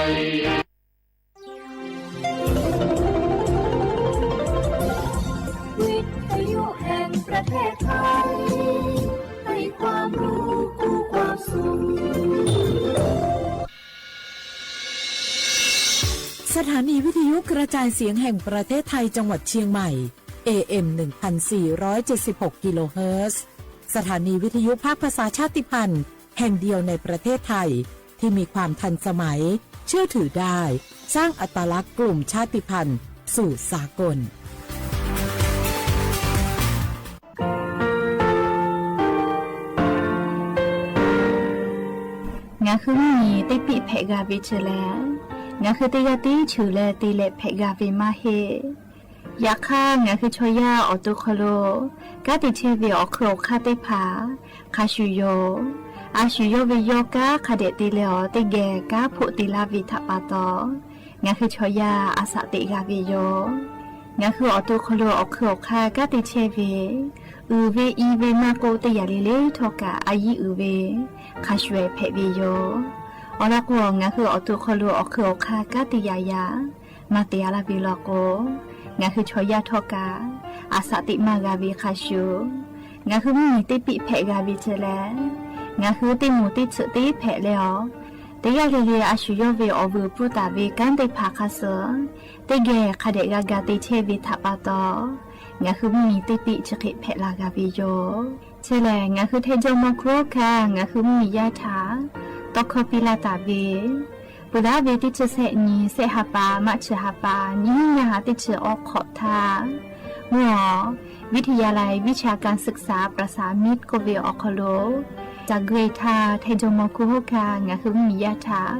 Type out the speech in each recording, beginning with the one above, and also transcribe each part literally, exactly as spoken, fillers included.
วิทยุแห่งประเทศไทย ให้ความรู้คู่ความสุข สถานีวิทยุกระจายเสียงแห่งประเทศไทยจังหวัดเชียงใหม่ เอ เอ็ม หนึ่งพันสี่ร้อยเจ็ดสิบหก กิโลเฮิรตซ์ สถานีวิทยุภาคภาษาชาติพันธุ์แห่งเดียวในประเทศไทย ที่มีความทันสมัย เชื่อถือได้ สร้างอัตลักษณ์กลุ่มชาติพันธุ์สู่สากล ငါဃုမီး တ့ပံၣ်ဖဲးဂၤဝ့ၤဆၢလဲၣ်, ငါဃုတ့ယၤတ့ဆၢလဲၣ် တ့လဲးဖဲးဂၤဝ့ၤမးဟ့ၣ် ယခါ ငါဃုဆီယၢ်အီၣ်တိခီလိာ် ကါတ့ဆဲးဝ့ၤအီၣ်ခုၣ်အီၣ်ခါသ့ၣ်တဖၣ် ခါဆူၣ်ယိာ် အါဆူၣ်ယိာ်ဝ့ၤယီၤ ကါခးဒဲးတ့လဲးအီၤ တ့ဂဲၤကါဖိးတ့လါဝ့ၤထးပာ်တီၤ ငါဃုဆီယၢ်အစးတ့ဂၤဝ့ၤယီၤ ငါဃုအီၣ်တိခီလိာ်အီၣ်ခုၣ်အီၣ်ခါ ကါတ့ဆဲးဝ့ၤ အုၣ်ဝ့ၤအံၤဝ့ၤမးကိး တ့ယၤလံလံထီၣ်ကး အယံၤအုၣ်ဝ့ၤ ခါဆူၣ်ဝဲဖဲးဝ့ၤယီၤ အီၤလီၤကိး ငါဃုအီၣ်တိခီလိာ်အီၣ်ခုၣ်အီၣ်ခါ ကါတ့ယၤယၤ မၤတ့အါလၢ်ဝ့ၤလီၤကိး ငါဃုဆီယၢ်ထီၣ်ကး အစးတ့မၤဂၤဝ့ၤခါဆူၣ် ငါဃုမီးတ့ပံၣ်ဖဲးဂၤဝ့ၤဆၢလဲၣ်, ငါဃုတ့မိၢ်တ့ဆၢတ့ဖဲးလဲအီၤ, တ့ယၤလံလံအါဆူၣ်ယိာ်ဝ့ၤအီၣ်ဝ့ၤအပူၤတၢ်ဝ့ၤ ကါသ့ၣ်တဖၣ်ခါဆၢ တ့ဂဲၤခးဒဲးဂၤဂၤတ့ဆဲးဝ့ၤထးပာ်တီၤ ငါဃုမီးတ့ပံၣ်ဆၢဃ့ဖဲးလၢ်ဂၤဝ့ၤယီၤ ဆၢလဲၣ် ငါဃုထဲယိမီၤခူခါ ငါဃုမီးယါထး တီခီပံလၢ်တၢ်ဝ့ၤ ပူၤလၢဝ့ၤတ့ဆၢဆဲးနံၤ ဆဲးဟးပာ် မးဆၢဟးပာ် နံၤညါဟးတ့ဆၢအီခီၣ်ထါ မုၢ်အီၤ วิทยาลัยวิชาการศึกษาประสานมิตร ကိးဝ့ၤအီၣ်ခီလိာ် တၢ်ဂ့ၢ်ထါ ထဲယိမီၤခူခါ ငါဃုမီးယါထး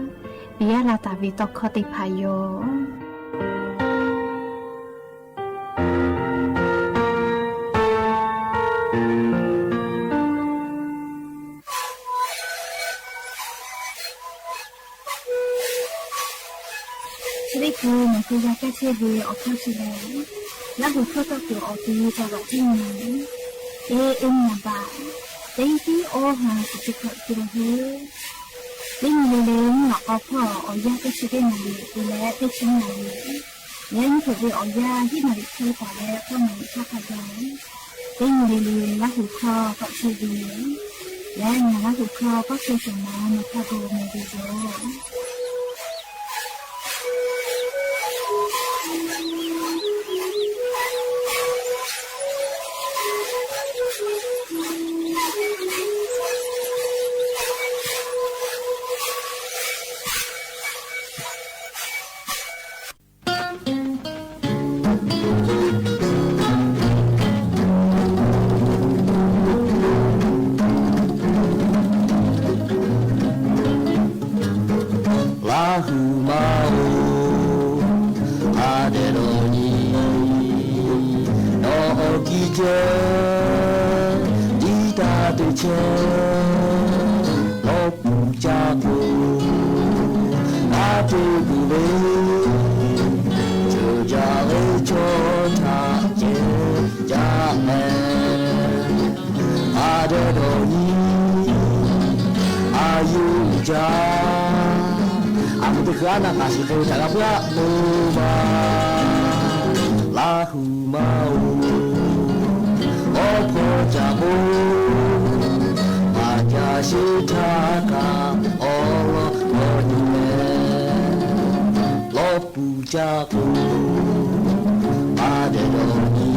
ပံယါလၢ်တၢ်ဝ့ၤတီခီသ့ၣ်တဖၣ်ယီၤ သ့ၣ်ပူၤ မ့ၢ်ကယၤကဲဆ့ဝ့ၤအီၣ်ခီဆ့လဲၣ်, လၢဟူးခီၣ်တီၣ်က့ၤအီၤ တ့တၢ်ဝးတံၢ်နံၤ เอเอ็ม နံပါတ် တ့တံၢ်အီၣ်ဟး စံးကီးက့ၤလီၤဟ့ၣ် တ့နံၤလံလံ မုၢ်အီၤကီၢ်ဖီၣ်အီၣ်ယၢ်တဆံတ့နံၤလံ ပူၤလဲၣ်တဆံနံၤလံ လၢနံၣ်ခိၣ်ဝ့ၤအီၣ်ယၢ် ဟံၣ်နၤလံခဲပှၤလၢ ပှၤနၤလံခဲပှၤဒီး တ့နံၤလံလံ လၢဟူးခီၣ်တီၣ်ဆ့ဝ့ၤ လၢနၤလၢဟူးခီၣ် ပှၤကဲစၢ်မၤ မၤဖးဘိးမ့ၢ်ဒ်သိး လၢဟူးမးအိၣ် အဒဲဒီးနံၤ ဒီးအီၣ်ကံၢ်ကဲ ဒ်တၢ်တဆဲး လီၤပူၤကၠၢ်ကိၢ် အတ့ပူၤဝ့ၤ ကၠၢ်ကၠၢ်ဝ့ၤကၠီထးကဲကၠၢ်မဲ အဒဲဒီးနံၤ အယုၢ်ကၠၢ် အမုၢ်တဃၣ်နၢ်ကၣ်စံးဃဲၤတၢ်ဂၤပှၤမိၢ်မး လၢဟူးမးအိၣ် အီၣ်ဖီကၠၢ်ဘိ ဘၣ်ကၠၢ်စ့ထးကၢ် အီၣ်လီၤကီၢ်ဒ်လဲၣ် လီၤပူၤ ကၠၢ်ကိၢ် အဒဲဒီးနံၤ ဒ်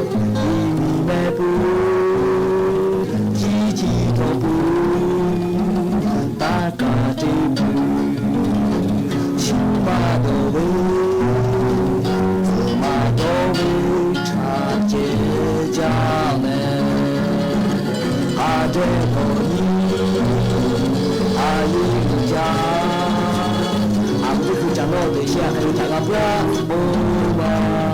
မံၤမဲပူၤ ကၠံကၠံထီၣ်ပူၤ တၢ်ကၢ်တ့ပူၤ ဆံမၤဒီးဝ့ၤ မၤဒီးဝ့ၤ ထးကဲကၠၢ်မဲ အဒဲဒီးနံၤ အယုၢ်ကၠၢ် အမုၢ်တဃၣ်ကၠၢ်နီၣ် တ့ဆံးအဃဲၤတၢ်ဂၤပှၤမိၢ်မး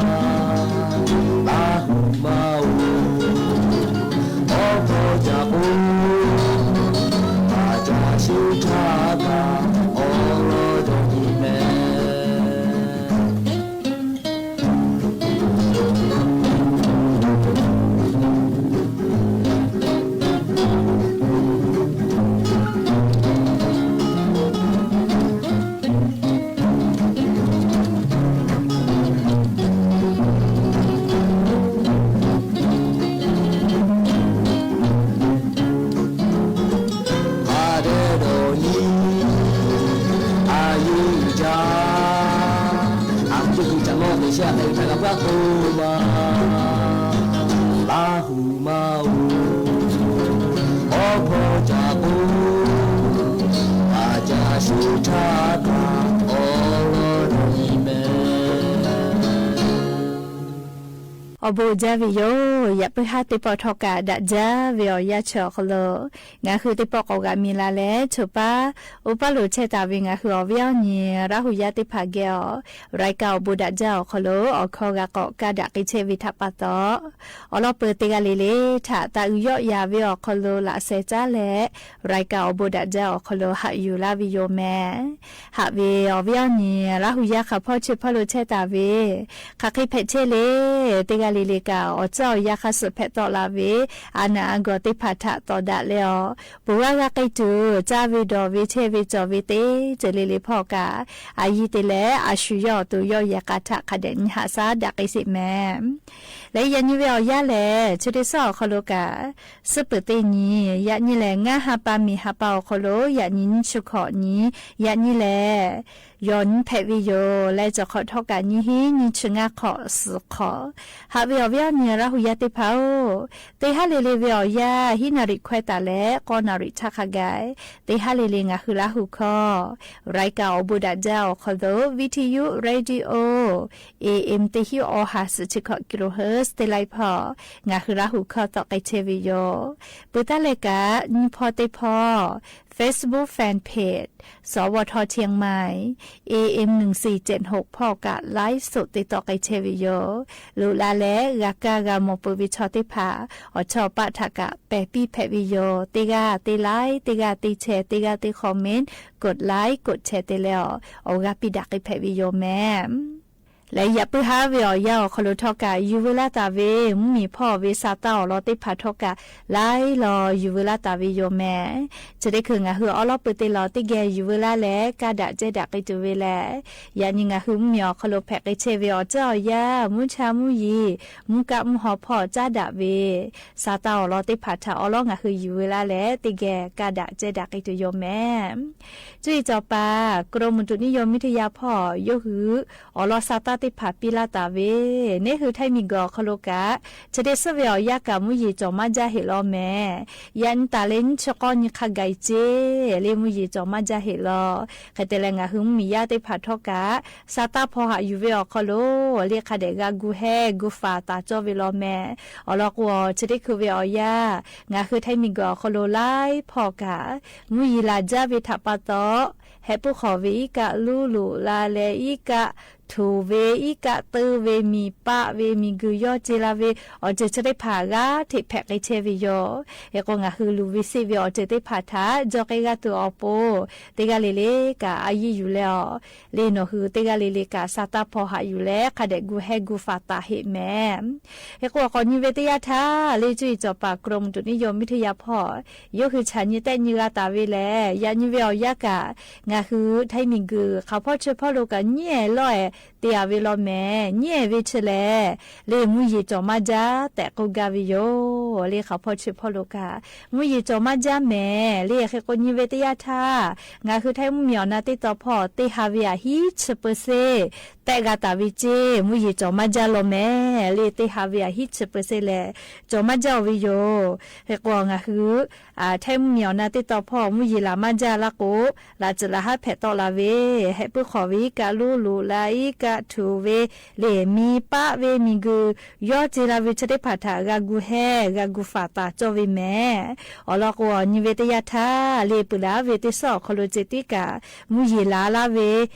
လၢဟူးမးအိၣ် အီၣ်ဖီကၠၢ်ဘိ ဘၣ်ကၠၢ်စ့ထးကၢ် အီၣ်လီၤကီၢ်ဒ်လဲၣ် အီႇဘူး ယၢမ်းလဵဝ် ယပုၢ်ဟၢ်သ့ၣ်တဖၣ် ထီၣ်ကၢဒၣ်ဒ်ဝဲအီၤ ယၢမ်းဆၢအီၤခီလီၤ ငါးခုသ့ၣ်တဖၣ် ကိးဂၤမံၤလၢ်လၢ် ထုးပာ် အိၣ်ပာ်လိာ်ဆဲးတၢ်ဝဲ ငါးခုအီၤဝဲအီၤန့ၣ် ရၢ်ဟူယၢမ်းသ့ၣ်တဖၣ်ကဲအီၤ ရၢၢ်ကၢ်အီၣ်ဘူးဒၣ်ဒ်အီၤခီလီၤ အခီဂၤကိးကၢဒၣ်က့ၤဆဲးဝဲထၢၣ်ပၢၢ်သီ အီၤလီၤပၢၢ်သ့ၣ်တဖၣ်လၢ်လၢ် ထၢၣ်တၢ်အုၣ်ယီၣ်ယၤဝဲအီၤခီလီၤ လၢ်စဲးကၠၢ်လဲၣ် ရၢၢ်ကၢ်အီၣ်ဘူးဒၣ်ဒ်အီၤခီလီၤ ဟးယူၢ်လၢ်ဝဲယိာ်မဲ ဟးဝဲအီၤဝဲအီၤန့ၣ် ရၢ်ဟူယၢမ်းခီဖီဆၢဖီလိာ်ဆဲးတၢ်ဝဲ ခါက့ၤဖဲးဆဲးလၢ် သ့ၣ်တဖၣ်လၢ်လၢ်ကၢ် အီၣ်စၢၣ်အီၣ်ယၢမ်းခါဆူၣ်ဖဲးထီၣ်လၢ်ဝဲ အနၢ်အဂီၢ်သ့ၣ်တဖၣ်ထၢၣ်တီၢ်ဒၣ်လဲာ်အီၤ ပူၤဝါဂၤက့ၤတုၤ ကၠၢ်ဝဲဒီးဝဲဆဲးဝဲကၠီၣ်ဝဲသ့ၣ် တလၢ်လၢ်ဖီၣ်ကၢ် အယံၤတလၢ် အဆူၣ်ယီၣ်အသိးယီၣ်ယဲၢ်ကၢ်ထၢၣ် ခါဒဲးနံၣ်ဟးဆါဒၣ်က့ၤစ့ၢ်မဲ လၢယၤနံၤဝဲအီၤယၢမ်းလဲၣ် ဆၢဒ့ၣ်စီၣ်အီၤခီလီၤကၢ် စံးပၢၢ်သ့ၣ်နံၤ ယၤနံၤလဲၣ် ငါးဟးပာ်မ့ၢ်ဟးပာ်အီၤခီလီၤ ယၤနံၤ နံၣ်ဆူၣ်ခီၣ်နံၤ ယၤနံၤလဲၣ် ယီၢ်နံၤဖဲးဝဲယိာ် လၢကၠီၣ်ခီၣ်ထီၣ်ကၢ်နံၤဟံး နံၣ်ဆူၣ်ငါးခီၣ်သီခီၣ် ဟးဝဲအီၤဝဲအီၤန့ၣ် ရၢ်ဟူယၢမ်းသ့ၣ်တဖၣ်ဧၢ သ့ၣ်တဖၣ်လၢ်လၢ်ဝဲအီၤယၢမ်း ဟံးနၣ်ရံၣ်ခွဲးတၢ်လၢ ဃိးနၣ်ရံၣ်ဆါခါကၢ် သ့ၣ်တဖၣ်လၢ်လၢ် ငါးခုလၢ်ဟူခီ ရၢၢ်ကၢ်အီၣ်ဘူးဒၣ်ဒ်အီၤခီလီၤ ဝံထယု ရေဒီယိ အ့ဢဵမ် တၢဟံး အီၣ်ဟးစူၣ်ဆံခီၣ် ကံၣ်လိၣ်ဟၢၣ် သ့ၣ်တဖၣ် ငါးခုလၢ်ဟူခီ သီၣ်က့ၤဆဲးဝဲယိာ် ပၢၢ်တၢ်လၢ်ကၢ် နံၣ်ဖီသ့ၣ်တဖၣ် Facebook Fan Page สวท เชียงใหม่ เอเอ็ม หนึ่งสี่เจ็ดหก ဖီၣ်ကၢ် ไลฟ์สด သ့ၣ်သီၣ်က့ၤဆဲးဝဲယိာ် လိၣ်လၢ်လၢ် ဂၤကၢ်ဂၤမိၢ်ပၢ်ဝံၤဆီၣ်သ့ၣ်တဖၣ် အီၣ်ဆီၣ်ပာ်ထၢၣ်ကၢ် ပဲာ်ပံဖဲးဝဲယိာ် သ့ၣ်တဂၤသ့ၣ် like သ့ၣ်တဂၤသ့ၣ် share သ့ၣ်တဂၤသ့ၣ် comment กดไลค์ กดแชร์ သ့ၣ်လၢအီၤ အီၣ်ဂၤပံဒၣ်က့ၤဖဲးဝဲယိာ်မဲ လၢယပုၢ်ဟၢ်ဝဲအီၤယၢမ်းအီၤခီလီၤထီၣ်ကၢ် ယူၢ်ဝဲလၢ်တၢ်ဝဲ မုၢ်မံၤဖီၣ်ဝဲ စးတၢ်အီၣ်လီၤသ့ၣ်တဖၣ်ထီၣ်ကၢ် လၢ်လီၤ ယူၢ်ဝဲလၢ်တၢ်ဝဲယိာ်မဲ ဆၢဒ့ၣ်ခုၣ် ငါးခုအီၣ်လီၤပၢၢ်သ့ၣ်လီၤ သ့ၣ်တဂၤယူၢ်ဝဲလၢ်လၢ် ကၢ်ဒၣ်ကဲဒၣ်က့ၤတုၤဝဲလဲၣ် ယၤနံၤ ငါးခုမုၢ်မံၤအီၤခီလီၤ ဖဲးက့ၤဆဲးဝဲအီၤ ကၠၢ်အီၣ်ယၢမ်း မုၢ်ဆါမုၢ်ယံၤ မုၢ်ကၣ်မုၢ်ဟီၣ်ဖီၣ် ကၢ်ဒၣ်ဝဲ စးတၢ်အီၣ်လီၤသ့ၣ်တဖၣ်ထၢၣ်အီၣ်လီၤ ငါးခုယူၢ်ဝဲလၢ်လၢ် သ့ၣ်တဂၤ ကၢ်ဒၣ်ကဲဒၣ်က့ၤတုၤယိာ်မဲ ကၠူၺ်ၣ်စီၤပၤ กรมอุตุนิยมวิทยา ဖီၣ် ယိၣ်ဟုၣ် အီၣ်လီၤစးတၢ်သ့ၣ်တဖၣ်ပံလၢ်တၢ်ဝဲ န့ၣ်ဟုၣ် ထၢၣ်မံၤကီၢ်ခီလီၤကၢ် ဆၢဒ့ၣ်စံးဝဲအီၤယၢမ်းကၢ် မုၢ်ယံၤကၠီၣ်မးဒါဟ့ၣ်လီၤမဲ ယၤနံၤတၢ်လၢနံၣ်ဆၢကီၢ်နံၤခါကၢ်အံၤက့ လၢမုၢ်ယံၤကၠီၣ်မးဒါဟ့ၣ်လီၤ ဃဲတဲလၢ ငါးခုမုၢ်မံၤယၢမ်းသ့ၣ်တဖၣ်ထီၣ်ကၢ် စးတၢ်ဖီၣ်ဟးယူၢ်ဝဲအီၤခီလီၤ လၢခါဒဲး ဂၤဂုၤဟဲဂုၤဖးသးကၠီဝဲလီၤမဲ အီၣ်လီၤကွံာ်အီၤ ဆၢဒ့ၣ်ခုၣ်ဝဲအီၤယၢမ်း ငါးခုထၢၣ်မံၤကီၢ်ခီလီၤ လၢ်ဖီၣ်ကၢ် မုၢ်ယံၤလၢ်ဒါဝဲထၢၣ်ပၢၢ်သီ ဟဲပၢၢ်ဃီၣ်ဝဲ အံးကၢ်လူလူလၢ်လဲၣ် အံးကၢ်ထူၣ်ဝဲ အံးကၢ်တၢဝဲ မံၤပာ်ဝဲ မံၤဂုၤယီၢ်စ့လၢ်ဝဲ အီၤစ့သ့ၣ်တဖၣ် ဂၤထံၣ်ဖဲးက့ၤဆဲးဝဲယိာ် ဟဲကိး ငါးခုလူၤဝဲစ့ဝဲအီၤစ့သ့ၣ်တဖၣ်ထၢၣ် ကၠီက့ၤဂၤတုၤအီၤပိ သ့ၣ်တဂၤလၢ်လၢ်ကၢ် အယံာ်ယူၢ်လၢအီၤ လၢနီၢ်ဟုၣ်သ့ၣ်တဂၤလၢ်လၢ်ကၢ် စးတၢ်ဖီၣ်ဟးယူၢ်လၢ ခါဒဲးဂုၤဟဲဂုၤဖးသးဟ့ၣ်မဲ ဟဲကိး ကိးနံၤဝဲတယၢ်ထၢၣ် လၢကၠူၺ်ၣ်စီၤပၤ กรมอุตุนิยมวิทยา ဖီၣ် ယိၣ်ဟုၣ်ဆၣ်ညံသဲးညံဂၤတၢ်ဝဲလဲၣ် ယၤနံၤဝဲအီၤယၢမ်းကၢ် ငါးခုထၢၣ်မံၤကီၢ် ခီဖီၣ်ဆၢဖီၣ်လိာ်ကၢ် ညံအဲၣ်လီၢ်အဲၣ် သ့ၣ်အဝဲလီၤမဲ ညံအဲၣ်ဝဲဆၢလဲၣ် လၢမုၢ်ယံၤကၠီၣ်မးဒါ သဲးကိးဂၤဝဲယိာ် လၢခီဖီၣ်ဆၢဖီၣ်လိာ်ကၢ် မုၢ်ယံၤကၠီၣ်မးဒါမဲ လၢဟဲကိးနံၤဝဲတယၢ်ထၢၣ် ငါးခုထၢၣ်မုၢ်မံၤအီၤနၢ်သ့ၣ်တီဖီၣ် သ့ၣ်ဟးဝဲယၢမ်းဟံးဆၢပၢၢ်စ့ၢ် သဲးဂၤတၢ်ဝဲစ့ၢ် မုၢ်ယံၤကၠီၣ်မးဒါလီၤမဲ လၢသ့ၣ်ဟးဝဲယၢမ်းဟံးဆၢပၢၢ်စ့ၢ်လဲၣ် ကၠီၣ်မးဒါအီၤဝဲယိာ် ဟဲကိး ငါးခု ထၢၣ်မုၢ်မံၤအီၤနၢ်သ့ၣ်တီဖီၣ် မုၢ်ယံၤလၢ်မးဒါလၢ်ကိး လၢ်စၢၤလၢ်ဟးဖဲးထီၣ်လၢ်ဝဲ ဟဲပၢၢ်ဃီၣ်ဝဲ အံးကၢ်လူလူလၢ် အံးကၢ်ထူၣ်ဝဲ လၢမံၤပာ်ဝဲ မံၤဂုၤယီၢ်စ့လၢ်ဝဲ ဆၢသ့ၣ်တဖၣ်ထၢၣ် ဂၤဂုၤဟဲ ဂၤဂုၤဖးသးကၠီဝဲမဲ အီၣ်လီၤကွံာ်အီၤနံၤဝဲတယၢ်ထၢၣ် လၢပုၢ်လၢ်ဝဲသ့ၣ်စီၣ်ခီလီၤ စ့ၢ်သံကၢ် မုၢ်ယံၤလၢ်လၢ်ဝဲ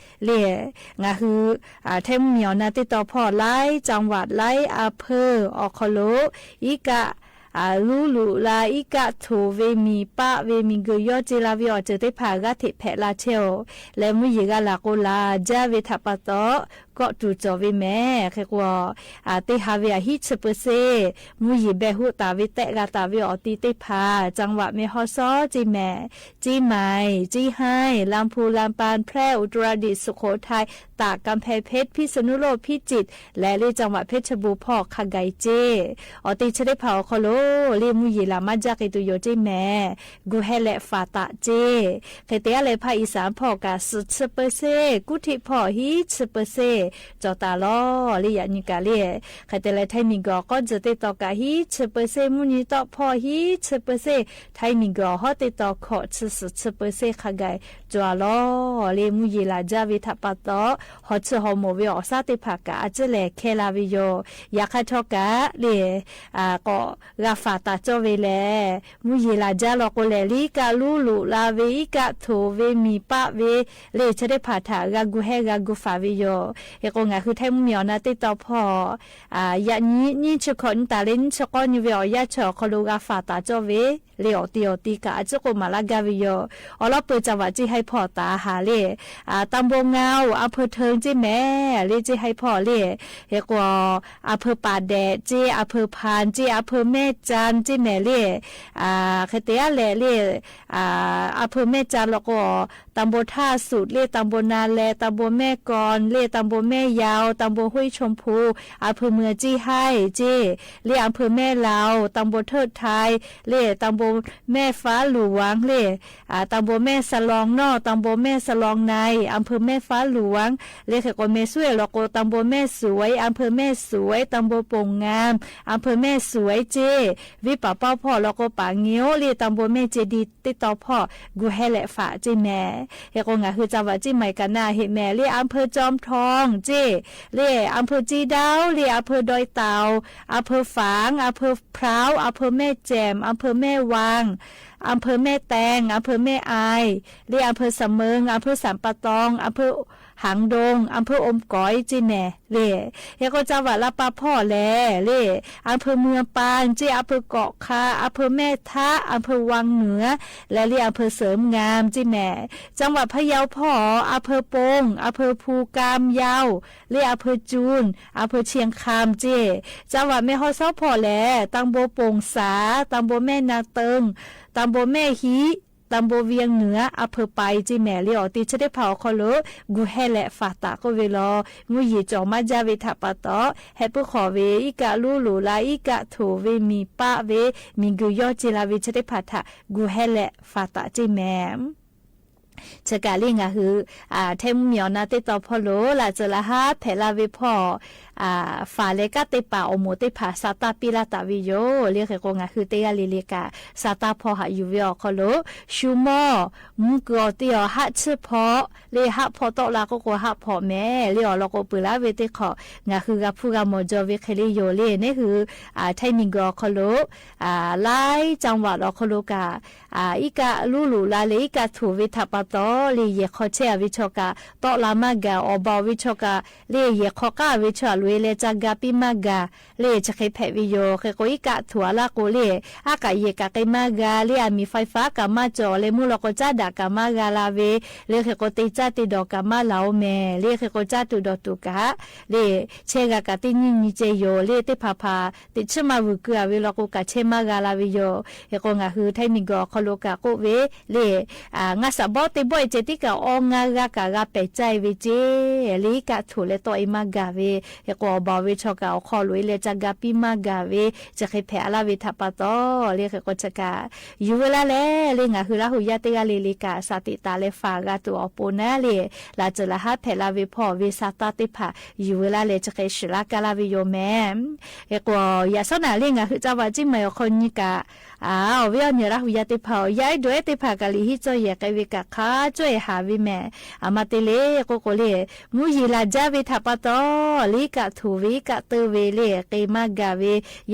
လၢ ငါးခု ထၢၣ်မုၢ်မံၤအီၤနၢ်သ့ၣ်တီဖီၣ် လၢ်ကၠၣ်ဝး လၢ်အဖၢၣ် အီၣ်ခီလီၤ အံးကၢ် လူလူလၢ် အံးကၢ်ထူၣ်ဝဲ မံၤပာ်ဝဲ မံၤဂုၤယီၢ်စ့လၢ်ဝဲ အီၤစ့ၢ်သ့ၣ်တဖၣ် ဂၤထံၣ်ဖဲးလၢ်ဆဲးအိၣ် လၢမုၢ်ယံၤဂၤလၢ်ကိးလၢ် ဒါဝဲထၢၣ်ပၢၢ်သီ ကိးတူၢ်ကၠီဝဲမဲ ဃဲကိး သ့ၣ်ဟးဝဲယၢမ်းဟံးဆၢပၢၢ်စ့ၢ် မုၢ်ယံၤဘဲဟူးတၢ်ဝဲ သဲးဂၤတၢ်ဝဲ အီၤသ့ၣ်တဖၣ် ကၠၣ်ဝး မဲၢ်ဟီၣ်စီ ကၠ့မဲၣ် ကၠ့မၢႆ ကၠ့ဟၢၣ် လၢၣ်ပူႇ လၢၣ်ပၣ် แพร่ อุตรดิตถ์ สุโขทัย ตาก กำแพงเพชร พิษณุโลก พิจิตร လၢလၢ จังหวัดเพชรบูรณ์ ဖီၣ်ခါဂၤအံၤစ့ၢ် အီၤသ့ၣ်ဆၢသ့ၣ်တဖၣ်အီၣ်ခီလီၤ လၢမုၢ်ယံၤလၢ်မးဒါက့ၤတုၤယိာ်ကၠ့မဲၣ် ဂုၤဟဲလၢာ်ဖးသးစ့ၢ် ဃဲတဲလၢ ภาคอีสาน ဖီၣ်ကၢ် စူၣ်ဆၢပၢၢ်စ့ၢ် ကူၣ်ထံးဖီၣ်ဟံးဆၢပၢၢ်စ့ၢ် จอตาลอ เล่ อย่างนี้กาเล่ ใครแต่แลไทยมีก่อ ก็จะติดต่อกับฮี้ สิบเปอร์เซ็นต์ มุ้งยีต้อพ่อฮี้ สิบเปอร์เซ็นต์ ไทยมีก่อ ฮอตติดต่อขอ สิบเปอร์เซ็นต์ ค่ะไก่ จั่วลอ เล่ มุ้งยีหลาจ้าเวทะปะตอ ฮอตชื่อฮอตหมู่เวออกซ่าเตผ่ากะ อาจจะแลแค่ลาเวโย อยากให้ทอกะ เล่ อ่า ก็ กาฝาตาจ้อเวแล มุ้งยีหลาจ้าลอโกแล ลีกะลู่หลู่ลาเว อีกะโถเว มีปะเว เล่ จะได้ผ่าถากากูแฮกากูฝาเวโย เฮโกงาคือไทยมุ้งมีออนาเตต่อพ่อ อ่า ยะนี้ นี้ชื่อขอนี้ตาเล่ นี้ชื่อก้อนนี้เวออกยะเฉอคอลูกาฝาตาจ้อเว เล่ ออกตีออกตีกะ อาจจะโกมาลากาเวโย ออลอเปิดจังหวัดจี้ให้พ่อตาหาเล่ อ่า ตำบลเงา อำเภอเทิงเจ้แหม เล่ จี้ให้พ่อเล่ เฮโก อำเภอป่าแดดเจ้ อำเภอพานเจ้ อำเภอแม่จันเจ้แหมเล่ อ่า ใครเตะแหละเล่ อ่า อำเภอแม่จันแล้วก็ตำบลท่าสุดเล่ ตำบลนาแล ตำบลแม่กลอนเล่ ตำบลแม่ยาว ตำบลห้วยชมพู อำเภอเมืองจี้ให้เจ้ เล่ อำเภอแม่ลาว ตำบลเทิดไทยเล่ ตำบลแม่ฟ้าหลวงเล่ อ่า ตำบลแม่สลองนอก ตำบลแม่สลองใน อำเภอแม่ฟ้าหลวง เล่ เขตกว่าแม่สวย แล้วก็ตำบลแม่สวย อำเภอแม่สวย ตำบลโป่งงาม อำเภอแม่สวยเจ้ วิปป่าเป้าพ่อ แล้วก็ป่างิ้ว เล่ ตำบลแม่เจดีย์ ติดต่อพ่อ กูแฮแหละฝากเจ้แหม เฮโกงาคือจังหวัดเชียงใหม่กันนา เฮแหม เล่ อำเภอจอมทองเจ้ เล่ อำเภอจี้ดาว เล่ อำเภอดอยเต่า อำเภอฝาง อำเภอพร้าว อำเภอแม่แจ่ม อำเภอแม่วาง อำเภอแม่แตง อำเภอแม่อาย เล่ อำเภอสะเมิง อำเภอสันป่าตอง อำเภอหางดง อำเภออมก๋อยเจ้แหม เล่ เฮโกจังหวัดลำปางพ่อแล เล่ อำเภอเมืองปานเจ้ อำเภอเกาะคา อำเภอแม่ทะ อำเภอวังเหนือ และเล่ อำเภอเสริมงามเจ้แหม จังหวัดพะเยาพ่อ อำเภอปง อำเภอภูกามยาว เล่ อำเภอจูน อำเภอเชียงคำเจ้ จังหวัดแม่ฮ่องสอนพ่อแล ตำบลโป่งสา ตำบลแม่นาเติง ตำบลแม่ฮิ ตำบลเวียงเหนือ อำเภอไปเจ้แหม เล่ ออกตีจะได้ผ่าออกคอโล กูแฮแหละฝากตาก็เวลอ มุ้งยีจ่อมาจ้าเวทะปะตอ แฮปื้อขอเว อีกะลู่หลู่ลา อีกะโถเว มีปะเว มีกือย่อเจลาเวจะได้ผ่าถาก กูแฮแหละฝากตาเจ้แหม เชกาเล่งาคือ อ่า ไทยมุ้งมีออนาเตต่อพ่อโล ละเจอละฮะ แผลลาเวพ่อ อ่า ฝาเลกะเตป่าออหมู่เตผ่าซาตาปิลาตาเวโย เล่ เขตกงาคือเตยาเลเลกะ ซาตาพ่อหาอยู่เวออกคอโล ชูมอ มุ้งกอเตียวฮะชื่อพ่อ เล่ ฮะพ่อโตละก็กอฮะพ่อแหม เล่ ออกลอก็ปือลาเวเตขอ งาคือกาผู้กาหมอจอเวเคเลโย เล่ นี่คือ อ่า ไทยมีกออกคอโล อ่า หลายจังหวัดออกคอโลกา อ่า อีกะลู่หลู่ลา เล่ อีกะโถเวทะปะตอ เล่ เหยียกคอแช่เวชอกา โตละมากา ออกเบาเวชอกา เล่ เหยียกคอก้าเวชอลุย เล่ จากาปิมากา เล่ จะเคยแผะเวโย เคยโกอีกะโถละโก เล่ อากาศเย็นกะเกยมากา เล่ อามีไฟฟ้ากะมาจ่อ เล่ มุ้งลอก็จ้าดากะมากาลาเว เล่ เคยโกเตจ้าเตดอกะมาลาวแหม เล่ เคยโกจ้าตูดอกตูกะ เล่ เชกากะเตยี่ยี่เจโย เล่ เตผ่าผ่า เตชื่อมาหวือเกือเวลอโกกะเชมากาลาเวโย เฮโกงาคือไทยมีกออกคอโลกาโกเว เล่ อ่า งาสะบอเตบ่อยเจติกะอองงากากะกาแปะใจเวเจ เล่ กะโถเล่ โตเอมากาเว เฮโกเบาเวชอกาออกคอลุย เล่ จากาปิมากาเว จะเคยแผะลาเวทะปะตอ เล่ เฮโกจะกา อยู่เวลาแล เล่ งาคือลาหูยาเตกาเลเลกา สาติตาเล่ ฝากาตูออกโปนา เล่ ละเจอละฮะ แผะลาเวพ่อ เวซาตาเตผ่า อยู่เวลาแล จะเคยสิลากาลาเวโยแหม เฮโก อย่าเศร้าหนาเล่งาคือจังหวัดเชียงใหม่ออกคอนี้กะ อ้าว เวออเนี่ยลาหูยาเตผ่า ย้ายโดยเตผ่ากะหลีฮิตจ้อยแยกไกเวกะคะ จ้อยหาเวแหม อามาเตเล่ โกโกเล่ มุ้งยีหลาจ้าเวทะปะตอ เล่ กะโถเว กะเตอเว เล่ เกยมากาเว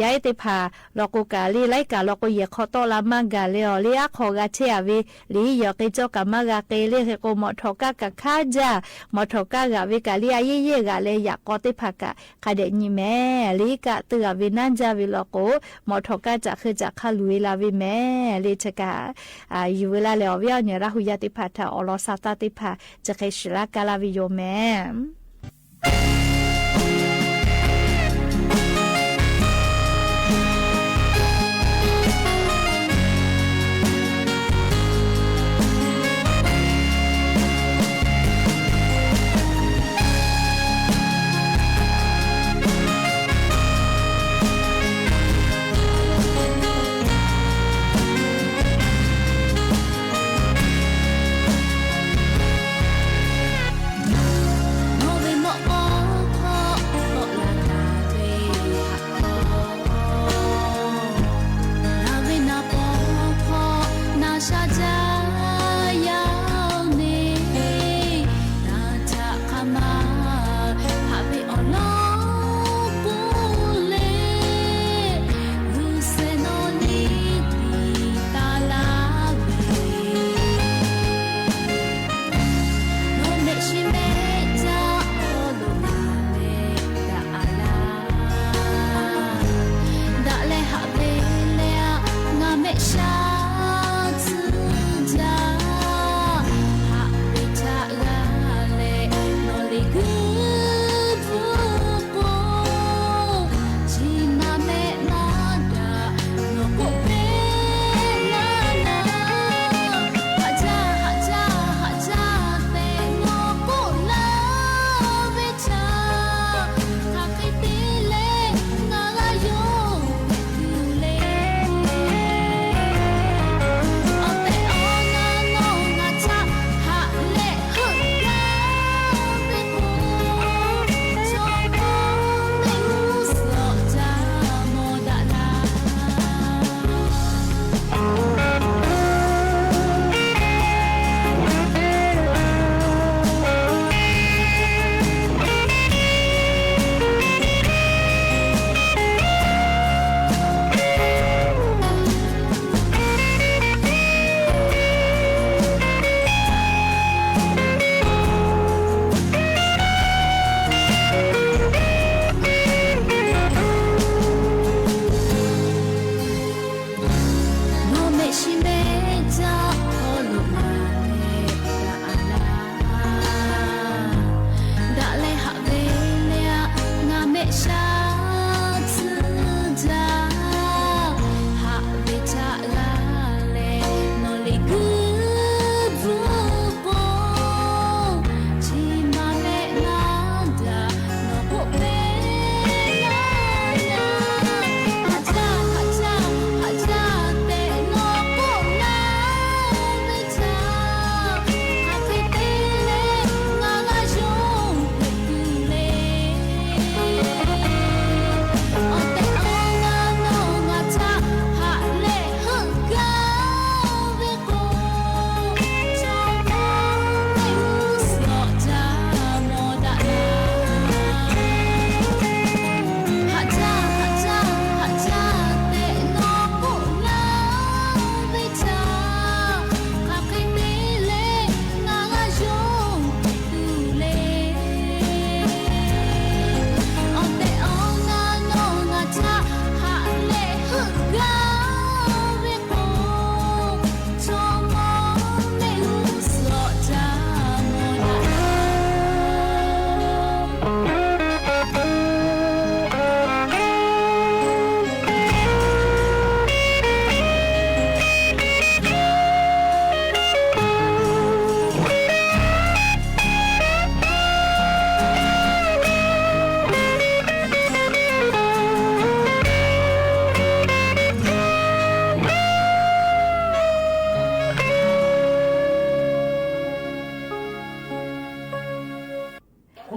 ย้ายเตผ่า ลอโกกะ เล่ ไลกา ลอโกแยกคอโตละมากา เล่ ออ เล่ อะ ขอกาเชอะเว เล่ ยอเกยจ้อกะมากาเกย เล่ เฮโกหมอถอกะกะคะจ้า หมอถอกะกะเวกะ เล่ อะเย่เย่กะ เล่ อยากกอเตผ่ากะ คะแดะนี่แหม เล่ กะเตอเวนั้นจ้าเวลอโก หมอถอกะจะคือจะคะลุยลาเวแหม เล่ จะกา อ่า อยู่เวลาแล เวออเนี่ยลาหูยาเตผ่า ถ้าออลอซาตาเตผ่า จะเคยสิลากาลาเวโยแหม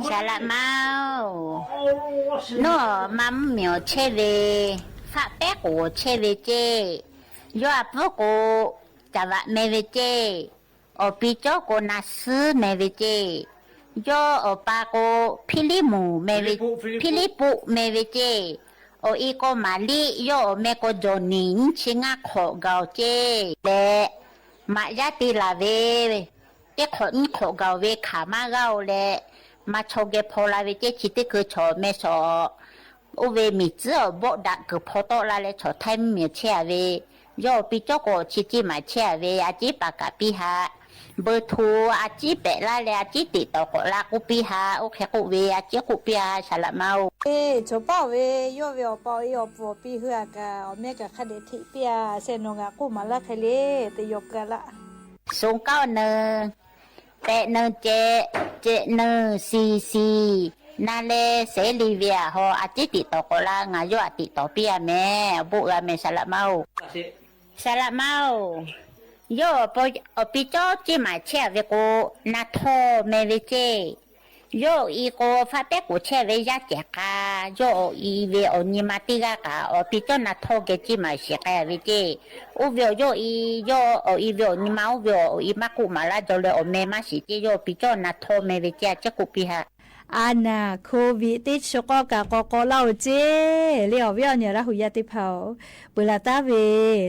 ဆရာမ နအိၣ်မါမုၣ်မၠိၣ်ချဲၣ်ဝေ ဖးပဲကူၣ်အိၣ်ချဲၣ်ဝေက့ၢ်, ယိၣ်အပုၢ်ကိး ကၠၣ်ဝးမဲဝေက့ၢ်, အီၣ်ပီကၠီကိးနၢ်စုမဲဝေက့ၢ်, ယိၣ်အီၣ်ပၢ်ကိး ဖံလံၣ်မူၣ်မဲဝေ ဖံလံၣ်ပူၣ်မဲဝေက့ၢ်, အီၣ်အံၤကိးမၤလံၣ်, ယိၣ်အီၣ်မဲကိး Johnny နွံဆံငါးခိၣ်ဂီၢ်က့ၢ်, လၢ မၤယါတံၢ်လၢ်ဝဲ တ့ခိၣ်နွံခိၣ်ဂီၢ်ဝဲ ခးမါဂီၢ်လၢ မၤဆိၣ်ဂ့ၤဖီလာ်ဝဲက့ၢ်, ဆံတ့ခုးဆီၣ်မဲဆီၣ် အိၣ်ဝဲမ့ၢ်စုအီၣ်ဘိးဒၣ်ကုၢ်ဖီတီၣ်လၢ်လၢဆီၣ်ထဲမ့ၢ်ဆဲးဝဲ, ယိၣ်အီၣ်ပီကၠီကိးဆံကံမၤဆဲးဝဲ အစ့ပာ်ကးပံဟါ, ဘၢၣ်ထူ အစ့ပဲးလၢ်လၢ အစ့တံးတီၣ်ကိးလၢ်ကူပံဟါ, အိၣ်ခဲကူဝဲ အစ့ကူပံဟါ ဆရာမအိၣ်. ဆိပာ်ဝဲ ယိၣ်ဝဲအီၣ်ပီအီၣ် အီၣ်ပီပံဟါကါ အီၣ်မဲကါခါဒဲးထံးပံဟါ စဲးနီၣ်ဂၤကူမၤလၢ်ခဲလၢာ် တယီၤကါလၢ် ศูนย์เก้าหนึ่ง แปดหนึ่งเจ็ด เจ็ดหนึ่งสี่สี่ နၤလၢ စဲးလံဝဲဧါဟီ အစ့တံးတီၣ်ကိးလၢ် ငါယိၣ်အတံးတီၣ်ပံအမဲာ် အဘိးအမဲာ် ဆရာမအိၣ်. ဆရာမအိၣ်, ယိၣ်အီၣ်ပီကၠီစ့မၤဆဲးဝဲကိး နါထီၣ်မဲဝဲက့ၢ်, ယိၣ်အီၣ်အံၤကိး ဖးပဲကူၣ်ဆဲးဝဲယါကဲးကါ, ယိၣ်အီၣ်အံၤဝဲအီၣ်နံၤမါတံၢ်ဂၤကါ, အီၣ်ပီကၠီနါထီၣ်ကဲစ့မၤဆဲးကဲဝဲက့ၢ်, အိၣ်ဝဲအီၣ်ယိၣ်အံၤ ယိၣ်အီၣ်အံၤဝဲအီၣ်နံၤမါ အိၣ်ဝဲအီၣ်အံၤမါကူမၤလၢ် ဒီးလၢအီၣ်မဲမးစံးက့ၢ်, ယိၣ်အီၣ်ပီကၠီနါထီၣ်မဲဝဲက့ၢ် အစ့ကူပံဟါ အါနၢ် COVID တ့ဆၢကီၢ်ကးကီကီလၢ်အိၣ်က့ၢ်, လၢအီၣ်ဝဲအီၣ်နၢ်ရၢ်ဟူးယါသ့ၣ်တဖၣ်အီၤ, ပှၤလၢတၢ်ဝဲ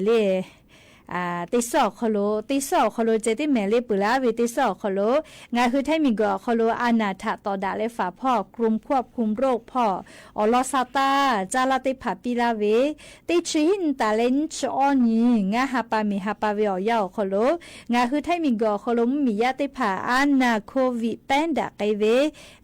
လၢ တ့စၢ်အီၣ်ခီလိာ်, တ့စၢ်အီၣ်ခီလိာ်ကဲသ့ၣ်မဲာ်လၢ ပှၤလၢအဝဲတ့စၢ်အီၣ်ခီလိာ်, ငါဃုထၢမံၤကီၢ်အီၣ်ခီလိာ် အါနၢ်ထးတီၣ်ဒၣ်လၢ ฝาก ဖီၣ် กรมควบคุมโรค ဖီၣ် အီၣ်လီၤစၢ်တၢ် ကၢ်လၢ်သ့ၣ်တဖၣ်ပံလၢ်ဝဲ တ့ဆၢဟံၣ်နံၣ်တၢ်လၢနံၣ်ဆၢအီနံၤ ငါဟးပာ်မ့ၢ်ဟးပာ်ဝဲအီၣ်ယၢ်အီၣ်ခီလိာ်, ငါဃုထၢမံၤကီၢ်အီၣ်ခီလိာ် မုၢ်မံၤယၢ်သ့ၣ်တဖၣ် အါနၢ် COVID ပဲၣ်ဒၣ်ကဲဝဲ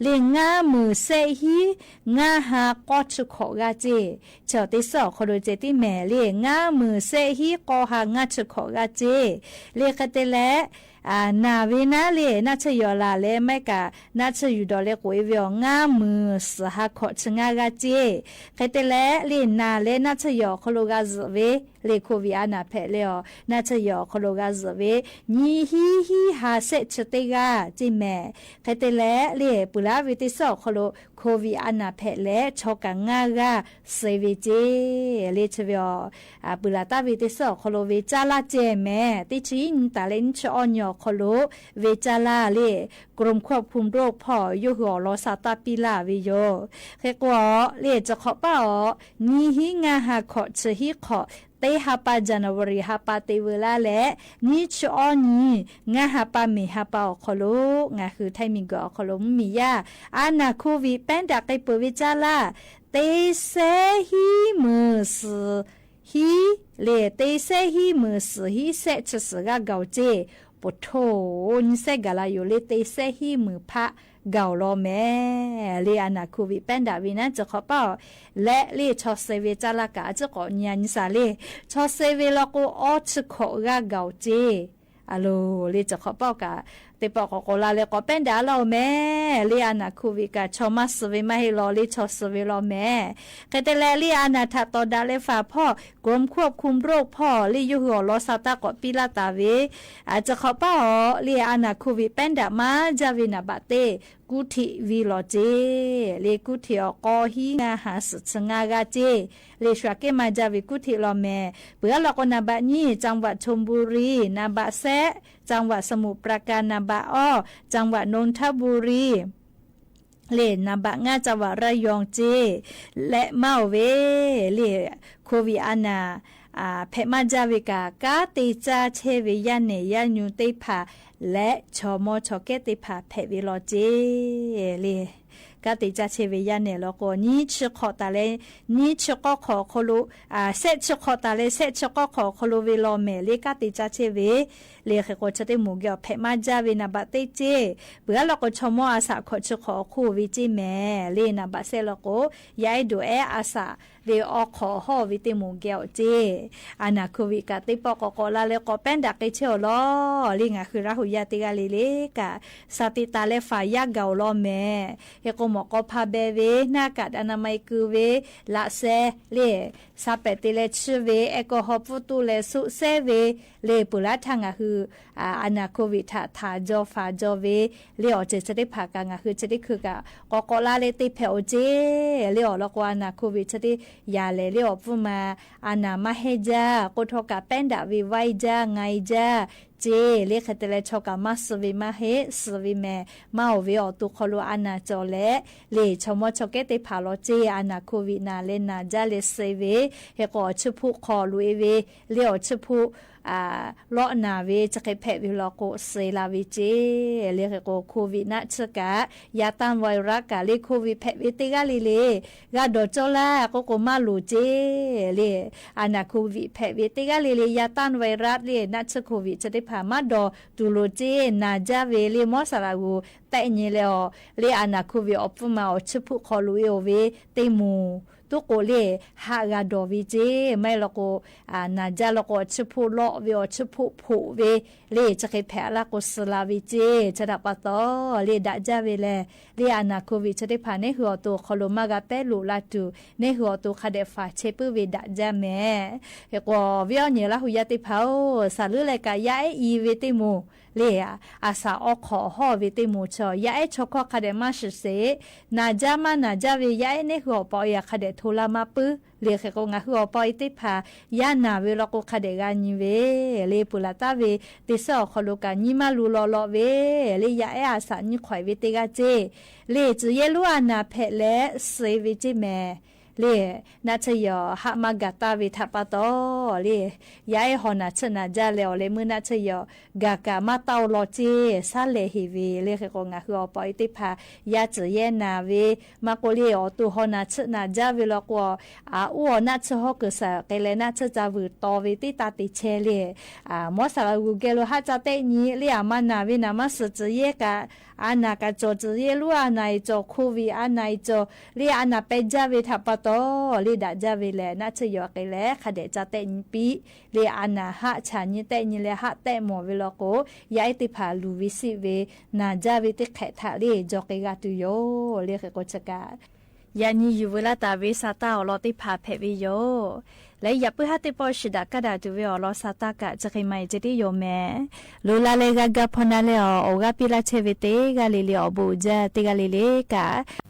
လၢ ငါးမုၢ်စဲးဟံး ငါးဟါ ကီၢ်ဆၢခိးဂၤက့ၢ်, ဆၢတ့စၢ်အီၣ်ခီလိာ်ကဲသ့ၣ်မဲာ်လၢ ငါးမုၢ်စဲးဟံး ကီၢ်ဟါ ငါးဆၢခိးဂၤက့ၢ်, လၢဃဲတဲလဲၣ် နၢ်ဝဲနၢ်လၢ နၢ်ဆၢယိၣ်လၢ်လၢ မ့ၢ်က နၢ်ဆၢယိၣ်ဒီးလၢ ကိးဝဲအီၤ ငါးမုၢ်စဲးဟါ ခီးဆၢငါးဂၤက့ၢ်, ဃဲတဲလဲၣ် လၢနၢ်လၢနၢ်ဆၢယိၣ်အီၣ်ခီလိာ်ဂၤစၢၤဝဲ လၢ COVID အါနၢ်ဖဲးလၢအီၤ နၢ်ဆၢယိၣ်အီၣ်ခီလိာ်ဂၤစၢၤဝဲ နံၣ်ဟံးဟံးဟါ စဲးဆၢတ့ဂၤက့ၢ်မဲာ်, ဃဲတဲလဲၣ် လၢ ပှၤလၢအဝဲတ့စၢ်အီၣ်ခီလိာ် COVID အါနၢ်ဖဲးလဲၣ် ဆီကးငါးဂၤ စဲးဝဲက့ၢ်, လၢဆၢဝဲအီၤ ပှၤလၢတၢ်ဝဲတ့စၢ်အီၣ်ခီလိာ်ဝဲကၢ်လၢ်ကဲမဲာ် တ့ဆၢဟံၣ်နံၣ်တၢ်လၢနံၣ်ဆၢအီနံၤအီၣ်ခီလိာ် ဝဲကၢ်လၢ်လၢ กรมควบคุมโรค ဖီၣ် ယိၣ်ဟုၣ်အီၣ်လီၤစၢ်တၢ်ပံလၢ်ဝဲယိၤ, ဃဲကိးအီၤ လၢ ဆၢခိးပာ်အီၤ နံၣ်ဟံးငါးဟါ ခီးဆၢဟံးခီး တ့ဟါပာ် January ဟါပာ်တ့ဝဲလၢ်လၢ နံၣ်ဆၢအီနံၤ ငါဟါပာ်မ့ၢ်ဟါပာ်အီၣ်ခီလိာ် ငါဃုထၢမံၤကီၢ်အီၣ်ခီလိာ် မုၢ်မံၤယၢ် အါနၢ် COVID ပဲၣ်ဒၣ်ကဲပၢၢ်ဝဲကၢ်လၢ် တ့စဲးဟံးမုၢ်စဲးဟံး လၢ တ့စဲးဟံးမုၢ်စဲးဟံး စဲးဆၢစဲးဂၤဂၤက့ၢ်, ပထိၣ် နံၣ်စဲးဂၤလၢ်ယိၤလၢ တ့စဲးဟံးမုၢ်ဖး ဂၤလီၤမဲာ်, လၢအါနၢ် COVID ပဲၣ်ဒၣ်ဝဲန့ၣ် ဆၢခိးပာ်အီၤ လၢ လၢ ဆီစဲးဝဲကၢ်လၢ်ကး အစ့ကိးညါနံၣ်စၢ်လၢ ဆီစဲးဝဲလီၤကိးအီဆၢခိးဂၤဂၤက့ၢ်, အလိၤ လၢဆၢခိးပာ်အီၤကး သ့ၣ်ပီၣ်ကိးကိးလၢ်လၢ ကိးပဲၣ်ဒၣ်လီၤမဲာ်, လၢအါနၢ် COVID ကး ဆီမးစၢၤဝဲမးဟ့ၣ်လီၤ လၢဆီစၢၤဝဲလီၤမဲာ်, ဃဲတဲလဲၣ် လၢအါနၢ်ထးတီၣ်ဒၣ်လၢ ฝาก ဖီၣ် กรมควบคุมโรค ဖီၣ် လၢယိၣ်ဟုၣ်အီၣ်လီၤစၢ်တၢ်ကိးပံလၢ်တၢ်ဝဲ အဆၢခိးပာ်အီၤ လၢအါနၢ် COVID ပဲၣ်ဒၣ်မၤဒ်ဝဲနံဘၣ်သ့ ကူထံးဝံၤလီၤက့ၢ်, လၢကူထံးအီၤ ကီၢ်ဟံးငါးဟါ စဲးဆၢငါးဂၤက့ၢ်, လၢဆှၢက့ၤမၤဒ်ဝဲကူထံးလီၤမဲာ်, ပှၤလီၤကိးနံဘၣ်နံၣ် จังหวัดชลบุรี နံဘၣ်သၢ จังหวัดสมุทรปราการ နံဘၣ်အီၣ် จังหวัดนนทบุรี လၢနံဘၣ်ငါး จังหวัดระยองက့ၢ်, လဲၤမၤအီၤဝဲ လၢ COVID အါနၢ် ဖဲးမၤဒ်ဝဲကး ကးတ့ကၢ်ဆဲးဝဲ ယါနဲၣ်ယါညူသ့ၣ်တဖၣ် လၢဆီမီၢ်ဆီကဲသ့ၣ်တဖၣ်ဖဲးဝဲလီၤက့ၢ်, လၢ ကးတ့ကၢ်ဆဲးဝဲယါနဲၣ်လီၤကိး နံၣ်ဆၢခိးတၢ်လၢ နံၣ်ဆၢကီၢ်ခီၣ်ခီလိာ် စဲးဆၢခိးတၢ်လၢ စဲးဆၢကီၢ်ခီၣ်ခီလိာ်ဝဲလီၤမဲာ် လၢကးတ့ကၢ်ဆဲးဝဲ လၢဃဲကိးဆၢသ့ၣ်မိၢ်ဂဲၤအီၤ ဖဲးမၤဒ်ဝဲနံဘၣ်သ့က့ၢ်, ပှၤလီၤကိးဆီမီၢ်အစး ခီးဆၢခီးအီၣ်ခီၣ်ဝဲက့ၢ်မဲာ်, လၢနံဘၣ်သၢလီၤကိး ယါအဲၣ်ဒိးအဲၣ်အစး လၢအီၣ်ခီးအီၣ်ဟီၣ်ဝဲသ့ၣ်မိၢ်ဂဲၤအီၤက့ၢ်, အါနၢ် COVID ကး သ့ၣ်ပီၣ်ကိးကိးလၢ်လၢ ကိးပဲၣ်ဒၣ်ကဲဆဲးအီၤလီၤ, လၢငါဃုရၣ်ဟူးယါတ့ၢ်ဂၤလံလၢကး စးသ့တၢ်လၢ ฝาก ယါဂၤအီၤလီၤမဲာ်, ဟဲကိး မော့ၵေါဖးဘဲဝ့ หน้ากากอนามัย ကွၢ်ဝ့ လၢစဲ လၢ ဆါပဲာ်တ့လဲၣ် ဆှၢဝ့ แอลกอฮอล์ ပူတူၢ်လဲၣ် စုးစဲဝ့ လၢ ပှၤလၢထါ ငါဟု အ အနၢ် โควิด ထၣ် ထၣ်ကၠီၤဖးကၠီၤဝ့ လၢအီၤ စဲးဆၢတ့ၢ်ဖး ကၢ် ငါဟု ဆၢတ့ၢ်ခုၣ်ကၢ် ကိးကိးလါလၢ တ့ၢ်ဖဲးအိၣ်စ့ လၢအီၤလီၤ ကွၢ် အနၢ် โควิด ဆၢတ့ၢ် ယၤလဲၣ် လၢအီၤ ပူၤမး အနၢ် မၤဟဲကၠၢ ကိးထီၣ်ကၢ် ပဲဒၣ်ဝ့ ဝါကၠၢ ငါကၠၢ စ့ လၢ ခဲတလဲ ဆီၣ်ကၢ် မၤစၢၤဝ့ မၤဟ့ၣ် စၢၤဝ့ မဲာ် မၤအိၣ်ဝ့ အီၤ တူၢ်ခီၣ်လိာ် အနၢ်ကၠီၤလဲၣ် လၢ ဆီၣ်မီဆီၣ်ကဲတ့ၢ်ဖးလီၤစ့ အနၢ် โควิด နၢ်လဲၣ် နၢ်ကၠၢလဲၣ် စ့ဝ့ ဟ့ၣ်ကီး အီၤ ဆူၣ်ဖူၣ် ခီၣ်လူၤအ့ဝ့ လၢအီၤ ဆူၣ်ဖူၣ် အ လီနၢ်ဝ့ ဆၢက့ဖဲးဝ့လီၤကိး စ့လၢဝ့စ့ လၢဟ့ၣ်ကီး โควิด နၢ်ဆၢကၢ် ယၢတၢ်ဝဲရၣ်ကၢ် လၢ โควิด ဖဲးဝ့ တ့ၢ်ဂၤလံလၢ ဂၤဒီးကၠီလၢ် ကိးကိး မၤလိာ်စ့ လၢ အနၢ် โควิด ဖဲးဝ့ တ့ၢ်ဂၤလံလၢ ယၢတၢ်ဝဲရၣ် လၢ နၢ်ဆၢ โควิด ဆၢတ့ၢ်ဖး မၤဒီးတူၢ်လိာ်စ့ နၢ်ကၠၢဝ့ လၢ မီစရၣ်ဂူ တဲာ်ညိလဲၣ်အီၤ လၢ အနၢ် โควิด အီၤ ပူၤမး အီၤ ဆူၣ်ဖူၣ် ခီၣ်လူၤအ့အိၣ်ဝ့ တ့ၢ်မူၤ တူၢ်ကိးလၢ ဟးဂၤဒီးဝ့စ့ မ့ၢ်လီၤကိး အ နၢ်ကၠၢလီၤကိး အီၤ ဆူၣ်ဖူၣ်လီၤဝ့ အီၤ ဆူၣ်ဖူၣ်ဖှိၣ်ဝ့ လၢ ဆၢက့ဖဲးအလၢ်ကိး စ့လၢဝ့စ့ ဆၢတၢ်ပာ်တီ လၢ ဒၣ်ကၠၢဝ့လဲၣ် လၢ အနၢ် โควิด ဆၢတ့ၢ်ဖး နဟ့ၣ်အီၤ တူၢ်ခီၣ်လိာ် မၤဂၤပဲလိာ်လၢ်တူၢ် နဟ့ၣ်အီၤ တူၢ်ခါဒဲး ဖးဆဲးပုၢ်ဝ့ ဒၣ်ကၠၢမဲာ် ဟ့ၣ်ကီး ဝံအီၣ်ညဲၣ် လၢဟူယါတ့ၢ်ဖးဧၢ စးလဲၣ်ကၢ် ယၢအဲၣ်အံၤဝ့တ့ၢ်မူၤ လၢ အစးအီၣ်ခီၣ်ဟီၣ်ဝ့တ့ၢ်မူၤ ဆၢ ယၢအဲၣ်ဆီခီၣ်ခါဒဲး မၤစၢၤစ့ နၢ်ကၠၢ မၤနၢ်ကၠၢဝ့ ယၢအဲၣ် နဟ့ၣ်အီၤ ပီအံၤ အခါဒဲး ထိလၢ်မၤပုၢ် လၢဟ့ၣ်ကီး ငါဟု အီၤ ပီအံၤတ့ၢ်ဖး ယၢနၢ်ဝ့လီၤကိး ခါဒဲး ဂၤညံဝ့ လၢ ပှၤလၢတၢ်ဝ့ တ့ဆၢအီၤခီၣ်လိာ်ကၢ် ညံမၤလူလီၤလီၤဝ့ လၢ ယၢအဲၣ် အစးညံခွဲးဝ့တ့ၢ်ဂၤစ့ လၢ စံးယဲလူအနၢ်ဖဲးလဲၣ် စ့ဝ့စ့မဲာ် လၢ နၢ်ဆၢယီၤ ဟးမၤဂၤတၢ်ဝ့ ထးပာ်တီ လၢ ယၢအဲၣ် ဟီၣ်နၢ်ဆၢနၢ်ကၠၢလဲၣ်အီၤ လၢမုၢ် နၢ်ဆၢယီၤ ဂၤကၢ် မၤတၢ်အိၣ်လီၤစ့ ဆါလဲၣ်ဟ့ၣ်ဝ့ လၢဟ့ၣ်ကီး ငါဟု အီၤ ပီအံၤတ့ၢ်ဖး ယၢစံးယဲနၢ်ဝ့ မၤကိးလၢ အီၤ တူၢ်ဟီၣ်နၢ်ဆၢနၢ်ကၠၢဝ့လီၤကိး အအိၣ်အီၤ နၢ်ဆၢဟီၣ်ကစၢ် ကဲလဲၣ် နၢ်ဆၢ စၢ်ဝုၤတီၤဝ့ တ့ၢ်တၢ်တ့ၢ်ဆဲးလၢ အ မီစရၣ်ဂူ ကဲလိာ် ဟးကၠၢ်တဲာ်ညိ လၢအမၤနၢ်ဝ့ နၢ်မၤစၢၤ စံးယဲကၢ် အနၢ်ကၢ်ကၠီၣ် စံးယဲလူအနၢ်အံၤကၠီၣ် โควิด အနၢ်အံၤကၠီၣ် လၢအနၢ်ပဲကၠၢဝ့ ထးပာ်တီ လၢ ဒၣ်ကၠၢဝ့လဲၣ် နၢ်ဆၢယီၤကဲလဲၣ် ခါဒဲး ကၠၢ်တဲာ်ညိပံ လၢအနၢ်ဟးဆၢညိ တဲာ်ညိလဲၣ် ဟးတဲာ်မီၢ်ဝ့လီၤကိး ယၢအဲၣ်တ့ၢ်ဖး လူၤဝ့စံးဝ့ နၢ်ကၠၢဝ့တ့ၢ်ခဲးထး လၢ ကၠီၣ်က့ၤဂၤတုၤယိာ် လၢဟ့ၣ်ကီးဆၢကၢ် ယၤနံၤယုၢ်ဝ့လၢတၢ်ဝ့ စးတၢ်အီၣ်လီၤတ့ၢ်ဖး ဖဲးဝ့ယိာ် လၢယၤပၢ်ဟးတ့ၢ်ပီၢ် စံးဒၣ်ကဒါတုၤဝ့အီၤ လီၤစးတၢ်ကၢ် စ့ၢ်ကီးမၤအံၤ စ့ၢ်ကီးယိာ်မဲာ် လူလၢ်လၢဂၤဂၤဖီနၤလၢအီၤ အိၣ်ဂၤပံလၢ်ဆဲးဝ့ တ့ၢ်ဂၤလံလံ အီၣ်ဘိးအူကၠၢ တ့ၢ်ဂၤလံလံကၢ်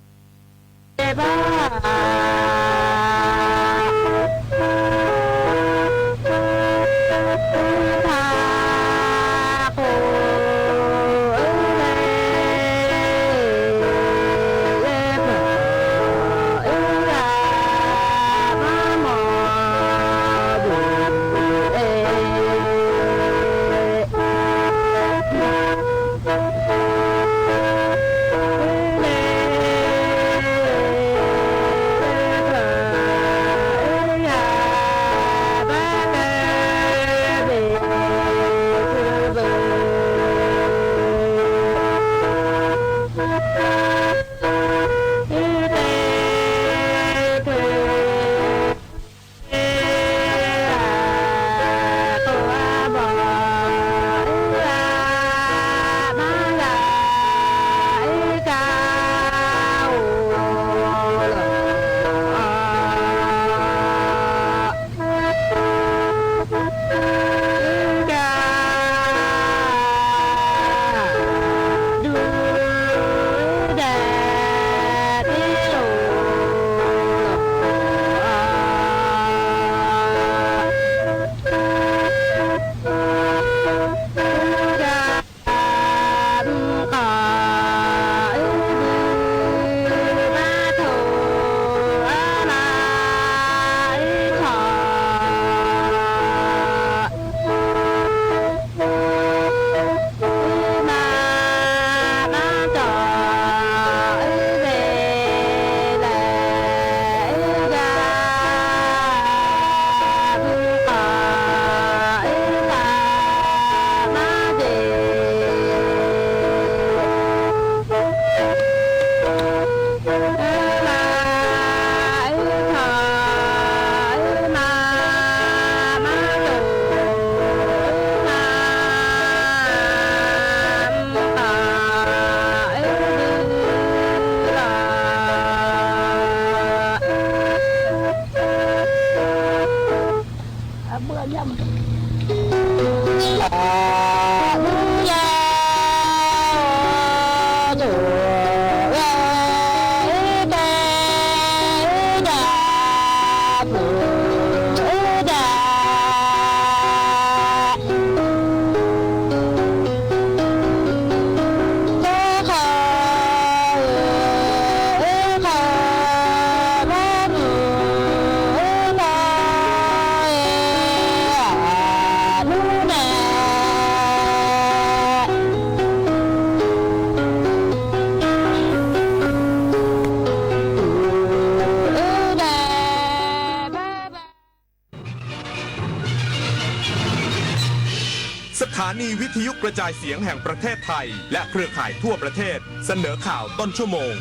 วิทยุกระจายเสียงแห่งประเทศไทย และเครือข่ายทั่วประเทศ เสนอข่าวต้นชั่วโมง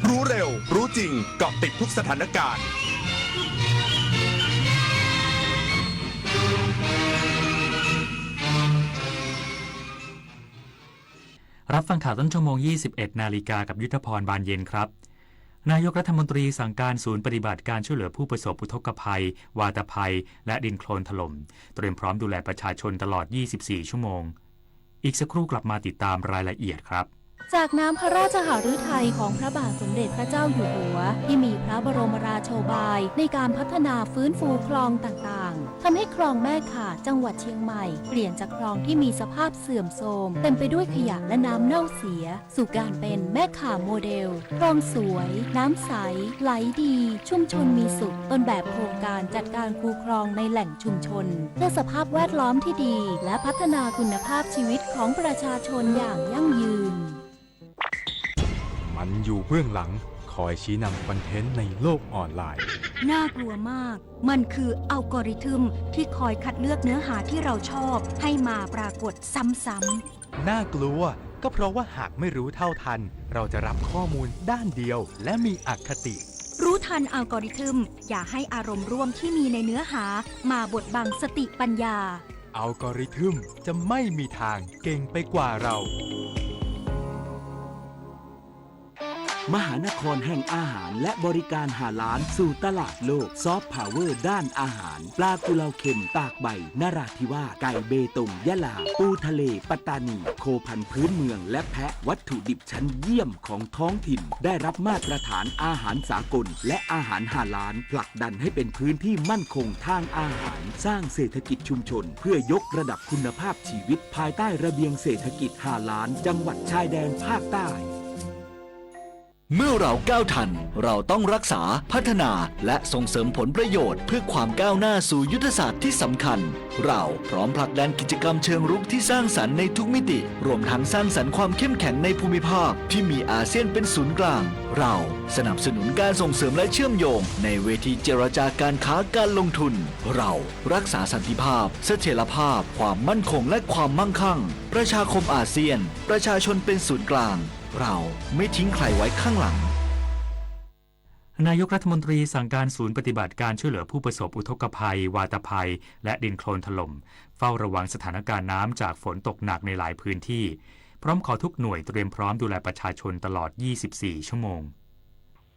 รู้เร็ว รู้จริง เกาะติดทุกสถานการณ์ รับฟังข่าวต้นชั่วโมง ยี่สิบเอ็ดนาฬิกา กับยุทธพร บานเย็นครับ นายกรัฐมนตรีสั่งการศูนย์ปฏิบัติการช่วยเหลือผู้ประสบอุทกภัย วาตภัย และดินโคลนถล่ม เตรียมพร้อมดูแลประชาชนตลอด ยี่สิบสี่ ชั่วโมง อีกสักครู่กลับมาติดตามรายละเอียดครับ จากน้ำพระราชหฤทัยของพระบาทสมเด็จพระเจ้าอยู่หัว ที่มีพระบรมราโชบายในการพัฒนาฟื้นฟูคลองต่างๆ ทำให้คลองแม่ข่าจังหวัดเชียงใหม่ เปลี่ยนจากคลองที่มีสภาพเสื่อมโทรม เต็มไปด้วยขยะและน้ำเน่าเสีย สู่การเป็นแม่ข่าโมเดล คลองสวย น้ำใส ไหลดี ชุมชนมีสุข ต้นแบบโครงการจัดการคูคลองในแหล่งชุมชน เพื่อสภาพแวดล้อมที่ดี และพัฒนาคุณภาพชีวิตของประชาชนอย่างยั่งยืน มันอยู่เบื้องหลัง คอยชี้นำคอนเทนต์ในโลกออนไลน์ น่ากลัวมาก มันคืออัลกอริทึมที่คอยคัดเลือกเนื้อหาที่เราชอบให้มาปรากฏซ้ำๆ น่ากลัว ก็เพราะว่าหากไม่รู้เท่าทัน เราจะรับข้อมูลด้านเดียว และมีอคติ รู้ทันอัลกอริทึม อย่าให้อารมณ์ร่วมที่มีในเนื้อหามาบดบังสติปัญญา อัลกอริทึมจะไม่มีทางเก่งไปกว่าเรา มหานครแห่งอาหารและบริการฮาลาลสู่ตลาดโลก ซอฟต์พาวเวอร์ด้านอาหาร ปลากุเลาเค็มตากใบนราธิวาส ไก่เบตงยะลา ปูทะเลปัตตานี โคพันธุ์พื้นเมือง และแพะ วัตถุดิบชั้นเยี่ยมของท้องถิ่น ได้รับมาตรฐานอาหารสากล และอาหารฮาลาล ผลักดันให้เป็นพื้นที่มั่นคงทางอาหาร สร้างเศรษฐกิจชุมชน เพื่อยกระดับคุณภาพชีวิตภายใต้ระเบียงเศรษฐกิจฮาลาล จังหวัดชายแดนภาคใต้ เมื่อเราก้าวทัน เราต้องรักษา พัฒนา และส่งเสริมผลประโยชน์เพื่อความก้าวหน้าสู่ยุทธศาสตร์ที่สำคัญ เราพร้อมผลักดันกิจกรรมเชิงรุกที่สร้างสรรค์ในทุกมิติ รวมทั้งสร้างสรรค์ความเข้มแข็งในภูมิภาคที่มีอาเซียนเป็นศูนย์กลาง เราสนับสนุนการส่งเสริมและเชื่อมโยงในเวทีเจรจาการค้าการลงทุน เรารักษาสันติภาพ เสถียรภาพ ความมั่นคง และความมั่งคั่ง ประชาคมอาเซียน ประชาชนเป็นศูนย์กลาง เราไม่ทิ้งใครไว้ข้างหลัง นายกรัฐมนตรีสั่งการศูนย์ปฏิบัติการช่วยเหลือผู้ประสบอุทกภัย วาตภัย และดินโคลนถล่ม เฝ้าระวังสถานการณ์น้ำจากฝนตกหนักในหลายพื้นที่ พร้อมขอทุกหน่วยเตรียมพร้อมดูแลประชาชนตลอด ยี่สิบสี่ ชั่วโมง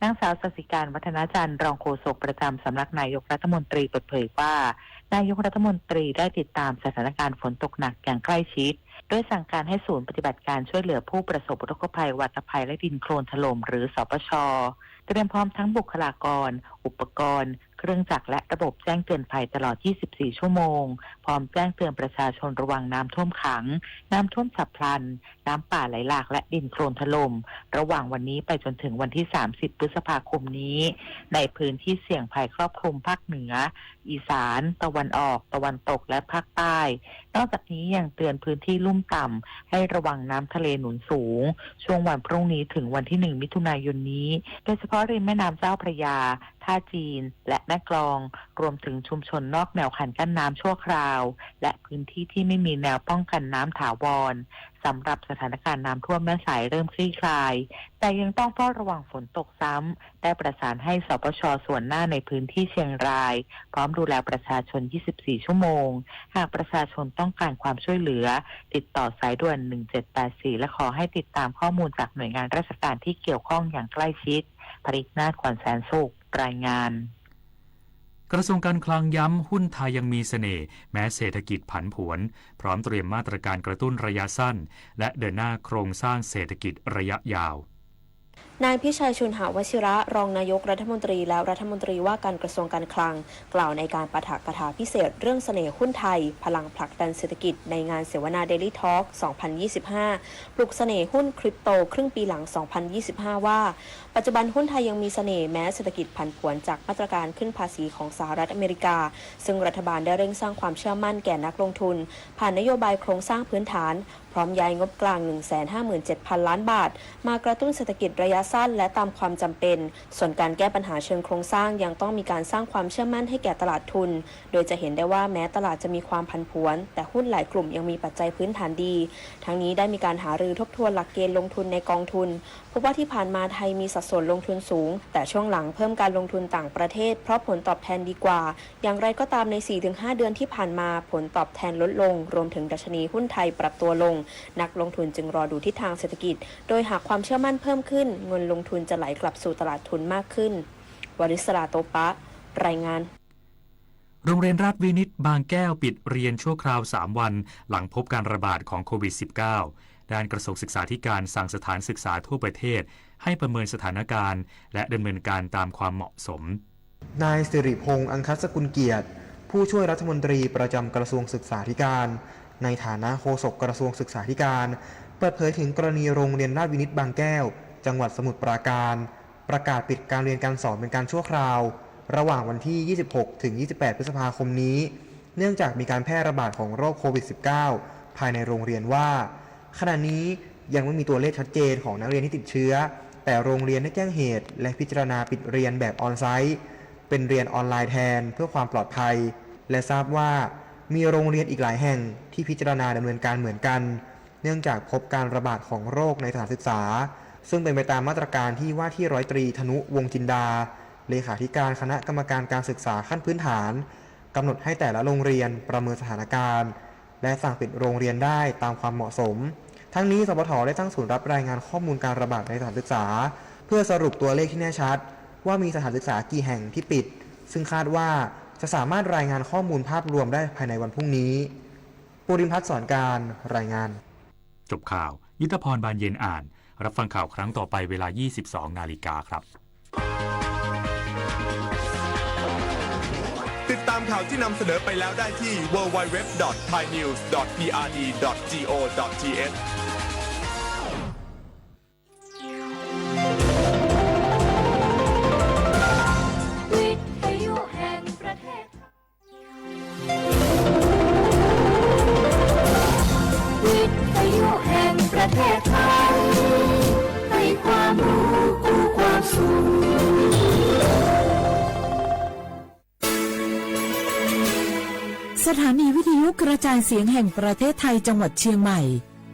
นางสาวสศิการ วัฒนจันทร์ รองโฆษกประจำสำนักนายกรัฐมนตรีเปิดเผยว่า นายกรัฐมนตรีได้ติดตามสถานการณ์ฝนตกหนักอย่างใกล้ชิด โดยสั่งการให้ศูนย์ปฏิบัติการช่วยเหลือผู้ประสบอุทกภัยวาตภัยและดินโคลนถล่ม หรือ สปช เตรียมพร้อมทั้งบุคลากร อุปกรณ์ เครื่องจักรและระบบแจ้งเตือนภัยตลอด ยี่สิบสี่ ชั่วโมง พร้อมแจ้งเตือนประชาชนระวังน้ำท่วมขัง น้ำท่วมฉับพลัน น้ำป่าไหลหลาก และดินโคลนถล่ม ระหว่างวันนี้ไปจนถึงวันที่ สามสิบ พฤษภาคมนี้ ในพื้นที่เสี่ยงภัยครอบคลุมภาคเหนือ อีสาน ตะวันออก ตะวันตก และภาคใต้ นอกจากนี้ยังเตือนพื้นที่ลุ่มต่ำให้ระวังน้ำทะเลหนุนสูง ช่วงวันพรุ่งนี้ถึงวันที่ หนึ่ง มิถุนายนนี้ โดยเฉพาะริมแม่น้ำเจ้าพระยา ท่าจีน และแม่กลอง รวมถึงชุมชนนอกแนวคันกั้นน้ำชั่วคราว และพื้นที่ที่ไม่มีแนวป้องกันน้ำถาวร สำหรับสถานการณ์น้ำท่วมแม่สายเริ่มคลี่คลาย แต่ยังต้องเฝ้าระวังฝนตกซ้ำ ได้ประสานให้ สปช ส่วนหน้าในพื้นที่เชียงราย พร้อมดูแลประชาชน ยี่สิบสี่ ชั่วโมง หากประชาชนต้องการความช่วยเหลือ ติดต่อสายด่วน หนึ่งเจ็ดแปดสี่ และขอให้ติดตามข้อมูลจากหน่วยงานราชการที่เกี่ยวข้องอย่างใกล้ชิด พริกนาถ ขวัญแสนสุข รายงาน กระทรวงการคลังย้ำ หุ้นไทยยังมีเสน่ห์ แม้เศรษฐกิจผันผวน พร้อมเตรียมมาตรการกระตุ้นระยะสั้น และเดินหน้าโครงสร้างเศรษฐกิจระยะยาว นายพิชัย ชุนหวชิระ รองนายกรัฐมนตรี และรัฐมนตรีว่าการกระทรวงการคลัง กล่าวในการปาฐกถาพิเศษเรื่องเสน่ห์หุ้นไทย พลังผลักดันเศรษฐกิจ ในงานเสวนา Daily Talk สองพันยี่สิบห้า ปลุกเสน่ห์หุ้นคริปโตครึ่งปีหลัง สองพันยี่สิบห้า ว่า ปัจจุบันหุ้นไทยยังมีเสน่ห์แม้เศรษฐกิจผันผวนจากมาตรการขึ้นภาษีของสหรัฐอเมริกา ซึ่งรัฐบาลได้เร่งสร้างความเชื่อมั่นแก่นักลงทุน ผ่านนโยบายโครงสร้างพื้นฐาน พร้อมย้ายงบกลาง หนึ่งแสนห้าหมื่นเจ็ดพันล้านบาท มากระตุ้นเศรษฐกิจระยะ สั้นและตามความจำเป็น ส่วนการแก้ปัญหาเชิงโครงสร้างยังต้องมีการสร้างความเชื่อมั่นให้แก่ตลาดทุน โดยจะเห็นได้ว่าแม้ตลาดจะมีความผันผวน แต่หุ้นหลายกลุ่มยังมีปัจจัยพื้นฐานดี ทั้งนี้ได้มีการหารือทบทวนหลักเกณฑ์ลงทุนในกองทุน พบว่าที่ผ่านมาไทยมีสัดส่วนลงทุนสูง แต่ช่วงหลังเพิ่มการลงทุนต่างประเทศ เพราะผลตอบแทนดีกว่า อย่างไรก็ตามใน สี่ถึงห้า เดือนที่ผ่านมา ผลตอบแทนลดลง รวมถึงดัชนีหุ้นไทยปรับตัวลง นักลงทุนจึงรอดูทิศทางเศรษฐกิจ โดยหากความเชื่อมั่นเพิ่มขึ้น เงินลงทุนจะไหลกลับสู่ตลาดทุนมากขึ้น วริศรา โตปะ รายงาน โรงเรียนราชวินิตบางแก้วปิดเรียนชั่วคราวสามวัน หลังพบการระบาดของโควิดสิบเก้า ด้านกระทรวงศึกษาธิการสั่งสถานศึกษาทั่วประเทศให้ประเมินสถานการณ์ และดำเนินการตามความเหมาะสม นายสิริพงษ์ อังคสกุลเกียรติ ผู้ช่วยรัฐมนตรีประจำกระทรวงศึกษาธิการ ในฐานะโฆษกกระทรวงศึกษาธิการ เปิดเผยถึงกรณีโรงเรียนราชวินิตบางแก้ว จังหวัดสมุทรปราการ ประกาศปิดการเรียนการสอนเป็นการชั่วคราว ระหว่างวันที่ ยี่สิบหก ถึง ยี่สิบแปด พฤษภาคมนี้ เนื่องจากมีการแพร่ระบาดของโรคโควิดสิบเก้า ภายในโรงเรียนว่า ขณะนี้ยังไม่มีตัวเลขชัดเจนของนักเรียนที่ติดเชื้อ แต่โรงเรียนได้แจ้งเหตุ และพิจารณาปิดเรียนแบบออนไซต์ เป็นเรียนออนไลน์แทนเพื่อความปลอดภัย และทราบว่ามีโรงเรียนอีกหลายแห่งที่พิจารณาดำเนินการเหมือนกัน เนื่องจากพบการระบาดของโรคในสถานศึกษา ซึ่งเป็นไปตามมาตรการที่ว่าที่ร้อยตรีธนุ วงศ์จินดา เลขาธิการคณะกรรมการการศึกษาขั้นพื้นฐาน กำหนดให้แต่ละโรงเรียนประเมินสถานการณ์ และสั่งปิดโรงเรียนได้ตามความเหมาะสม ทั้งนี้ สปท ได้ตั้งศูนย์รับรายงานข้อมูลการระบาดในสถานศึกษา เพื่อสรุปตัวเลขที่แน่ชัด ว่ามีสถานศึกษากี่แห่งที่ปิด ซึ่งคาดว่าจะสามารถรายงานข้อมูลภาพรวมได้ภายในวันพรุ่งนี้ ภูริพัฒน์ สอนการ รายงาน จบข่าว ยุทธพร บานเย็นอ่าน รับฟังข่าวครั้งต่อไปเวลา ยี่สิบสอง นาฬิกาครับ ติดตามข่าวที่นำเสนอไปแล้วได้ที่ ดับเบิลยู ดับเบิลยู ดับเบิลยู ดอท ไทยนิวส์ ดอท พีอาร์ดี ดอท จีโอ ดอท ทีเอช วิทยุแห่งประเทศ วิทยุแห่งประเทศไทย ให้ความรู้คู่ความสุข สถานีวิทยุกระจายเสียงแห่งประเทศไทยจังหวัดเชียงใหม่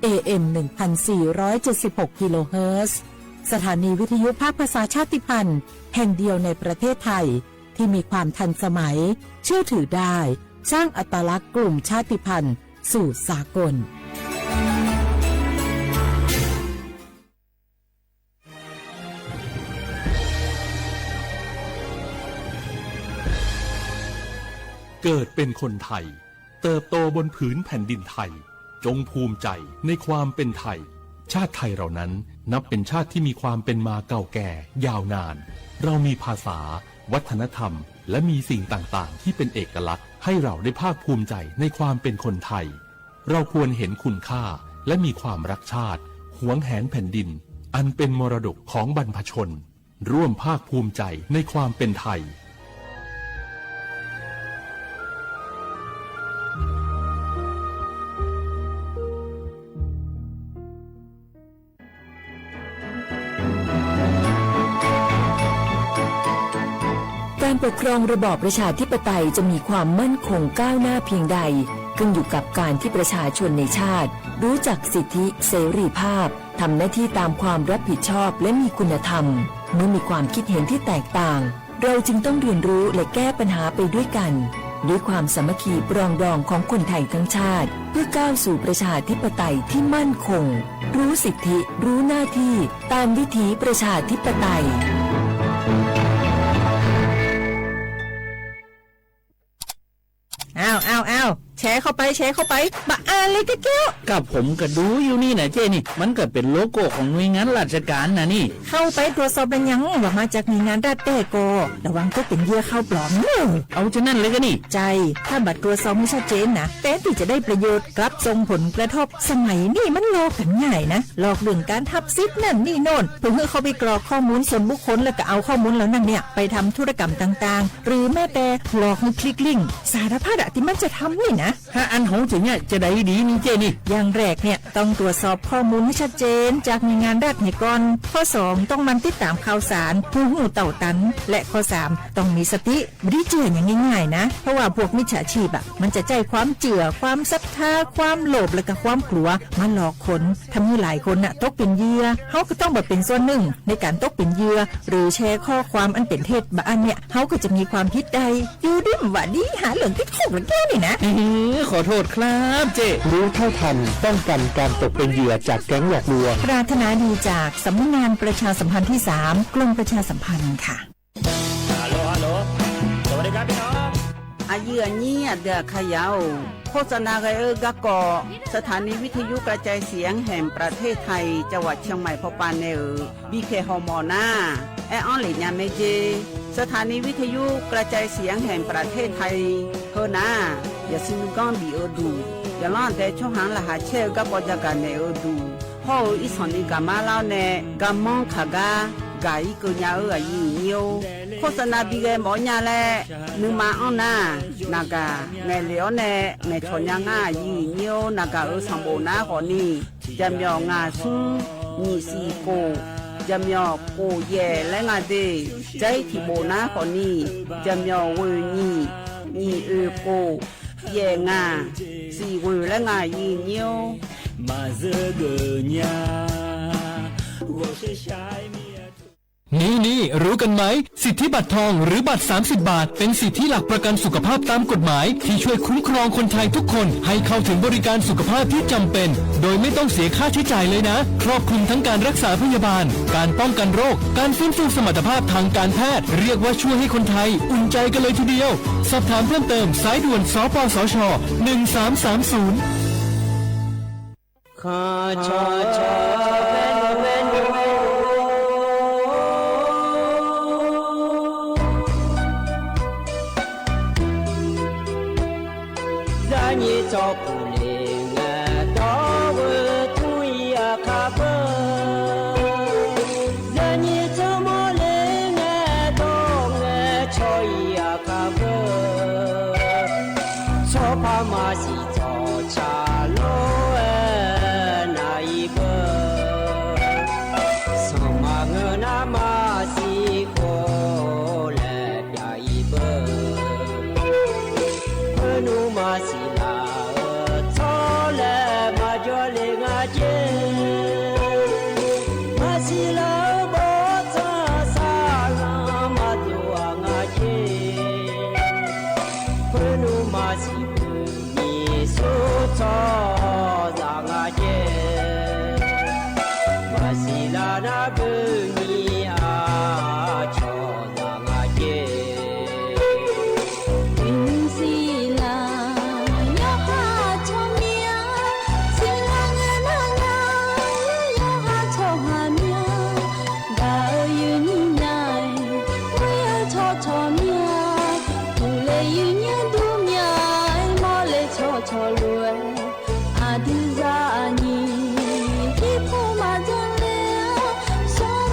เอ เอ็ม หนึ่งพันสี่ร้อยเจ็ดสิบหก กิโลเฮิรตซ์ สถานีวิทยุภาคภาษาชาติพันธุ์แห่งเดียวในประเทศไทย ที่มีความทันสมัย เชื่อถือได้ สร้างอัตลักษณ์กลุ่มชาติพันธุ์สู่สากล เกิดเป็นคนไทย เติบโตบนผืนแผ่นดินไทย จงภูมิใจในความเป็นไทย ชาติไทยเรานั้นนับเป็นชาติที่มีความเป็นมาเก่าแก่ยาวนาน เรามีภาษา วัฒนธรรม และมีสิ่งต่างๆ ที่เป็นเอกลักษณ์ ให้เราได้ภาคภูมิใจในความเป็นคนไทย เราควรเห็นคุณค่า และมีความรักชาติ หวงแหนแผ่นดิน อันเป็นมรดกของบรรพชน ร่วมภาคภูมิใจในความเป็นไทย การปกครองระบอบประชาธิปไตยจะมีความมั่นคงก้าวหน้าเพียงใด ขึ้นอยู่กับการที่ประชาชนในชาติ รู้จักสิทธิเสรีภาพ ทำหน้าที่ตามความรับผิดชอบและมีคุณธรรม เมื่อมีความคิดเห็นที่แตกต่าง เราจึงต้องเรียนรู้และแก้ปัญหาไปด้วยกัน ด้วยความสามัคคีปรองดองของคนไทยทั้งชาติ เพื่อก้าวสู่ประชาธิปไตยที่มั่นคง รู้สิทธิ รู้หน้าที่ ตามวิถีประชาธิปไตย อ้าว อ้าว อ้าว แชร์เข้าไป แชร์เข้าไป บ่อ่านเลยกะแก้ว ก็ผมก็ดูอยู่นี่นะเจ้นี่ มันก็เป็นโลโก้ของหน่วยงานราชการนะนี่ เข้าไปตรวจสอบแม่นยังว่ามาจากหน่วยงานรัฐแต๊ก่อ ระวังตกเป็นเหยื่อข่าวปลอมเน่อ เอาจานั้นเลยกะนี่ ใจ้ ถ้าบ่ตรวจสอบหื้อชัดเจนนะ แทนตี้จะได้ประโยชน์ กลับส่งผลกระทบ สมัยนี้มันหลอกกั๋นง่ายนะ หลอกเรื่องการทับสิทธิ์นั่นนี่โน่น เพื่อหื้อเข้าไปกรอกข้อมูลส่วนบุคคล แล้วก็เอาข้อมูลเหล่านั้นเนี่ย ไปทำธุรกรรมต่างๆ หรือแม้แต่หลอกหื้อคลิกลิงก์ สารพัดอะตี้มันจะทำนี่นะ อะ ห้าอันเฮาจะเยียะจาใดดีนี่เจ๊นี่ อย่างแรกเนี่ย ต้องตรวจสอบข้อมูลหื้อชัดเจนจากหน่วยงานรัฐเหียก่อน ข้อสอง ต้องหมั่นติดต๋ามข่าวสารหื้อฮู้เต้าตัน และข้อสาม ต้องมีสติ บ่ดีเจื้อหยังง่ายๆ นะ เพราะว่าพวกมิจฉาชีพอะ มันจะใจ๊ความเจื้อ ความศรัทธา ความโลภ และก็ความกลัว มาหลอกคน ทำหื้อหลายคนน่ะ ตกเป๋นเหยื่อ เฮาก็ต้องบ่เป๋นส่วนนึ่งในก๋านตกเป๋นเหยื่อ หรือแชร์ข้อความอันเป๋นเท็จ บ่อั้นเนี่ย เฮาก็จะมีความผิดได้ อยู่ดีบ่ดี หาเรื่องติดคุกละแกนี่นะ อื้อหือ ขอโต้ษครับเจ๊ รู้เท่าทัน ป้องกันการตกเป็นเหยื่อจากแก๊งหลอกลวง ปรารถนาดีจากสำนักงานประชาสัมพันธ์ที่สาม กรมประชาสัมพันธ์ค่ะ ฮัลโหล ฮัลโหล สวัสดีครับพี่น้อง อายื้ออายี่ อาเดืออาขยาว โฆษณากั๋นเอ่อ ก๊ะก่อ สถานีวิทยุกระจายเสียงแห่งประเทศไทย จังหวัดเชียงใหม่ ผ่อปานแน่เอ่อ บีเค ฮอมอ นา แออ้อนเหล่นญาแม่เจ สถานีวิทยุกระจายเสียงแห่งประเทศไทย เฮอนา อย่าซิ้นก้อนบีเอ่อดู อย่าล่อนแต่ช่องหางรหัสแช่เอ่อ ก๊ะก่อจะก๋าแน่เอ่อดู พ่อเอ่อ อี้ส่องนี้ก๋ามาเล่าแน่ กำมองขาก๊ะ ก๋าอี้เกอญาเอ่อ อายื้ออายี่ โฆษณาบีแกหมอญาแล นึ่งมาอ้อนนา นาก๋า แง่เหลียวแน่ แง่ฉอนญางา อายื้ออายี่ นาก๋าเอ่อ ส่องโบกหน้าข้อนี้ จะเหมียว งาศูนย์ หยี่สี่โก จะเหมียว โกแย่และงาเด ใจ๊ตี้โบกหน้าข้อนี้ จะเหมียว เว่ยหยี่ หยี่เอ่อ โก แย่งา สี่เว่ยและงา อายื้ออายี่ นี่นี่ รู้กันไหม สิทธิบัตรทองหรือบัตรสามสิบบาท เป็นสิทธิหลักประกันสุขภาพตามกฎหมาย ที่ช่วยคุ้มครองคนไทยทุกคนให้เข้าถึงบริการสุขภาพที่จำเป็น โดยไม่ต้องเสียค่าใช้จ่ายเลยนะ ครอบคลุมทั้งการรักษาพยาบาล การป้องกันโรค การฟื้นฟูสมรรถภาพทางการแพทย์ เรียกว่าช่วยให้คนไทยอุ่นใจกันเลยทีเดียว สอบถามเพิ่มเติม สายด่วน สปสช หนึ่งสามสามศูนย์ ข้าชอชอแว่นแว่น ยายีจอผู้เล่ง ตอเวอทุยอาคาเบอ ยายีจอมอเล่ง ตองชอยอาคาเบอ ชอพามาสี จอชาโลเอนาอีเบอ สมาเงอนามาสีโกแลยาอีเบอ เออหนูมาสีลาเออชอแลมาจอเลงาเจ มาสีลาเออบ่ชาสาลามาตัวงาเจ เปิ้นหนูมาสีเปิ้นมีสู้จอจางอาเจ มาสีลานาเปิ้นมีอาจอจางอาเจ อินสีลา ยอหาชอเมีย สีลาเงนางา ยอหาชอหาเมีย ดาเอยยืนยิ่งใหญ่ เวยเอยชอชอเมีย ดูเลยยืนเยียะดูเมีย มอเลยชอชอรวย อาดื้อจาอายี ที่ผู้มาจังเลย สอง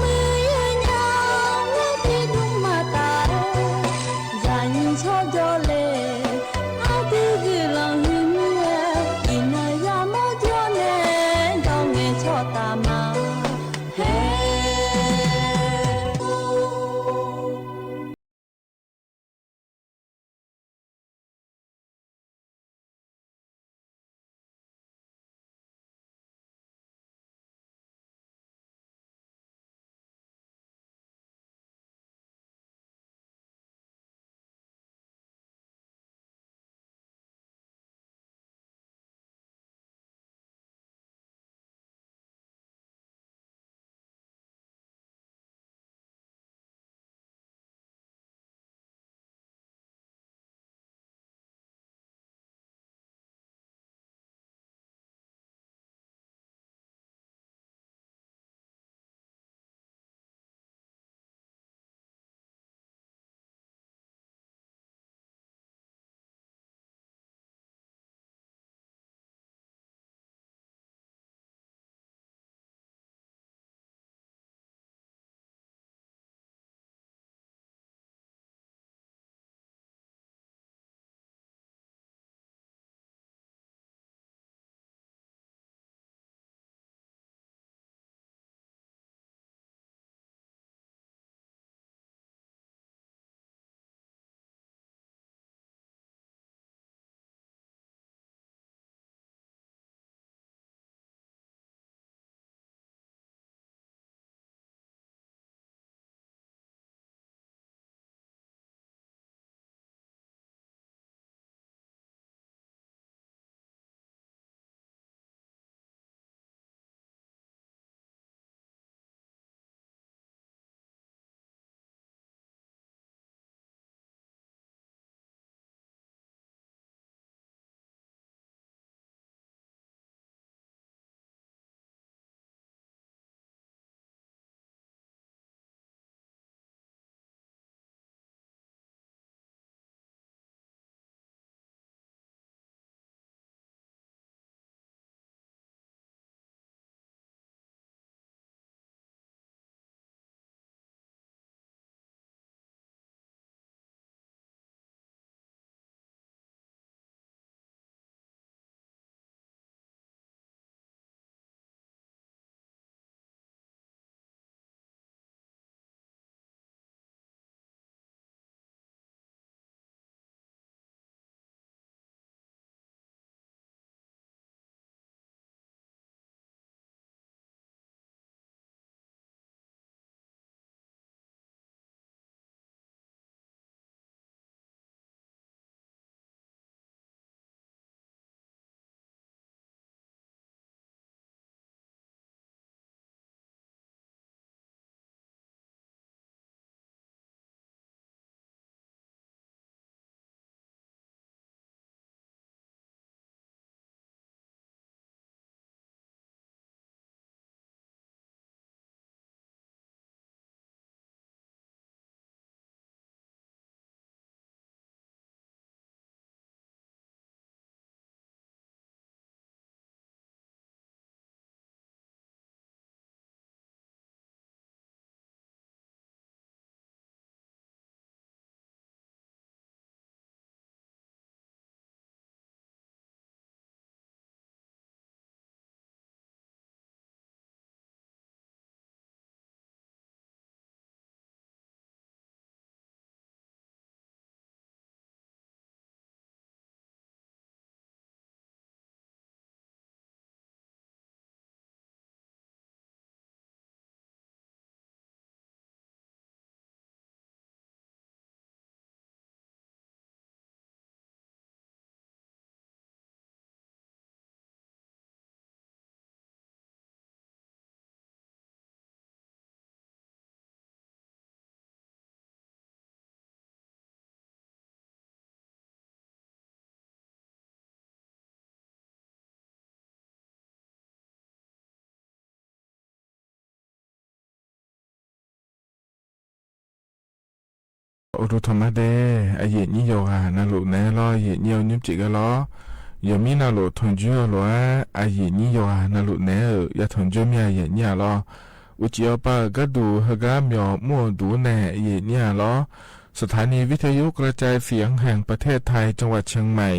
အိၣ် တူၺ်းထီၣ်မးဒဲး အယိပ်ၼီႈယိၤဂၤ နၢ်လူၺ်နဲလီၤ ယိပ်ၼီ၈် ဢဝ် နွံစံၣ်ကလီၤ ယိပ်မီးနၢ်လူၺ်ထွင်ၸိုဝ်းလီၤဧါ အယိပ်ၼီႈယိၤဂၤ နၢ်လူၺနဲဧၢ ယထွင်ၸိုဝ်းမီး ယိပ်နံၣ်ဧါလီၤ အိၣ်စံၣ်အီၤပၢ် ကါဒိၣ် ဟဲဂၤ မျီၣ်မူၣ်ဒူၣ်နဲ ယိပ်နံၣ်ဧါလီၤ สถานีวิทยุกระจายเสียงแห่งประเทศไทยจังหวัดเชียงใหม่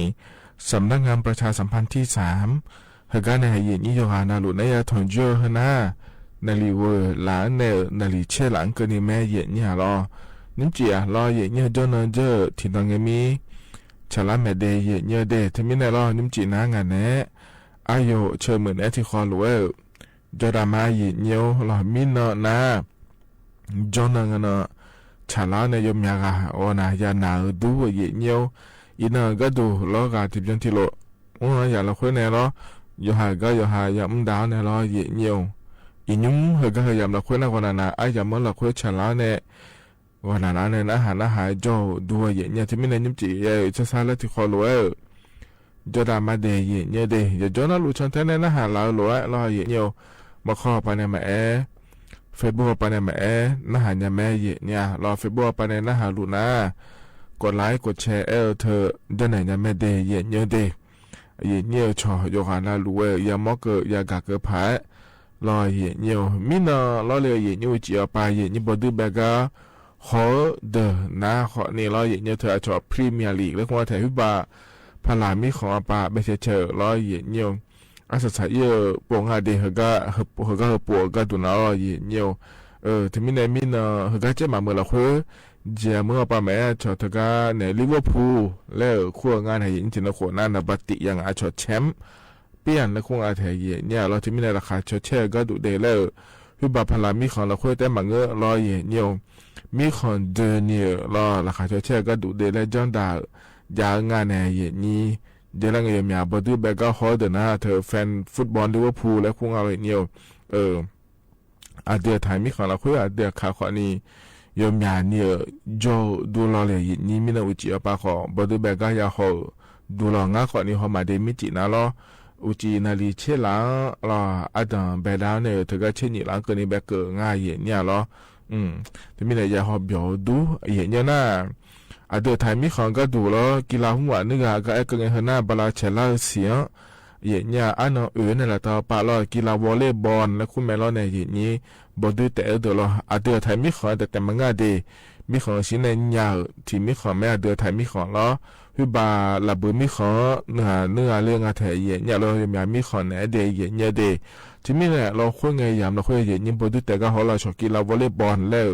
สำนักงานประชาสัมพันธ์ที่สาม ဟဲဂၤန့ၣ် ယိပ်နံၣ်ယိၤဂၤ နၢ်လူၺနဲ ယထွင်ၸိုဝ်း ဟဲနၤ နၢ်လံၣ်ဝဲလၢ်နဲ နၢ်လံၣ်ဆဲးလၢ် ကၢၢ်နံၣ်မ့ၢ် ယိပ်နံၣ်ဧါလီၤ နွံစံၣ်ဧါလီၤ ယိပ်နံၣ်ဧါ ကၠီနၢၤကၠၢၢ် ထံၣ်နီၣ်ငဲမံ ဆၣ်လါမဲာ်ဒဲး ယိပ်နံၣ်ဧါဒဲး တမံၤန့ၣ်လီၤ နွံစံၣ်နၤ ငါနဲ အယိပ် ဆၢမုၢ်နဲ ထံၣ်ဃီလိာ်ဝဲ ကၠီဒၣ်မး ယိပ်နံၣ်ဧါလီၤ မံနီၢ်နၤ ကၠီနၢၤ ဆၣ်လါနဲ ယိပ်မၠးဂၤ အိၣ်နၤ ယၤနၢ်ဧၢ ဒူ ယိပ်နံၣ်ဧါ အံၤနၢ် ကါဒိၣ်လီၤ ဂၤ တဘျီထံၣ်လိာ် အိၣ်ယၤလီၤဃိန့ၣ်လီၤ ယိၤဟၣ်ဂၤ ယိၤဟၣ်ယၤမူဒါန့ၣ်လီၤ ယိပ်နံၣ်ဧါ အံၤနွံ ဟဲဂၤ ဟဲယၤလီၤဃိန့ၣ် ဂီၢ်နၢ်နၢ် အယၤမၢလီၤဃိ ဆၣ်လါနဲ ဂီၢ်နၢ်နၢ်န့ၣ် နဟၣ် နဟၣ် ကၠီ ဒူ ယိပ်နံၣ်ဧါ တမံၤန့ၣ် နွံစံၣ် ယဲ ဆၢဆါလၢထံၣ်ဃီလိာ်ဝဲ ကၠီဒၣ်မးဒဲး ယိပ်နံၣ်ဧါဒဲး ယကၠီနၢ်လူၺ် ဆၢထဲန့ၣ် နဟၣ်လၢလိာ်ဝဲလီၤ ယိပ်နံၣ်ဧါ မၤခီပၤန့ၣ်မၤအဲၣ် Facebook ပၤန့ၣ်မၤအဲၣ် နဟၣ်ညါမဲ ယိပ်နံၣ်ဧါလီၤ Facebook ပၤန့ၣ် နဟၣ်လူၺ်နၤ กดไลค์ กดแชร์ အဲၣ်အၢ ထၢ ကၠီနဲၣ်ညါမဲဒဲး ယိပ်နံၣ်ဧါဒဲး ယိပ်နံၣ်ဧါ ဆီၣ် ယိၤဂၤ နၢ်လူၺ်ဝဲ ယၤမီကၢၢ် ယၤဂၤကၢၢ်ဖး လီၤ ယိပ်နံၣ်ဧါ မံနီၢ်လီၤလၢ ယိပ်နံၣ် အိၣ်စံၣ်အီၤပၢ် ယိပ်နံၣ် ဘီဒုဘဲဂၤ ဟီၣ်ဒၢးနၤဃီန့ၣ်လီၤ ယိပ်နံၣ်ဧါ ထၢၣ်အဆီၣ် Premier League လၢဃိထဲ ဟုၣ်ဘၣ် ဖးလၢ်မံဃီၣ်အပၢ် ဘဲဆဲးဆဲးလီၤ ယိပ်နံၣ်ဧါ အစစံၣ်အံၤ ပိာ်ငါဒဲး ဟဲဂၤ ဟဲဂၤဟဲပိာ်အဂၤဒိၣ်နၤလီၤ ယိပ်နံၣ်ဧါ တမံၤန့ၣ် မံနီၢ် ဟဲဂၤကဲမးမုၢ်လီၤဃိ ယဲမုၢ်အပၢ်မၤအဲၣ် ဆီၣ်တဂၤန့ၣ် Liverpool လၢ ခူၣ်အငါန့ၣ် ယိပ်နံၣ် ထံၣ်နၢ်ဃိၣ်နၤ နဘၣ်တံၣ်ယၤ အဆီၣ် champion လၢဃိထဲ ယိပ်နံၣ်ဧါလီၤ တမံၤန့ၣ် လၢခးဆီၣ်ဆဲးအဂၤဒိၣ်ဒဲးလၢ ဟုၣ်ဘၣ်ဖးလၢ်မံဃီၣ်လီၤဃိ တဲမးမုၢ်လီၤ ယိပ်နံၣ်ဧါ မံဃီၣ်ဒၢးန့ၣ်လီၤ လၢခးဆီၣ်ဆဲးအဂၤဒိၣ်ဒဲးလၢ ကၠီဒၣ် ယၤအငါန့ၣ် ယိပ်နံၣ် ဒ်လၢယိၤမၠး ဘီဒုဘဲဂၤ ဟီၣ်ဒၢးနၤ ထၢၣ် fan football Liverpool လၢဃိလီၤ ယိပ်နံၣ်ဧါ အဒၢးထၢၣ်မံဃီၣ်လီၤဃိ အဒၢးခးဃီန့ၣ် ယိၤမၠးန့ၣ် ကၠီဒိၣ်လီၤလၢ ယိပ်နံၣ် မံနီၢ် အိၣ်စံၣ်အီၤပၢ်ဃီ ဘီဒုဘဲဂၤ ယၤဟီၣ်ဒိၣ်လီၤ ငါဃီန့ၣ် ဟီၣ်မးဒဲး မံစံၣ်နၤလီၤ အိၣ်စံၣ်နၢ်လံၣ်ဆဲးလၢ်လီၤ အဒၢးဘဲဒၣ်န့ၣ် တဂၤဆဲးနံၣ်လၢ ကၢၢ်နံၣ်ဘဲကၢၢ် ငါ ယိပ်နံၣ်ဧါလီၤ တမံၤန့ၣ် ယၤဟီၣ်ဘျီၣ်ဒိၣ် ယိပ်နံၣ်ဧါနၤ အဒၢးထၢၣ်မံဃီၣ်အဂၤဒိၣ်လီၤ ကံလၤဟူမး နဂၤအဂၤအဲၣ်ကငဲၤဟၢနၤ ဘလၢဆဲးလၢ်စံၣ် ယိပ်နံၣ်ဧါ အါနီၢ်အုၣ်န့ၣ်လၢတၢ်ပာ်လီၤ ကံလၤ volleyball လၢဃိမဲာ်လီၤန့ၣ် ယိပ်နံၣ် ဘီဒုတဲအၢဒၢးလီၤ အဒၢးထၢၣ်မံဃီၣ် တတဲမးငါဒဲး မံဃီၣ်စံၣ်န့ၣ် ညၣ်ဧၢ ထံၣ်မံဃီၣ်မ့ၢ်အဒၢးထၢၣ်မံဃီၣ်လီၤ ဟုၣ်ဘၣ်လၢဘၢမံဃီၣ် နဂၤလၢငါထဲ ယိပ်နံၣ်ဧါလီၤ ယိၤမၠးမံဃီၣ်န့ၣ် ဒဲး ယိပ်နံၣ်ဧါဒဲး တမံၤန့ၣ် လီၤဃိငဲၤယၤ လီၤဃိ ယိပ်နံၣ် ဘီဒုတဲဂၤဟီၣ်လီၤ ဆီၣ်ကံလၤ volleyball လၢ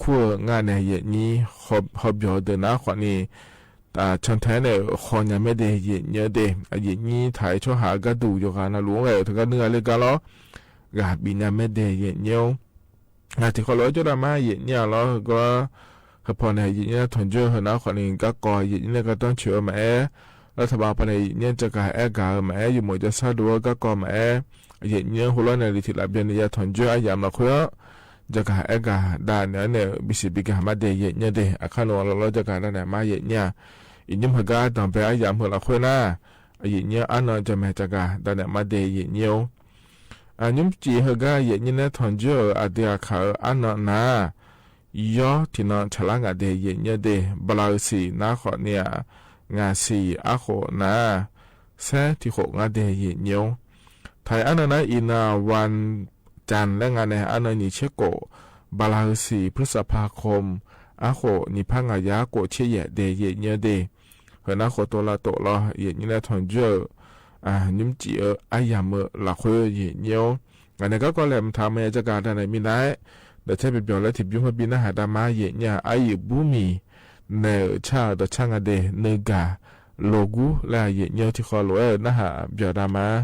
ခူၣ်ငါန့ၣ် ယိပ်နံၣ် ဟီၣ်ဘျီၣ်ဒၢးနၤဃီန့ၣ် တၢ်ဆီၣ်ထဲန့ၣ် ဃီညါမဲဒဲး ယိပ်နံၣ်ဧါဒဲး ယိပ်နံၣ် ထၢၣ်ဆီဟၣ်အဂၤဒိၣ် ယိၤဂၤနၢ်လူၣ်ဝဲ တဂၤနုၢ်ဂၤလၢဂၤလီၤ ဂၤဘံၣ်ညါမဲဒဲး ယိပ်နံၣ်ဧါ ဂၤထံၣ်ဃီလီၤ ကၠီဒၣ်မး ယိပ်နံၣ်ဧါလီၤ ဂီၢ် ဟၢဖီၣ်န့ၣ် ယိပ်နံၣ် ထွင်ၸိုဝ်ၣ် ဟၢနၤဃီန့ၣ် ကၢ်ကီၢ် ယိပ်နံၣ် ကတီၢ်ဆၢမးအဲၣ် လၢထးဘၣ်ပၤန့ၣ် ယိပ်နံၣ် ကၢ်ကီၢ်အဲၣ်ဂၤမးအဲၣ် ယမိၢ်ကၠီဆၣ်ဒိၣ် ကၢ်ကီၢ်မးအဲၣ် ယိပ်နံၣ် ဟိလီၤန့ၣ် လံထံၣ်လၢဘျီန့ၣ် ယၤထွင်ၸိုဝ်ၣ် အယၤမးလီၤဃိ ကၢ်ကီၢ်အဲၣ်ဂၤ ဒၣ်နဲန့ၣ် ဘံၣ်စံၣ်ဘံၣ်ကၤမးဒဲး ယိပ်နံၣ်ဧါဒဲး အခါနုၢ်လီၤလီၤ ကၢ်ကီၢ်ဒၣ်နဲမး ယိပ်နံၣ်ဧါ ယိပ်နံၣ် ဟဲဂၤ ဒၢၣ်ဘဲအယၤမးလီၤဃိနၤ ယိပ်နံၣ် အါနီၢ် ကၠီမဲာ်ကၢ်ကီၢ် ဒၣ်နဲမးဒဲး ယိပ်နံၣ်ဧါ အနွံစံၣ်ဟဲဂၤ ယိပ်နံၣ် ထွင်ၸိုဝ်ၣ် အဒုးအခၣ်ဧၢ အါနီၢ်နၤ ယီထံၣ်နီၣ် ဆၣ်လါငါဒဲး ယိပ်နံၣ်ဧါဒဲး ဘလၢစံၣ် နၤဃီန့ၣ် ငါစံၣ် အဃိနၤ ဆဲးထံၣ်ဃိၣ်ငါဒဲး ယိပ်နံၣ်ဧါ ထၢၣ်အါနီၢ်နၤ အံၤနၤ วันจันทร์ လၢငါန့ၣ် အါနီၢ်နံၣ်ဆံကိး ဘလၢစံၣ် พฤษภาคม အဃိ နံၣ်ဖးငါယၤကိးဆံယဲၢ်ဒဲး ယိပ်နံၣ်ဧါဒဲး ဟၢနၤဃိတိၤလၢတိၤလီၤ ယိပ်နံၣ် ထွင်ၸိုဝ်ၣ် အနွံစံၣ်ဧၢ အယၤမးလီၤဃိ ယိပ်နံၣ်ဧါ ဂၤန့ၣ် ကၢ်ကီၢ်လဲၣ် မထါမယၤကၢ်ကီၢ်ဒၣ်နဲမံၤန့ၣ် ဒီးဆဲးပျီပျီလၢထံၣ်ဘျုးမၤဘံနၤဟးဒၣ်မး ယိပ်နံၣ်ဧါ အအံၤဘူမံၤ နဲဆၣ်ဒီးဆၣ်ငါဒဲး နဂၤ လီၤဂူလၢ ယိပ်နံၣ်ဧါ ထံၣ်ဃီလီၤဝဲ နဟးပျီဒၣ်မး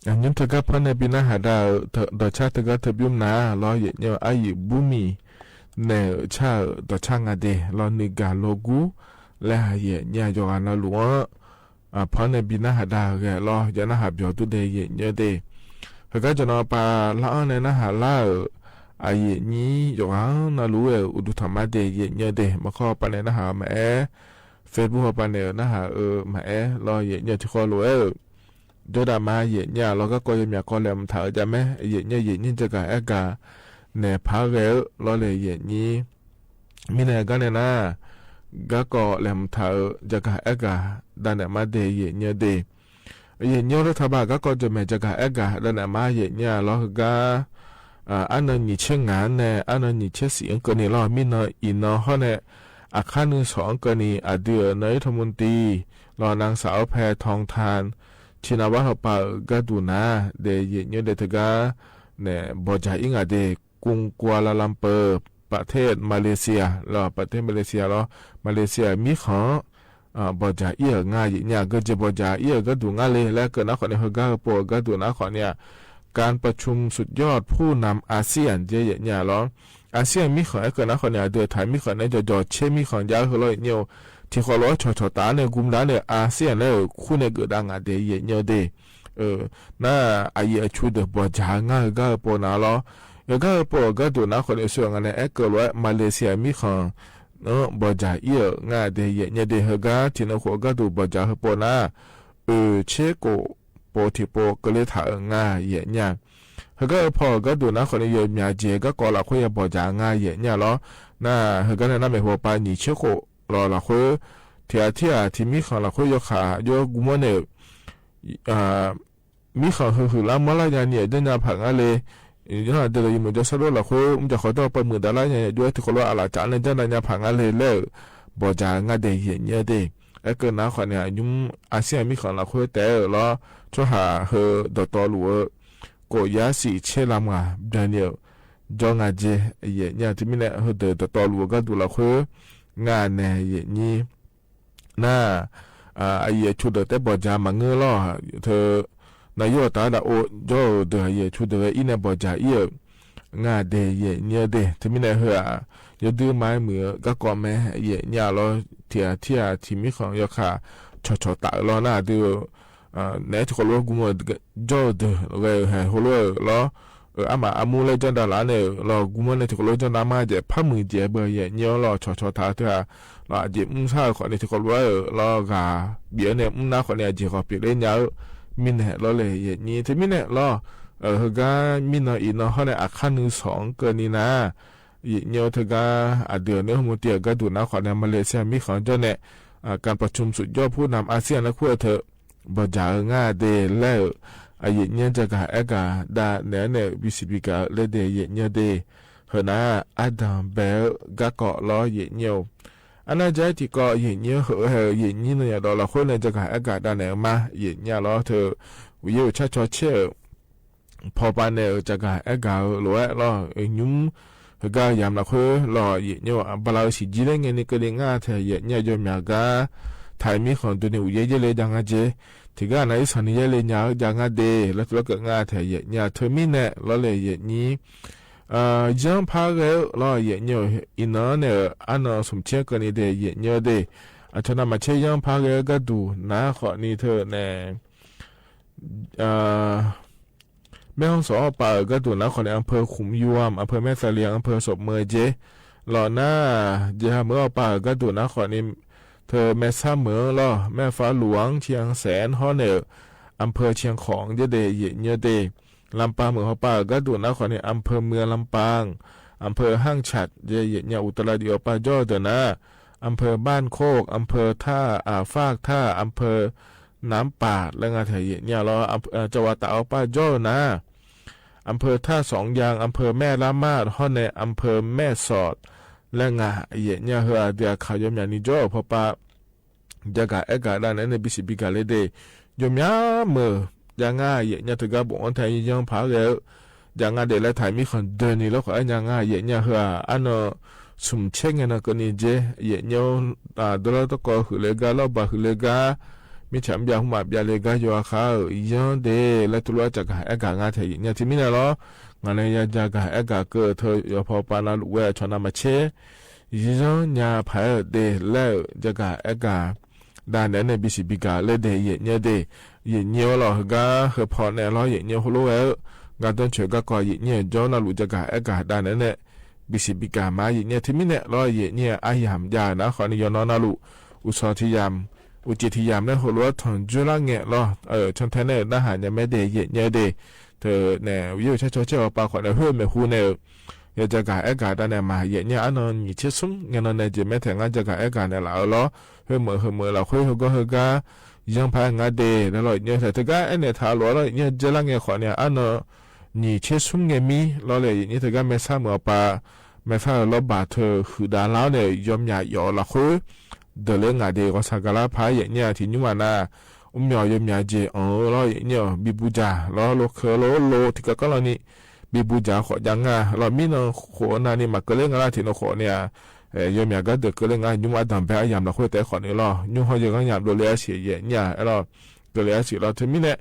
อะ ยุ้นเถิงก้า เพราะในปีหน้าหาดาว เถิง ดอกชาเถิงก้า เถิงปิ้วนา ลอ เหยียดเยี่ยว อาหยิบบุ้มหมี่ ในเอ่อ ชาเอ่อ ดอกชา งาเด ลอ นึ่งกา โลกู้ และหาเหยียดเยี่ยว ยอดกานาหลวง อะ เพราะในปีหน้าหาดาวแกะ ลอ ยาหน้าหาเปียวตุ๊เด เหยียดเยี่ยวเด เถิงก้า จ๋นอปา ละอ้อ ในหน้าหาล่าเอ่อ อะ เหยียดยี่ ยอดกานาหลวงเอ่อ อุดุธรรมะเด เหยียดเยี่ยวเด มาข้อปา ในหน้าหามาแอ เฟซบุ๊กปา ในหน้าหาเอ่อ มาแอ ลอ เหยียดเยี่ยว ตี้ข้อโลเอ่อ ยอดดามา เหยียดเยียด ลอ ก้าก็ยังมีก้อแหลมถาเอ่อ จะแม้ เหยียดเยียด เหยียดเยียด จะก่าแอ๊กา แหน่ผาแกเอ่อ ลอ เลย เหยียดเยียด มีแหน่ก้าแหน่นา ก้าก็แหลมถาเอ่อ จะก่าแอ๊กา ดาแหน่มาเด เหยียดเยียดเด เหยียดเยียด รัฐบาล ก้าก็จะแม้ จะก่าแอ๊กา ดาแหน่มา เหยียดเยียด ลอ คือก้า อ่า อันนั้นหนีเชียงงานแหน่ อันนั้นหนีเชียงศรี อันเกินนี้ ลอ มีเนาะ อีเนาะ ฮ้อแหน่ อาคารหนึ่งสอง อันเกินนี้ อดีตนายกรัฐมนตรี ลอ นางสาวแพทองธาร ชินวัตร เฮาปา เอ่อ ก้าดูนา เด เหยียดเยียด เด เถิงก้า แหน่ บ่จ๋าอี้งาเด กรุงกัวลาลัมเปอร์ ประเทศมาเลเซีย ลอ ประเทศมาเลเซีย ลอ มาเลเซีย มีของ อ่า บ่จ๋าอี้เอ่องา เหยียดเยียด ก็จะบ่จ๋าอี้เอ่อ ก้าดูงาเลย และเกินนาข้อนี้ เฮอก้าเฮอปอ ก้าดูนาข้อนี้ การประชุมสุดยอดผู้นำอาเซียน เยอะแยะเนี่ย ลอ อาเซียน มีของแอ๊กเกินนาข้อนี้ เดือดถ่าย มีของในจ่อจ่อเช่ มีของยาว เฮอ ลอ เหยียดเยียด ตี้ข้อลอ ชอชอตา ในกุมดา ในอาเซียน แล้ว คู่ในเกิดดังอ่ะ เด เหยียดเยียด เด เออ นา อะ เหยียด อะ ชูเดอ บ่จ๋างา เฮอก้าเฮอปอนา ลอ เฮอก้าเฮอปอ ก้าดูนาข้อนี้ ส่วนงานในแอ๊กเกินลอ มาเลเซีย มีของ เนาะ บ่จ๋าอี้เอ่องา เด เหยียดเยียด เด เฮอก้า ตี้เน่อขัว ก้าดู บ่จ๋า เฮอปอนา เออ เชโก ปอ ตี้ปอ ก็เลยถ่าเอ่องา เหยียดเยียด เฮอก้าเฮอปอ ก้าดูนาข้อนี้ เยอะเยียด ก้าก็ละค่อย บ่จ๋างา เหยียดเยียด ลอ นา เฮอก้า ในนาแม่หัวปา หนีเชโก ลอ ละค่อย เทียเทีย ตี้มีของ ละค่อย ยอขา ยอกุมเน่อ อ่า มีของหือหือ ละเมื่อละยาเนี่ย เจ้ายาผางาเลย เออ เจ้าเดียวอยู่เหมือนเจ้าสะดุด ละค่อย มันจะขอโต้ษ ปะหมื่นดาราเนี่ย ย้วยตี้ข้อลอ อะหละจ๋า ในเจ้าดายาผางาเลย แล้ว บ่จ๋างา เด เหยียดเยียด เด แอ๊กเกินนาข้อนี้ ยุ้มอาเซียน มีของ ละค่อย แต่ ลอ ช่วยหา เฮอ ดอตอหลัว โกยาสีเชลามงา ดาเนียล จองอาเจ เหยียดเยียด ตี้มีแหน่ เฮอ เดอ ดอตอหลัว ก้าดู ละค่อย งา แหน่ เหยียดเยียด นา อ่า อะ เหยียด ชูเดอ แต่บ่จ๋า มาเงื้อลอ เถิง นายกตาดาโอ จ้อเดอ อะ เหยียด ชูเดอ อี้แหน่ บ่จ๋าอี้เอ่อ งา เด เหยียดเยียด เด ตี้มีแหน่ เฮอ อะ ยอดดื้อไม้เหมือ ก้าก็แม้ เหยียดเยียด ลอ เทียเทีย ตี้มีของ ยอขา ชอชอตา ลอ นา ดื้อ อ่า แหน่ ตี้ข้อลอ กุม จ้อเดอ เอ่อ แหม ข้อลอ ลอ เออ อะหมา อะหมู่ และเจ้าดาราเนี่ย ลอ กุม ใน ตี้ข้อลอ เจ้าดามา เจ๋ พะหมื่นเจ๋ เบอร์ เหยียดเยียด ลอ ชอชอตา เถิง ลอ เจ๋ อุ้มซ่า ข้อนี้ ตี้ข้อลอ เออ ลอกา เบียดเนี่ย อุ้มนา ข้อนี้ เจ๋ ขอเปียกเล่นยาว มีแหน่ ลอ เลย เหยียดเยียด ตี้มีแหน่ ลอ เออ เฮอก้า มีเนาะ อีเนาะ ฮ้อในอาคารหนึ่งสอง เกินนี้นา เหยียดเยียด เถิงก้า อะ เดือดเน่อ ฮอมเตีย ก้าดูนาข้อนี้ มาเลเซีย มีของ จ้อแหน่ อ่า การประชุมสุดยอดผู้นำอาเซียน ละค่อย เถิง บ่จ๋าเอ่องา เด แล้ว อะ เหยียดเยียด จะก่าแอ๊กา ดาแหน่ แหน่ วีซีพี กา เลย เด เหยียดเยียด เด เฮอนา อะดามแบล ก้าก็ ลอ เหยียดเยียด อันนา จะตี้ก็ เหยียดเยียด เฮอ เฮอ เหยียดเยียด เนี่ย ดอ ละค่อย ใน จะก่าแอ๊กา ดาแหน่ มา เหยียดเยียด ลอ เถิง วิวชาชอเช่ ผ่อปา แหน่ จะก่าแอ๊กา ลอ ลอ เออ ยุ้ม เฮอก้า ยาม ละค่อย ลอ เหยียดเยียด บาลา สีจี และไง นี่ก็ได้งา แถ เหยียดเยียด ยอมยาก้า ไทย มีของ ตัวนี้ อุยเย่เย่ เลย จ๋างาเจ ตี้ก้า ใน อีสาน นี่ เย่ เลย ยา จ๋างา เด แล้ว แล้วก็งา แถ เหยียดเยียด เถิงมีแหน่ ลอ เลย เหยียดเยียด เอ่อ เยิ้งผาแกเอ่อ ลอ เหยียดเยียด อีเนาะ เนี่ย อะเนาะ สมเชียง เกินนี้ เด เหยียดเยียด เด อะ เถิงนา มาเชเยิ้งผาแก ก้าดูนาข้อนี้ เถิงแหน่ เอ่อ แม่ฮ่องสอน เฮาปา เอ่อ ก้าดูนาข้อนี้ อำเภอขุมยวม อำเภอแม่เสลียง อำเภอศพเมย เจ๋ ลอ นา เจ๋ เฮอ เมือง เฮาปา เอ่อ ก้าดูนาข้อนี้ เถิง แม่สะเหมิง ลอ แม่ฟ้าหลวง เชียงแสน ฮ้อแหน่ อำเภอเชียงของ เจ๋ เด เหยียดเยียด เด ลำปาง เมือง เฮาปา เอ่อ ก้าดูนาข้อนี้ อำเภอเมืองลำปาง อำเภอห้างฉัตร เจ๋ เหยียดเยียด อุตรดิตถ์ เฮาปา จ้อเถิงนา อำเภอบ้านโคก อำเภอท่า อ่า ฟากท่า อำเภอน้ำปาด และงา แถ เหยียดเยียด ลอ อำ เอ่อ จังหวัดตาก เฮาปา จ้อนา อำเภอท่าสองยาง อำเภอแม่ละมาด ฮ้อแหน่ อำเภอแม่สอด และงา เหยียดเยียด เฮอ เดีย ข่าวยอมยานี้ จ้อ ผ่อปา จะก่าแอ๊กา ดาแหน่ ใน วีซีพี กา เลย เด ยอมยาเมอ จ๋างา เหยียดเยียด เถิงก้า บ่งอันไทย เยิ้งผาแกเอ่อ จ๋างา เด และไทย มีของ เดินนี้ แล้วก็ อะ จ๋างา เหยียดเยียด เฮอ อะเนาะ สมเชียง ไงเนาะ เกินนี้ เจ๋ เหยียดเยียด อ่า ดอลลาร์ตะกอ หือ เลยก้า ลอ บาท หือ เลยก้า เบ မိจฉา เปีย หุมา เปีย เลย ก้า ยอ อา คา เอ่อ ยังเด และตะลุ จะก๋าแอ๊กก๋า งา แถ เหยียดเยียด ทีนี้แน่ลอ งา ใน ยา จะก๋าแอ๊กก๋า เกิดเถิด ยอ พอ ปา นา ลุ แว ชอ นา มา เช ยัง ยา ผาย เด และ จะก๋าแอ๊กก๋า ดา แหน ใน บี สิบ ปี ก๋า และ เด เหยียดเยียด เด เหยียดเยียด ลอ เฮอ ก้า เฮอ พอ แน่ลอ เหยียดเยียด ฮู้ ฮู้ แว กาต้นเฉย กาก่อ เหยียดเยียด ยอ นา ลุ จะก๋าแอ๊กก๋า ดา แหน ใน บี สิบ ปี ก๋า มา เหยียดเยียด ทีนี้แน่ลอ เหยียดเยียด อาหยาม ยา นะ ขอ ใน ยอ นอ นา ลุ อุซอ ที ยาม อุจิ ที ยาม และ หัวลัว ถ่อง เจื้อละแงะ ลอ เอ่อ ช่างแท้ แน่ นะ หา ยา แม่ เด เหยียดเยียด เด เถิด แน่ เยียะ ใช้ ชอ เช ออก ปา ขอ แน่ เฮ้อ แม่ ฮู แน่ เอ่อ ยา จะก๋าแอ๊กก๋า ดา แหน มา เหยียดเยียด อา นอ หยี เช ซุม แง นอ แหน เจ แม่ แถ งา จะก๋าแอ๊กก๋า แหน ละ เอ่อ ลอ เฮ้อ เหมอ เฮอ เหมอ ละ คุย เฮอ ก็ เฮอ ก้า ยัง ผาย งา เด และ ลอ เหยียดเยียด เถิด เถิด ก้า แอ๊ะ แหน ถา ลัว ลอ เหยียดเยียด เจื้อละแงะ ขอ เนี่ย อา นอ หยี เช ซุม แง มี ลอ เลย เหยียดเยียด เถิด ก้า แม่ ซ่า เหมอ ออก ปา แม่ ซ่า ลอ บาด เถิด หือ ดา ลาว เนี่ย ยอม ยา หยอ ละ คุย เดิน เลย งา เด ก็ สากาละ ผาย เหยียดเยียด ที ยุ มา นา อุ้ม หยอ ยอม ยา เจ เอ่อ ลอ เหยียดเยียด บี บู จา ลอ โล เคอ โล โล ที กา ก็ ลอ นี่ บี บู จา ขอ ยัง งา ลอ มี นอ โข นา นี่ มา เกอ เลย งา ละ ที นอ โข เนี่ย เอ่อ ยอม ยา ก้า เดิน เกอ เลย งา ยุ อา ดำ แปะ อาหยาม ละ คุย แต่ ขอ นี่ ลอ ยุ ฮอ เยียะ ก้า หยาม โดน เลย อา เสีย เหยียดเยียด ลอ เกอ เลย อา เสีย ลอ เถิด ทีนี้แน่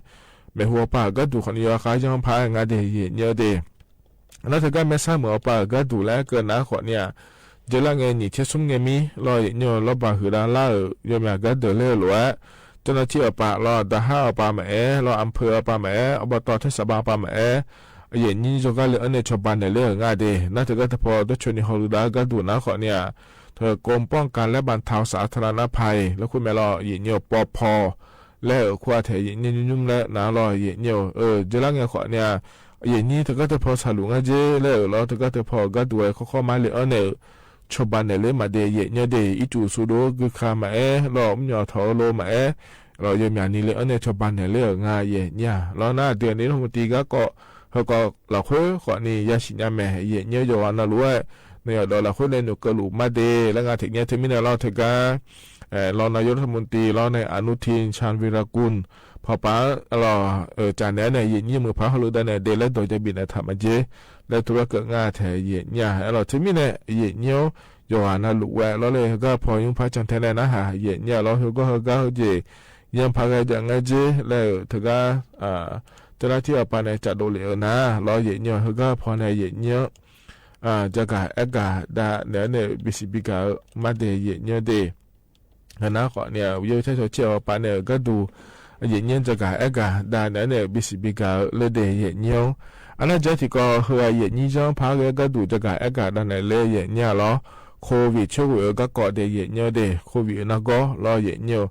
แม่ ฮู ปา ก้า ดู ขอ นี่ ยอ อา คา ยัง ผาย งา เด เหยียดเยียด เด และ เถิด ก้า แม่ ซ่า เหมอ ออก ปา ก้า ดู และ เกิด นะ ขอ เนี่ย เจื้อละแงะ หยี เช ซุม แง มี ลอ เหยียดเยียด ลอ บาด หือ ดา ลาว เอ่อ ยอม ยา ก้า เดิน เลย ลัว เจ้าหน้าที่ ออก ปา ลอ ดา ห้า ออก ปา มา แอ ลอ อำเภอ ออก ปา มา แอ อบต เทศบาล ออก ปา มา แอ เหยียดเยียด ยอ ก้า เลย เอ่อ ใน ชาวบ้าน แหน เลย งา เด นะ เถิด ก้า เถิด พอ โต ชน นี่ ฮอ หือ ดา ก้า ดู นะ ขอ เนี่ย เถิด กรมป้องกันและบรรเทาสาธารณภัย และ คุย แม่ ลอ เหยียดเยียด ป ภ และ เอ่อ ครัว แถ เหยียดเยียด ยุ้ม ยุ้ม และ นะ ลอ เหยียดเยียด เอ่อ เจื้อละแงะ ขอ เนี่ย เหยียดเยียด เถิด ก้า เถิด พอ สาหรู งา เจ และ เอ่อ ลอ เถิด ก้า เถิด พอ ก้า ดู เอ่อ ข้อ ข้อ มา เลย เอ่อ แน่ เอ่อ ชาวบ้าน แหน เลย มา เด เหยียดเยียด เด อีจู สูโด กือ คา มา แอ ลอ อุ้ม หยอ ถอ โล มา แอ ลอ ยอม ยา นี่ เลย เอ่อ ใน ชาวบ้าน แหน เลย เอ่อ งา เหยียดเยียด ลอ นะ เดือนนี้ รัฐมนตรี ก็ ก็ เฮอ ก็ ละ คุย ขอ นี่ ยาฉีดยาแม่ เหยียดเยียด ยอ วา นา ลัว ใน ยอ ดอ ละ คุย ใน หนู เกอ ลูก มา เด และ งา เถิด เยียด เถิด ทีนี้แน่ลอ เถิด ก้า เอ่อ รองนายกรัฐมนตรี ลอ ใน อนุทิน ชาญวีรกูล พอ ปา ลอ เอ่อ จ๋า แหน เนี่ย เหยียดเยียด มือ ผา ฮอ หือ ดา แหน เด และ โดย จะ บิน แหน ถาม มา เจ และ ธุระ เกิด งา แถ เหยียดเยียด ลอ เถิด ทีนี้แน่ เหยียดเยียด ยอ วา นา ลุ แว ลอ เลย เฮอ ก้า พอ ยุ้ม ผา จัง แถ แหน นะ หา เหยียดเยียด ลอ เฮอ ก็ เฮอ ก้า เฮอ เจ ยัง ผา แก จะ งา เจ และ เถิด ก้า อ่า เจ้าหน้าที่ ออก ปา แหน จะ โดน เลย เอ่อ นะ ลอ เหยียดเยียด เฮอ ก้า พอ แหน เหยียดเยียด อ่า จะ ก๋าแอ๊กก๋า ดา แหน ใน บี สิบ ปี ก๋า มา เด เหยียดเยียด เด นะ ขอ เนี่ย เยียะ ใช้ ชอ เช ออก ปา แหน เอ่อ ก้า ดู เหยียดเยียด จะ ก๋าแอ๊กก๋า ดา แหน ใน บี สิบ ปี ก๋า และ เด เหยียดเยียด อันนั้น เจ้า ที ก็ เฮอ เหยียดเยียด ยัง ผา แก ก้า ดู จะ ก๋าแอ๊กก๋า ดา แหน เล เหยียดเยียด ลอ โควิด เชื้อ โควิด เอ่อ ก้า ก่อ เด เหยียดเยียด เด โควิด นะ ก็ ลอ เหยียดเยียด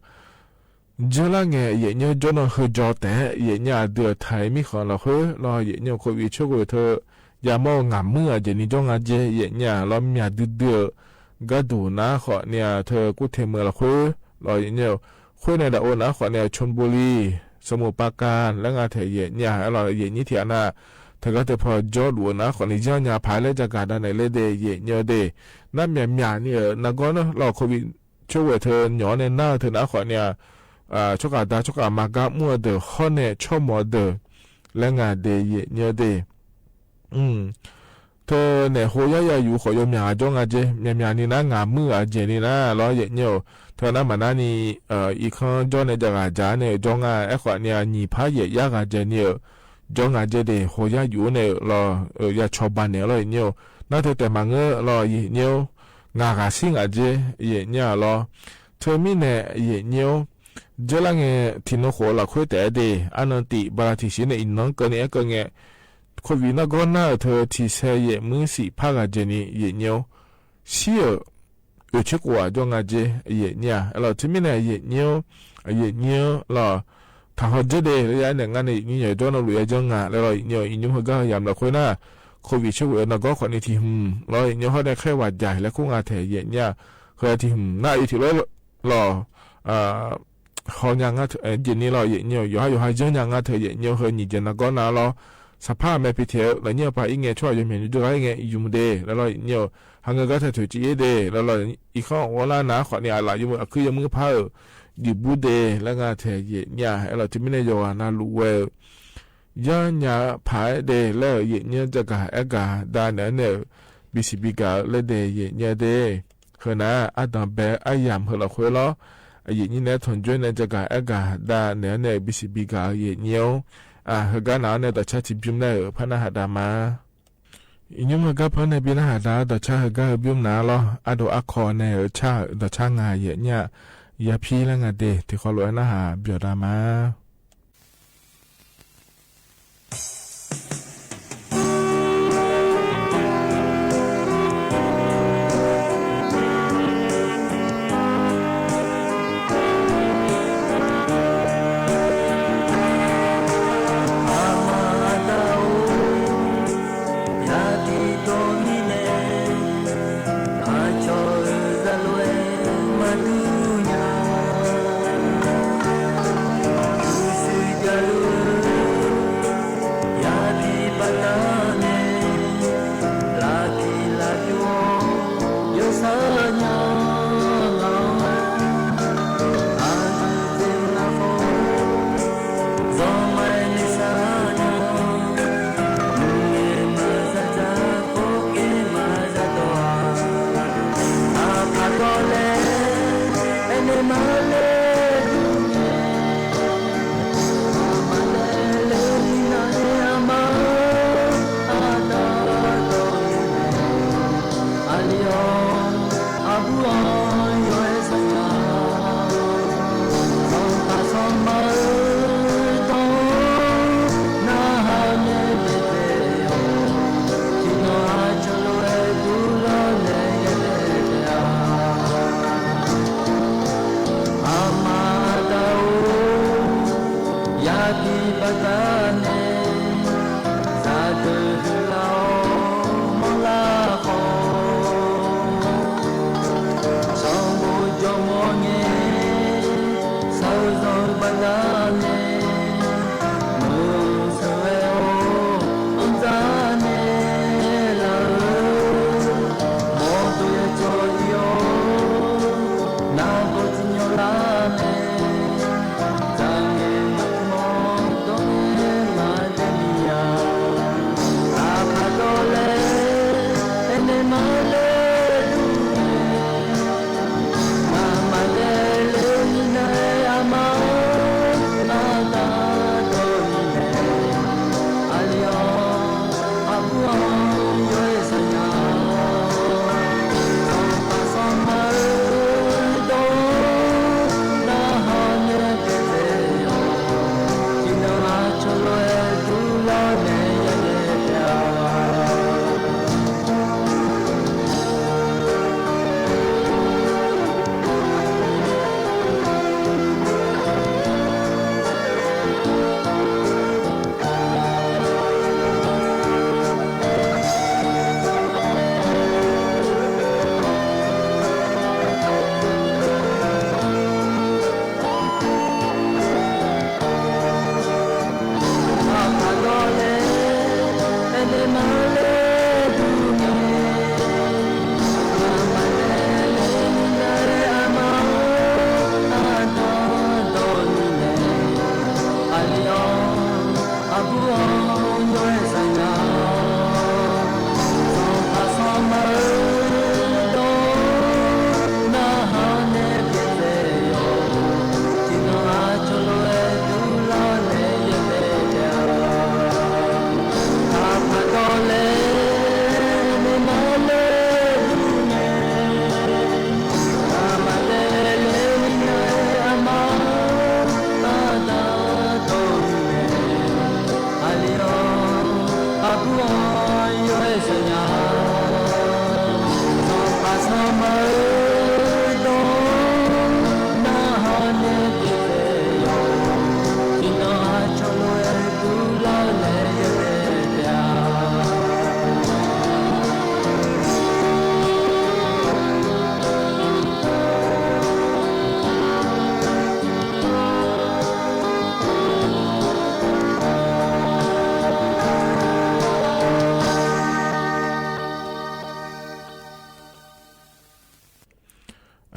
เจื้อละแง เหยียดเยียด จ้อน เฮอ จอ แตะ เหยียดเยียด เดือด ไถ มี ขอ ละ คุย ลอ เหยียดเยียด โควิด เชื้อ โควิด เถิด ยาหม้อ หงาม มือ เจีย นี่ จ้อง งา เจ เหยียดเยียด ลอ เมีย ดื้อ เดือ ก้า ดู นะ ขอ เนี่ย เถิด กู้ เท เมือ ละ คุย ลอ เหยียดเยียด คุย ใน ดา โอ นะ ขอ เนี่ย ชลบุรี สมุทรปราการ และ งา แถ เหยียดเยียด ลอ เหยียดเยียด ที นะ เถิด ก้า เถิด พอ จอ ดู นะ ขอ นี่ ยัง ยา ผาย และ จะ ก๋า ดา แหน เล เด เหยียดเยียด เด นะ เมีย เมีย นี่ เอ่อ นะ ก็ เนาะ ลอ โควิด เชื้อ โควิด เถิด หยอ ใน หน้า เถิด นะ ขอ เนี่ย อ่า ชอก ก๋า ดา ชอก ก๋า มา ก้า มั่ว เดอ ข้อ แหน ช่อ หมอ เดอ และ งา เด เหยียดเยียด เด อืม เถิด แหน โฮยา ยา อยู่ ขอ ยอม ยา จ้อง งา เจ เมีย เมีย นี่ นะ หงาม มือ อา เจีย นี่ นะ ลอ เหยียดเยียด เถิด นะ มา นะ นี่ เอ่อ อีก ข้อ จ้อน ใน จะ ก๋า จา เนี่ย จ้อง งา แอ๊ก ขอ เนี่ย หยี ผา เหยียด ยา งา เจ เนี่ย จ้อง งา เจ เด โฮยา อยู่ เนี่ย ลอ เอ่อ ยา ชาวบ้าน เนี่ย ลอ เหยียดเยียด นะ เถิด แต่ มา เงอ ลอ เหยียดเยียด งา ก๋า ซิ่ง อา เจ เหยียดเยียด ลอ เถิด มี แหน เหยียดเยียด เจื้อละแง ถิ่น โน โข ละ คุย แตะ เด อันนันติ บาราณสี ใน อีก น้อง เกอ นี่ แอ๊ก เกอ แง โควิด นะ ก็ นะ เถิด ที แซ เหยียด มือ สี่ ภาค อา เจีย นี่ เหยียดเยียด เสี้ย เอ่อ เช็ก กว่า จ้อง งา เจ เหยียดเยียด ลอ เถิด มี แหน เหยียดเยียด เหยียดเยียด ลอ ถา ฮอ เจ เด และ ยา แหน งา ใน นี่ ยอ จ้อน นอ ลุ ยา จ้อง งา และ ลอ เหยียดเยียด อีก นึ่ง เฮอ ก้า ยาม ละ คุย นะ โควิด เชื้อ โควิด นะ ก็ ขอ นี่ ที หืม ลอ เหยียดเยียด ฮอ ใน ไข้หวัดใหญ่ และ โควิด งา แถ เหยียดเยียด เฮอ ที หืม นะ อีก ที ลอ ลอ อ่า ฮอ ยา งา เอ่อ เจีย นี่ ลอ เหยียดเยียด ยอ ฮอ ยา เยียด ยา งา เถิด เหยียดเยียด เฮอ หยี เจีย นะ ก็ นะ ลอ สภาพ แม่ พี เท ลอ เยียด ปา อี แง ช่วย ยอม เหียน ดู ดู ไร้ แง อี ยุม เด และ ลอ เหยียดเยียด ฮะ เงอ ก็ เถิด ถู จี เด และ ลอ อีก ข้อ โอลา นะ ขอ นี่ อะ ละ ยุม อะ คือ ยา มือ ผา เอ่อ ดี บู เด และ งา แถ เหยียดเยียด ลอ เถิด มี แหน ยอ วา นะ ลุ แว ยัง ยา ผาย เด และ เหยียดเยียด จะ ก๋าแอ๊กก๋า ดา แหน ใน บี สิบ ปี ก๋า และ เด เหยียดเยียด เด เฮอ นะ อะ ดำ แปะ อะ ยาม เฮอ ละ คุย ลอ အယိာ်ညိနဲ ထွန်ကြွေးနဲ စကၤအဲၣ်ကၤဒါ နဲၣ်အီၤနဲ ဘံစံးဘံကၤ ယိာ်ညိ အဟၢဂၤနာ်အီၤနဲ ဒီးဆါထံၣ်ဘျုးနဲ ဖဲနဟးဒါမး ယိာ်ညိ ဟၢဂၤ ဖဲနဲၣ်ဘံနဟးဒါ ဒီးဆါဟၢဂၤ ဟၢဘျုးနၤလီၤ. အါဒိၣ်အါခီၣ်နဲ ဆါ ဒီးဆါ ငါယဲၢ်ညၣ် ယၤဖံလၢငါဒ့ တံၤဃီလိာ်အဲၣ်နဟး ဘျီၣ်ဒါမး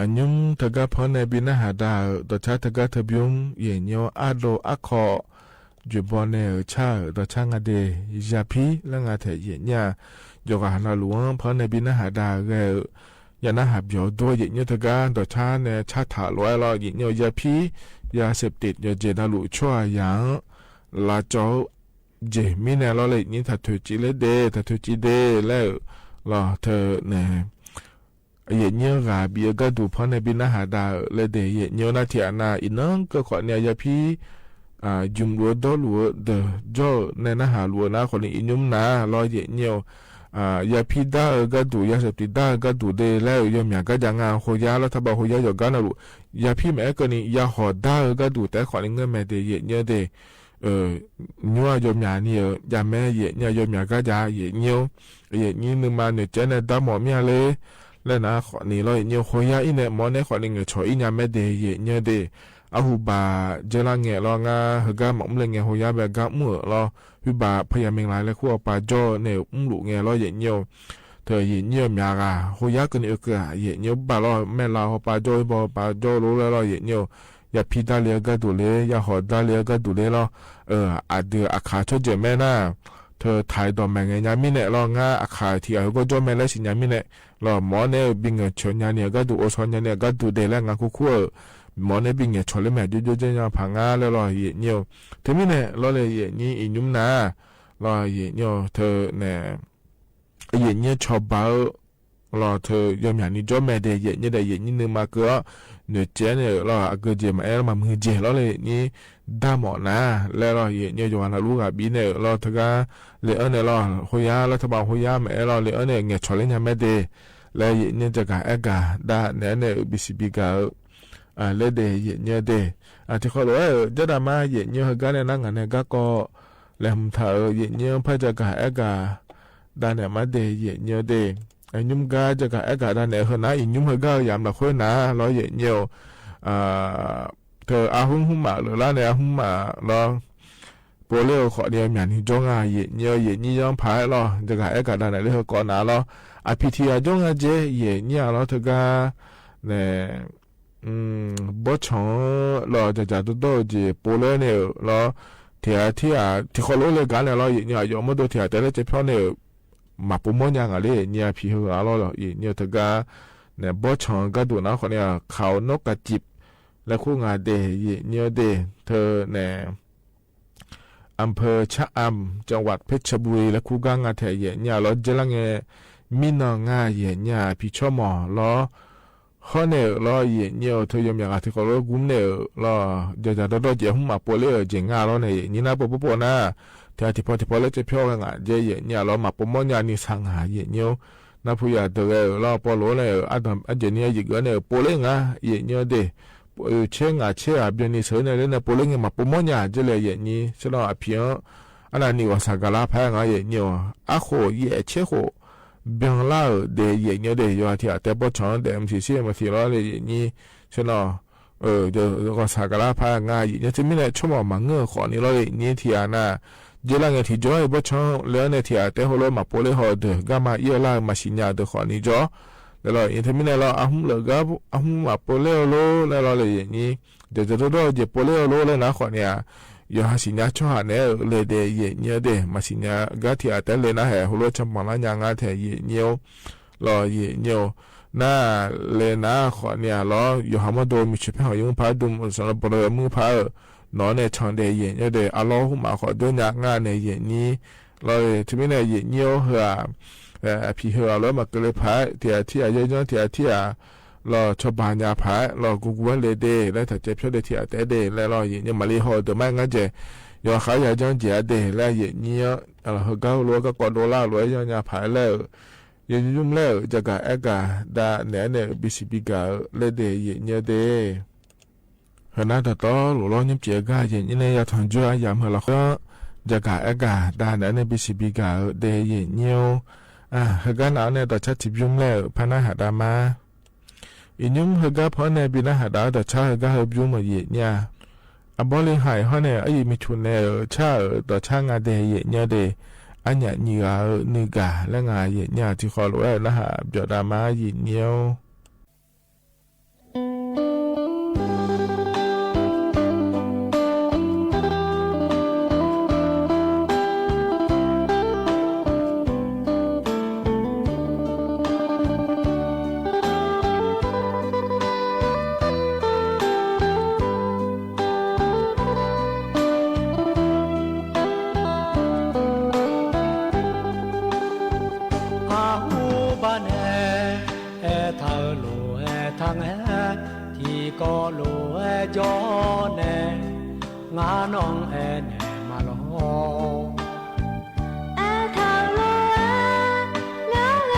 အညိ တဂၤဖီနဲၣ်ဘံနဟးဒါဧၢ, ဒီးဆါတဂၤတဘျုး ယဲၢ်ညိအါဒိၣ်အါခီၣ် ကွံာ်ဘီန့ၣ်ဧၢ ဆါဧၢ, ဒီးဆါငါဒ့ ယၤဖံလၢငါထဲးယဲၢ်ညၣ်, ယိၤဂၤဟးနီၤလူၤဧၢ ဖီနဲၣ်ဘံနဟးဒါဂဲၤဧၢ ယနာ်ဟးပြောဒိ ယဲၢ်ညိုတဂၤ ဒီးဆါနဲဆါထးလိာ်လီၤ ယဲၢ်ညို ယၤဖံး ယၤစဲးပတစ် ယၤစဲး နလူၢ်ဆိယၤ လၢကၠီ ယဲၢ်မံၤနဲလီၤလၢ ယဲၢ်ညို တၢ်ထုးကံလၢဒ့ တၢ်ထုးကံဒ့လၢ လီၤ ထၢၣ်နဲ ယဲၢ်ညို ဂၤဘံၣ်အကါဒိၣ်ဖီန့ၣ် ဘံၣ်နၢ်ဟးဒါလၢဒ့ ယဲၢ်ညို နာ်ထံၣ်အနၢ် အံၤနၢ်ကၢၢ်ခီၣ်န့ၣ် ယၤဖံး ယုမ်ၢ်လူၤဒီလူၤ ဒီးကၠီနဲနၢ်ဟးလူၤနၤခီၣ်န့ၣ် အံၤညိုမနၤလီၤ ယဲၢ်ညို ယၤဖံးဒါအကါဒိၣ် ယၤစဲးပတစ် ဒါအကါဒိၣ်ဒ့လၢ ယီၤမၠးကါယၤ ငါဟိယါ လီၤ ထါဘၣ်ဟိယါ ယီၤကါနလူၢ် ယၤဖံးမ့ၢ်အဲၣ်ကၢၢ်န့ၣ် ယၤဟီၣ်ဒါအကါဒိၣ် တဲခီၣ်န့ၣ် ငဲမဲာ်ဒ့ ယဲၢ်ညိုဒ့ ညို ယီၤမၠးန့ၣ် ယၤမ့ၢ် ယဲၢ်ညို ယီၤမၠးကါယၤ ယဲၢ်ညို ယဲၢ်ညို နမၤနၢၤကဲနဲဒါမီၢ်မ့ၢ်ဧါလဲၣ် လၢနၤခီၣ်န့ၣ်လီၤ ယဲၢ်ညို ဟိယါအံၤနဲ မီၢ်နဲခီၣ်န့ၣ် ငဲၤဆီၣ်အံၤညါမဲာ်ဒ့ ယဲၢ်ညိုဒ့ အဟူဘၣ် ကဲလၢငဲၤလီၤ ငါဟဲဂၤမၤအူလဲၣ် ငဲၤဟိယါဘၣ် ကါမုၣ်ဧၢလီၤ ဟူဘၣ် ဖယၤမ့ၢ်လၢ် လၢခူအပၢ်ကၠီန့ၣ် အူလူၤငဲၤလီၤ ယဲၢ်ညို ထၢၣ် ယဲၢ်ညို မၠးဂၤ ဟိယါကၢၢ်န့ၣ်အကၢၢ် ယဲၢ်ညို ဘၣ်လီၤ မဲာ်လၢ်ဟီၣ်ပၢ်ကၠီ ဘီပၢ်ကၠီလိၤလၢလီၤ ယဲၢ်ညို ယၤဖံးဒါလၢအကါဒိၣ်လၢ ယၤဟီၣ်ဒါလၢအကါဒိၣ်လၢလီၤ အဒုးအခးဆီၣ်ယဲၢ်မဲာ်နၤ ထၢၣ် ထၢၣ်ဒီးမဲာ်ငဲၤညါမံၤနဲလီၤ ငါအခးထံၣ်အဟဲဂီၢ်ကၠီမဲာ်လၢစံၣ်ညါမံၤနဲလီၤ မီၢ်နဲဘံၣ်ငဲၤဆီၣ်ညါန့ၣ် အကါဒိၣ်အိၣ်ဆီၣ်ညါန့ၣ် အကါဒိၣ်ဒဲးလၢငါခိၣ်ခိၣ်ဧၢ မီၢ်နဲဘံၣ်ငဲၤဆီၣ်လၢမဲာ် ယိယိယိညါဖးငါလၢလီၤ ယဲၢ်ညို ထၢၣ်မံၤနဲလီၤလၢ ယဲၢ်ညို အံၤညိုမနၤ လီၤ ယဲၢ်ညို ထၢၣ်နဲ ယဲၢ်ညိုဆီၣ်ဘၣ်ဧၢ လီၤ ထၢၣ် ယီၤမၠးန့ၣ်ကၠီမဲာ်ဒဲး ယဲၢ်ညိုဒဲး ယဲၢ်ညို နမၤကၢၢ်အီၤ နၢၤကဲန့ၣ်လီၤ အကၢၢ်ကၠဲးမၤအဲၣ်လီၤ မၤမုာ်ကၠဲးလီၤလၢ ယဲၢ်ညို ဒါမီၢ်နၤ လၢလီၤ ယဲၢ်ညို ယွၤနၢ်လူၤဂၤဘံၤနဲလီၤ ထၢၣ်ဂၤ လၢအၢန့ၣ်လီၤ ဟိယါ လၢထးဘၣ်ဟိယါမၤအဲၣ်လီၤ လၢအၢန့ၣ် ငဲၤဆီၣ်လၢညါမဲာ်ဒဲး လၢယဲၢ်ညို ကၠီၣ်ကၣ်အဲၣ်ကၣ် ဒၣ်နဲန့ၣ် ဘံၣ်စံၣ်ဘံၣ်ကၣ်ဧၢ လၢဒဲး ယဲၢ်ညိုဒဲး ထံၣ်ခီၣ်လိာ်ဝဲဧၢ ကၠီၣ်ဒၣ်မါ ယဲၢ်ညို ဟဲဂၤန့ၣ် နၤငါန့ၣ် ဂၤကီး လဲၤမုာ်ထၣ်ဧၢ ယဲၢ်ညို ဖဲကၠီၣ်ကၣ်အဲၣ်ကၣ် ဒၣ်နဲၣ်မါဒဲး ယဲၢ်ညိုဒဲး အညုမ်ဂၤ ကၠီၣ်ကၣ်အဲၣ်ကၣ်ဒၣ်နဲၣ် ဟၢၣ်နၤ အံၤညုမ်ဟဲဂၤဧၢ ယၤမၤလၢဃုနၤလီၤ ယဲၢ်ညို ထၢၣ် အဟူမုၢ်မးလၢ်လၢ်န့ၣ် အဟူမုၢ်မးလီၤ ပိာ်လ့အီၤဃီန့ၣ် ယီၤမၠးန့ၣ်ကၠီၣ်ဂၤ ယဲၢ်ညို ယဲၢ်ညို ယီၤဖးလီၤ ကၠီၣ်ကၣ်အဲၣ်ကၣ်ဒၣ်နဲၣ်လၢဟၢၣ်ကီးနၤလီၤ အဖံးထံၣ်အကၠီၣ်ဂၤကၠဲ ယဲၢ်ညိုလီၤ ထၢၣ်ဂၤ နဲၣ် ဘီၣ်ဆီၣ်လီၤ ကၠီၣ်ကၠီၣ်ဒီဒီၣ်ကၠဲ ပိာ်လ့န့ၣ်လီၤ ထံၣ်အထံၣ်အ ထံၣ်ခီၣ်လိာ်လၢဂၤန့ၣ်လီၤ ယဲၢ်ညို အယီၤမ့ၢ်ဒိၣ်ထံၣ်အတဲလၢကၠဲဖျီန့ၣ် မၤပိာ်မီၢ်ညါဂၤလၢ ယဲၢ်ညို အဖံးဟၢဂၤလီၤ ယဲၢ်ညို ထၢၣ်ဂၤ နဲၣ် ဘီၣ်ဆီၣ်ကၢ်ဒိၣ်နၤဃီန့ၣ် ခးနီၣ်ကၠံး လၢခိၣ်ဂၤဒဲး ယဲၢ်ညိုဒဲး ထၢၣ်နဲၣ် อำเภอชะอำ จังหวัดเพชรบุรี လၢခိၣ်ဂၤငါထဲ ယဲၢ်ညိုလီၤ ကၠီၣ်လၢငဲၤ မံနီၢ်ဂၤ ယဲၢ်ညို ဖံးဆီၣ်မီၢ်လီၤ ဃီန့ၣ်လီၤ ယဲၢ်ညို ထၢၣ် ယီၤမၠးဂၤ ထံၣ်ခီၣ်လိာ်ဂုၤန့ၣ်လီၤ ကၠီၣ်ကၠီၣ်ဒီဒီၣ်ကၠဲ ဟူမးပိာ်လ့အီၤ ကၠဲငါလီၤန့ၣ် ယဲၢ်ညို နၢ်ပၢၢ်ပိာ်ပိာ်နၤ ထံၣ်အထံၣ်ဖီထံၣ်ဖီလၢကၠဲဖျီဂၤ ယဲၢ်ညိုလီၤ မၤပိာ်မီၢ်ညါနံၣ်သၢဂၤ ယဲၢ်ညို နၢ်ဖုယၤတဂၤလီၤ ပိာ်လိာ်န့ၣ် အဒိၣ် အကၠဲနံၣ်အယံာ်ဂၤန့ၣ် ပိာ်လ့ဂၤ ယဲၢ်ညိုဒဲး ဆဲးဂၤဆဲးဂၤ ဘျီနံၣ်ဆၢန့ၣ်လၢန့ၣ် ပိာ်လ့ဂၤ မၤပိာ်မီၢ်ညါ ကၠီၣ်လၢယဲၢ်ညို ဆ့ၣ်နီၤ အဖံးအီၤ အနၢ်နံၣ်ဂီၤဆၣ်ကလါဖးဂၤ ယဲၢ်ညို အဃိးယဲၢ်ဆံဃိး ဘျီလၢဧိၤဒဲး ယဲၢ်ညိုဒဲး ယွၤထံၣ်အတဲဘီၣ်ဆီၣ်ဒဲး မုၢ်ဆံးဆံးမုၢ်သံလီၤလၢယဲၢ်ညို ဆ့ၣ်နီၤ ဂီၤဆၣ်ကလါဖးဂၤ ယဲၢ်ညို ထံၣ်မံၤန့ၣ် ဆိကမိၣ်မၤငၢၢ်ဃီန့ၣ်လီၤလၢယဲၢ်ညို ထံၣ်အနၢ် ကၠီၣ်လၢငဲၤထံၣ်ကၠီၣ် ဘီၣ်ဆီၣ်လၢန့ၣ် ထံၣ်အတဲဟိလိာ် မၤပိာ်လ့ဟီၣ်ဒၢး ဂၤမၤယဲၢ်လၢ မၤစံၣ်ညါဒၢးဃီန့ၣ်ကၠီၣ် လၢလီၤယဲၢ်ညို ထံၣ်မံၤန့ၣ်လီၤ အဟူလၢဂၤ အဟူမးပိာ်လ့အီၤလိၤ လၢလီၤလၢယဲၢ်ညို ကၠီၣ်ကၠီၣ်ဒီဒီၣ်ကၠဲ ပိာ်လ့အီၤလိၤလၢနၤဃီန့ၣ်ဧါ ယွၤဟးစံၣ်ညါဆိဟးနဲလၢဒဲး ယဲၢ်ညိုဒဲး မၤစံၣ်ညါဂၤထံၣ်အတဲလၢနၤဟဲဟိလိာ် ဆီမီၢ်လၢညါ ငါထဲယဲၢ်ညို လီၤယဲၢ်ညို နၤလၢနၤဃီန့ၣ်ဧါလီၤ ယွၤဟးမီၢ်ဒိၣ် မုၢ်ဆ့ၣ်ဖဲဟီၣ်ယုၢ်မုၢ်ဖး ဒိၣ်မုၢ်ဆ့ၣ်ဖဲမုၢ်ဖးဧၢ နီၢ်န့ၣ် ဆီၣ်ဒဲး ယဲၢ်ညိုဒဲး အလီၢ်ဟူမးဃီဒိၣ်ညါ ငါန့ၣ်ယဲၢ်ညို လီၤ ထံၣ်မံၤန့ၣ် ယဲၢ်ညိုဧိၤ အဖံးဟၢအလီၢ်မၤကလဲၤဖး ထံၣ်အထံၣ်အယဲၢ်ညို ထံၣ်အထံၣ်အ လီၤဆီၣ်ဘၣ်ညါဖး လီၤကူကူဝဲလဲၤဒဲး လၢထးကၠဲဖျိဒဲး ထံၣ်အတဲဒဲး လၢလီၤယဲၢ်ညို မၤလ့ဟီၣ်ဒၢးမး ငါကၠဲ ယွၤဃးယၤယီၣ်ကၠဲအဒဲး လၢယဲၢ်ညို ဟၢဂၤလိၤကကိးဒိၣ်လၢလိၤယီၣ်ညါဖးလၢ ယဲၢ်ညိုယုမ်လၢ ကၠီၣ်ကၣ်အဲၣ်ကၣ် ဒၣ်နဲန့ၣ် ဘံၣ်စံၣ်ဘံၣ်ကၣ်လၢဒဲး ယဲၢ်ညိုဒဲး ဟဲနၤတတီလိၤလီၤ ညိၣ်ပျဲးဂၤ ယဲၢ်ညိုန့ၣ် ယၤထီၣ်ယွၤယၤမုၢ်လီၤဃၢ ကၠီၣ်ကၣ်အဲၣ်ကၣ် ဒၣ်နဲန့ၣ် ဘံၣ်စံၣ်ဘံၣ်ကၣ်ဒဲး ယဲၢ်ညို ဟဲဂၤနၤန့ၣ် ဒီးဆၣ်ထံၣ်ဘျုးမုၢ်လဲၣ် ဖးနၢ်ဟးဒၣ်မး အံၤညိုဟဲဂၤဖီန့ၣ် ဘံၣ်နၢ်ဟးဒၣ်ဒီးဆၣ်ဟဲဂၤဟဲဘျုးမုၢ် ယဲၢ်ညို အဘီလံဟးအံၤဟီၣ်န့ၣ် အယံာ်မ့ၢ်ထူၣ်န့ၣ် ဆၣ်ဧၢ ဒီးဆၣ်ငါဒဲး ယဲၢ်ညိုဒဲး အညၣ်ညံၣ်ဂၤဧၢ နုၢ်ဂၤလၢငါ ယဲၢ်ညို ထံၣ်ဃီလိာ်ဝဲ နၢ်ဟးပျီၣ်တၢ်မး ယဲၢ်ညို အဲၣ်ကၠီၣ်နဲၣ် ငါနီၢ်အဲၣ်နဲၣ်မးလီၤ. အဲၣ်ထၢၣ်လိာ်ဧၢ ငါးဂၤ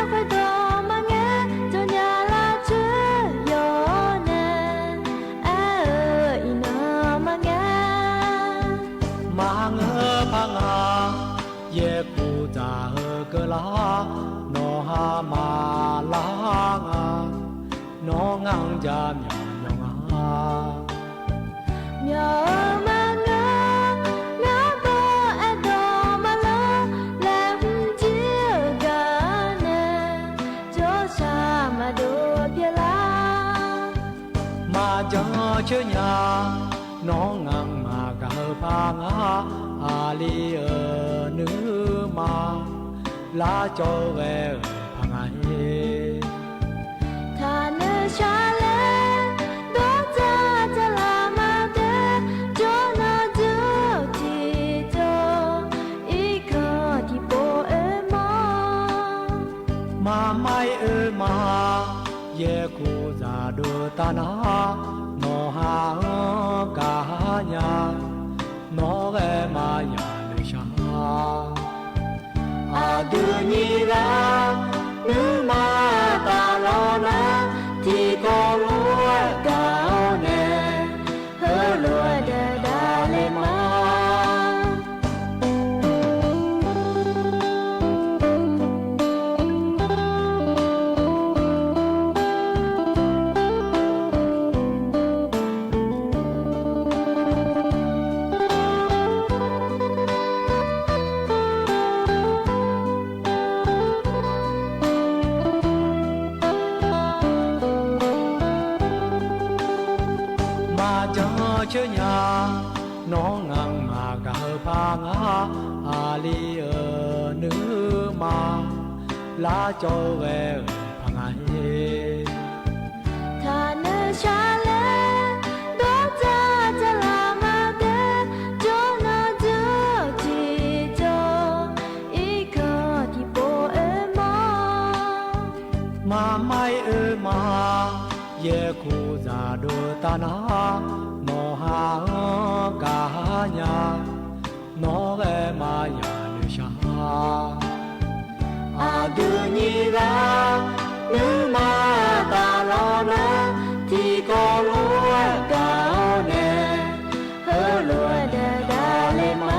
ခွဲးဒီးမါငဲ ကၠီၣ်ညါလၢဆၢယီၤနဲၣ် အဲၣ်ဧၢ အံၤနီၢ်မါငဲ မၤငၢၢ်ဖးငါ ယဲၢ်ကူၣ်တၢ်ဟၢကလါ နီၢ်ဟါမၤလါငါ နီၢ်ငါကမၠီၣ်မၠီၣ်ငါ မၠီၣ်ဧၢမါငါ မၠီၣ်ဘီအဲၣ်ဒိးမၤလၢ လဲၤဟူးကၠံဂၤနဲၣ် ကၠီၣ်ဆၣ်မၤဒိၣ်ဖျဲးလါ မၤကၠီၣ်ဆၢညါ နီၢ်ငါမၤဂၤဟၢဖးငါ အလံဧၢ နုမၤ လၢကၠီၣ်ဂဲၤဖးငါဟ့ၣ် ထၢ်နၢၣ်ဆါလဲၣ် ဒီးတၢ်တလးမၤဒဲး ကၠီၣ်နီၢ်ဒုးထံၣ်ကၠီၣ် အံၤခီၣ်ထံးပိာ်အၢမး မၤမါအၢမး ယဲၢ်ကူၣ်စၢ်ဒိးတၢ်နၤ နီၢ်ဟါအၢကဟါညါ နီၢ်ဂဲၤမၤယၤနုၣ်ဆါ အဒုးနံၤဂၤ နုမၤတၢ်လီၤနၤ ထံကီၢ်လိၤဂၤန့ၣ် ဟၢလိာ်ဒၣ်ဒၣ်လဲာ်မး မၤကၠီၣ်ဆၢညါ နီၢ်ငါမၤဂၤဟၢဖးငါ အလံဧၢ နုမၤ လၢကၠီၣ်ဂဲၤဖးငါဟ့ၣ် ထၢ်နၢၣ်ဆါလဲၣ် ဒီးတၢ်တလးမၤဒဲး ကၠီၣ်နီၢ်ဒုးထံၣ်ကၠီၣ် အံၤခီၣ်ထံးပိာ်အၢမး မၤမါအၢမး ယဲၢ်ကူၣ်စၢ်ဒိးတၢ်နၤ နီၢ်ဟါအၢကဟါညါ နီၢ်ဂဲၤမၤယၤနုၣ်ဆါ အဒုးနံၤဂၤ နုမၤတၢ်လီၤနၤ ထံကီၢ်လိၤဂၤန့ၣ် ဟၢလိာ်ဒၣ်ဒၣ်လဲာ်မး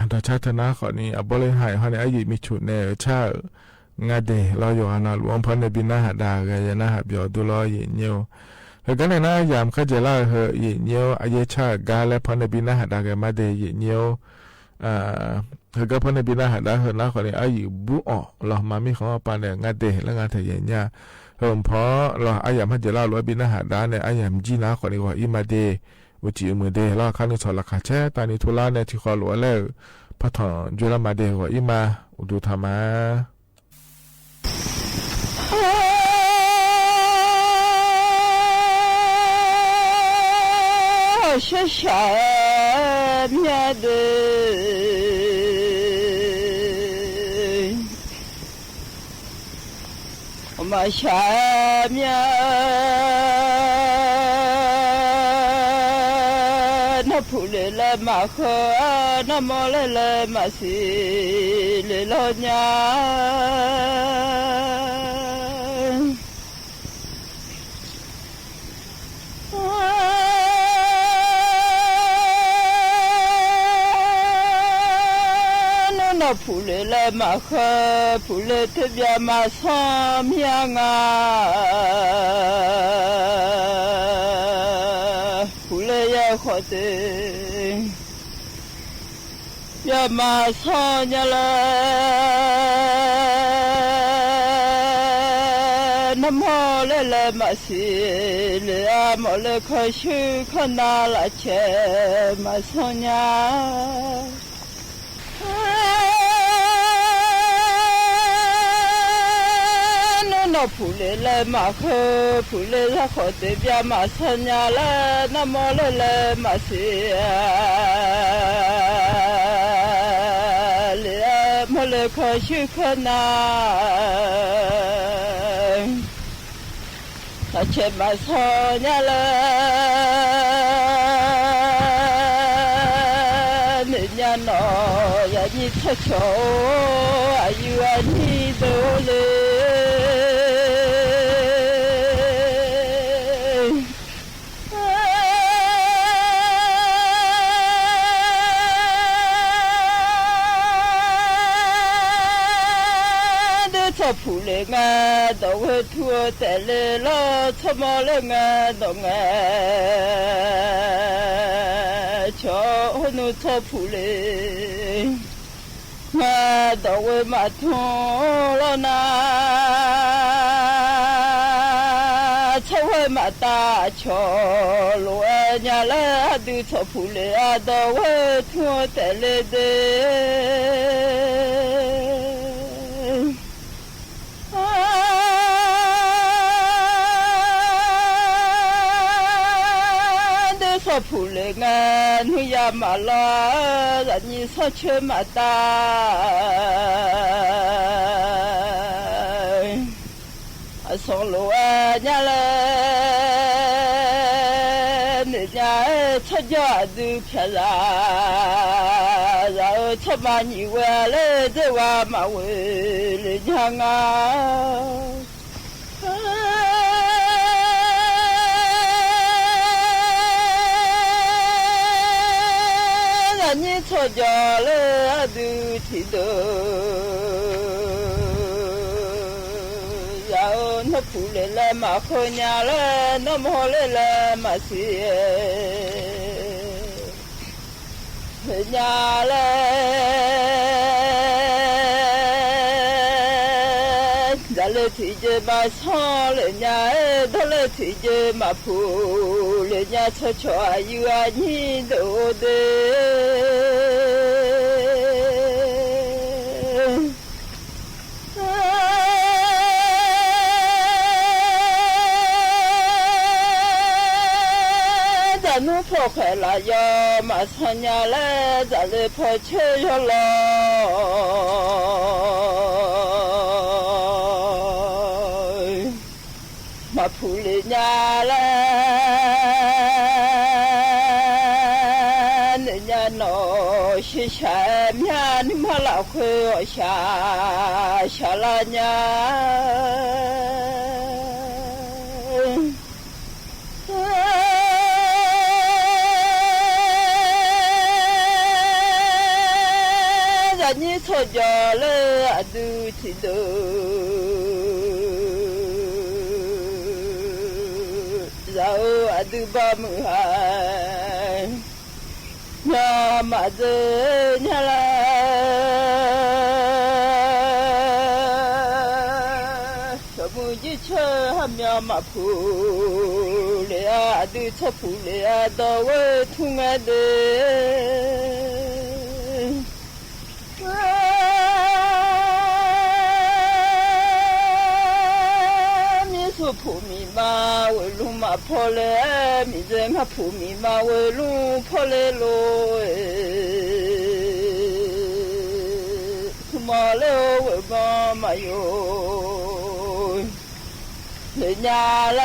အတၢ်ဆါတနါဃီန့ၣ် အဘီလ့ဟဲဟီန့ၣ် အယံာ်မ့ၢ်ဆူၣ်နဲၣ်ဆၣ်ဧၢ ငါဒဲးလီၤ ယိၤဟၣ်နၢ်လူၤ ဖီနဘံနဟးဒါဂဲၤ ယနဟးပျီၤဒုလီၤ ယံာ်ညိ လၢကန့ၣ်နၤ ယၤမ့ၢ်ခီၣ်ကဲလၢဟၢ ယံာ်ညိ အယဲၢ်ဆၣ်ဂၤလၢဖီနဘံနဟးဒါဂဲၤမၤဒဲး ယံာ်ညိ ဟဲကဖီနဘံနဟးဒါဟၢနၤဃီန့ၣ် အယံာ်ဘူးအီၤလီၤ မၤမ့ၢ်ဃီပၤန့ၣ် ငါဒဲးလၢငါထဲယဲၢ်ညါ ဟၢဖီလီၤ အယၤမ့ၢ်ခီၣ်ကဲလၢလူၤအဘံနဟးဒါန့ၣ် အယၤမ့ၢ်ကံနၤဃီန့ၣ် ဂီၤအံၤမၤဒဲး အိၣ်တံၢ်အိၣ်မုာ်ဒဲးလီၤ ခါနုာ်ထီၣ်လီၤခါဆဲး တၢ်နံၤထူလါန့ၣ် ထံဃီလိာ်ဝဲလၢ ဖးထီၣ်ယွဲလၢမၤဒဲး ဂီၤအံၤမၤ အိၣ်ဒူထီၣ်မး ဆၢဆၢမ့ၢ်ဒၢ မၤဆၢမ့ၢ် နၢ်ဖူးလၢလၢမၤဃၢ နၢ်မီၢ်လၢလၢမၤစံး လၢလီၤညါ နၢ်နီၢ်ဖူးလၢလၢမၤဃၢ ဖူးလၢတဘျီမၤဆီမ့ၢ်ငါ ဖူးလၢယဲၢ်ဃီတၢၢ် ယမၤဆီညါလၢ နၢ်မီၢ်လၢလၢမၤစံး လၢအမီၢ်လၢခီဆူခီနၤလၢဆဲး မၤဆီညါ နၢ် ဖူးလ့းလႄႈမး ၶိူဝ်းဖူးလ့း သးဃိးတ့ၢ်ပျၢၤ မးသီညါလႄႈ နီၢ်မီၢ်လ့းလႄႈ မးသ့ လ့ၣ်မီၢ်လ့း ခီၣ်ဆူၣ်ခီၣ်နၢ် သးဆဲးမးသီညါလႄႈ နံၣ်ညါနီၢ် ယၤနံၣ်ဆီၣ်ဆီၣ် အယုၢ်အနံၣ်ဒိၣ်လ့ ဒုးဆီၣ်ဖူးလ့း ငါဒီးဝဲထူတဲာ်လ့လီၤ ဆီၣ်မီၢ်လ့း ငါဒီးငါ ဆီၣ်ဟိုနုၣ်ဆီၣ်ဖူးလ့း ငါဒီးဝဲမၤထူလီၤနၤ ဆီၣ်ဝဲမၤတၢ် ဆီၣ်လိာ်အညါလၢ အဒုးဆီၣ်ဖူးလ့း အဒီးဝဲထူတဲာ်လ့ဒ့ ဒုးဆီၣ်ဖူးလ့း ငါနုၢ်ယၤမးလီၤ သးနံၣ်ဆီၣ်ဆၢမၤတၢ် အဆီၣ်လိာ်အညါလၢ နံၣ်ညါ ဆီၣ်ကၠီၣ်အဒုးဖျါလၢ သးဧၢ ဆီၣ်မၤနံၣ်ဝဲလၢ ဒ့ဝဲမၤဝဲလၢညါငါ သးနံၣ်ဆီၣ်ကၠီၣ်လၢအဒုးထံၣ်ဒိၣ် သးဧၢ နီၢ်ဖူးလ့းလၢမၤဃိညါလၢ နီၢ်မီၢ်လ့းလၢမၤသံ လၢညါလၢ ဒၣ်လၢထံၣ်က့ၤမၤဆီၣ်လၢညါ ဒီးလၢထံၣ်က့ၤမၤဖူးလၢညါ ဆီၣ်ဆီၣ်အယုၢ်အနံၣ်ဒိၣ်ဒ့ တၢ်နူဖီၣ်ဃဲလၢယီၤ မၤဆီၣ်ညါလၢ တၢ်လၢဖီၣ်ဆၢယီၤလီၤ မၤဖူးလၢညါလၢ နံၣ်ညါနီၢ် ရှဲရှးမၠါ နံၣ်မီၢ်လၢ်ဃုအီၣ်ရှး ရှးလၢညါ သးနံၣ်ဆီၣ်ကၠီၣ်လၢအဒုးထံၣ်ဒိၣ် သးဧၢ အဒုးဘၣ်မုာ်ဟါ ညီမးဒ့ညါလၢ ဆိမိၣ်ယံဆၢဟး ညီမးဖူးလ့း အဒုးဆီၣ်ဖူးလ့း အဒီးဝဲထူငါဒ့ မ့ၢ်သူဖူးမံမၤဝဲလူၤမၤဖီလဲၣ်, မ့ၢ်သ့ၣ်မၤဖူးမံမၤဝဲလူၤဖီလဲၣ်လီၤ. သူမၤလၢဝဲမၤမၤယိာ် လၢညါလၢ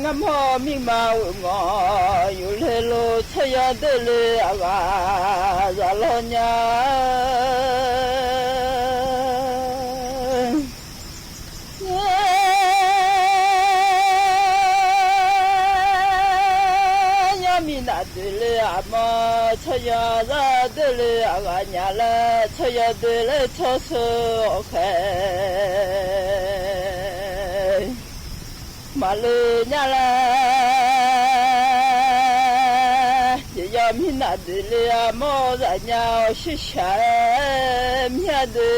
ငါမီၢ်မံမၤဝဲမၤယိာ်လဲၣ်လီၤ. ဆီၣ်ယီၤဒ့လၢအဂၤ စးလီၤညါ ယီၤမံနၤဒ့လၢအမီၢ်, ဆီၣ်ယီၤစၢ်ဒ့လၢအဂၤညါလၢ ဆီၣ်ယီၤဒ့လၢဆီၣ်ဆၢအီၤဃဲ မၤလၢညါလၢ ယယီၤမံနၤဒ့လၢအမီၢ် စးညါအီၤရှဲရှးမၠါဒ့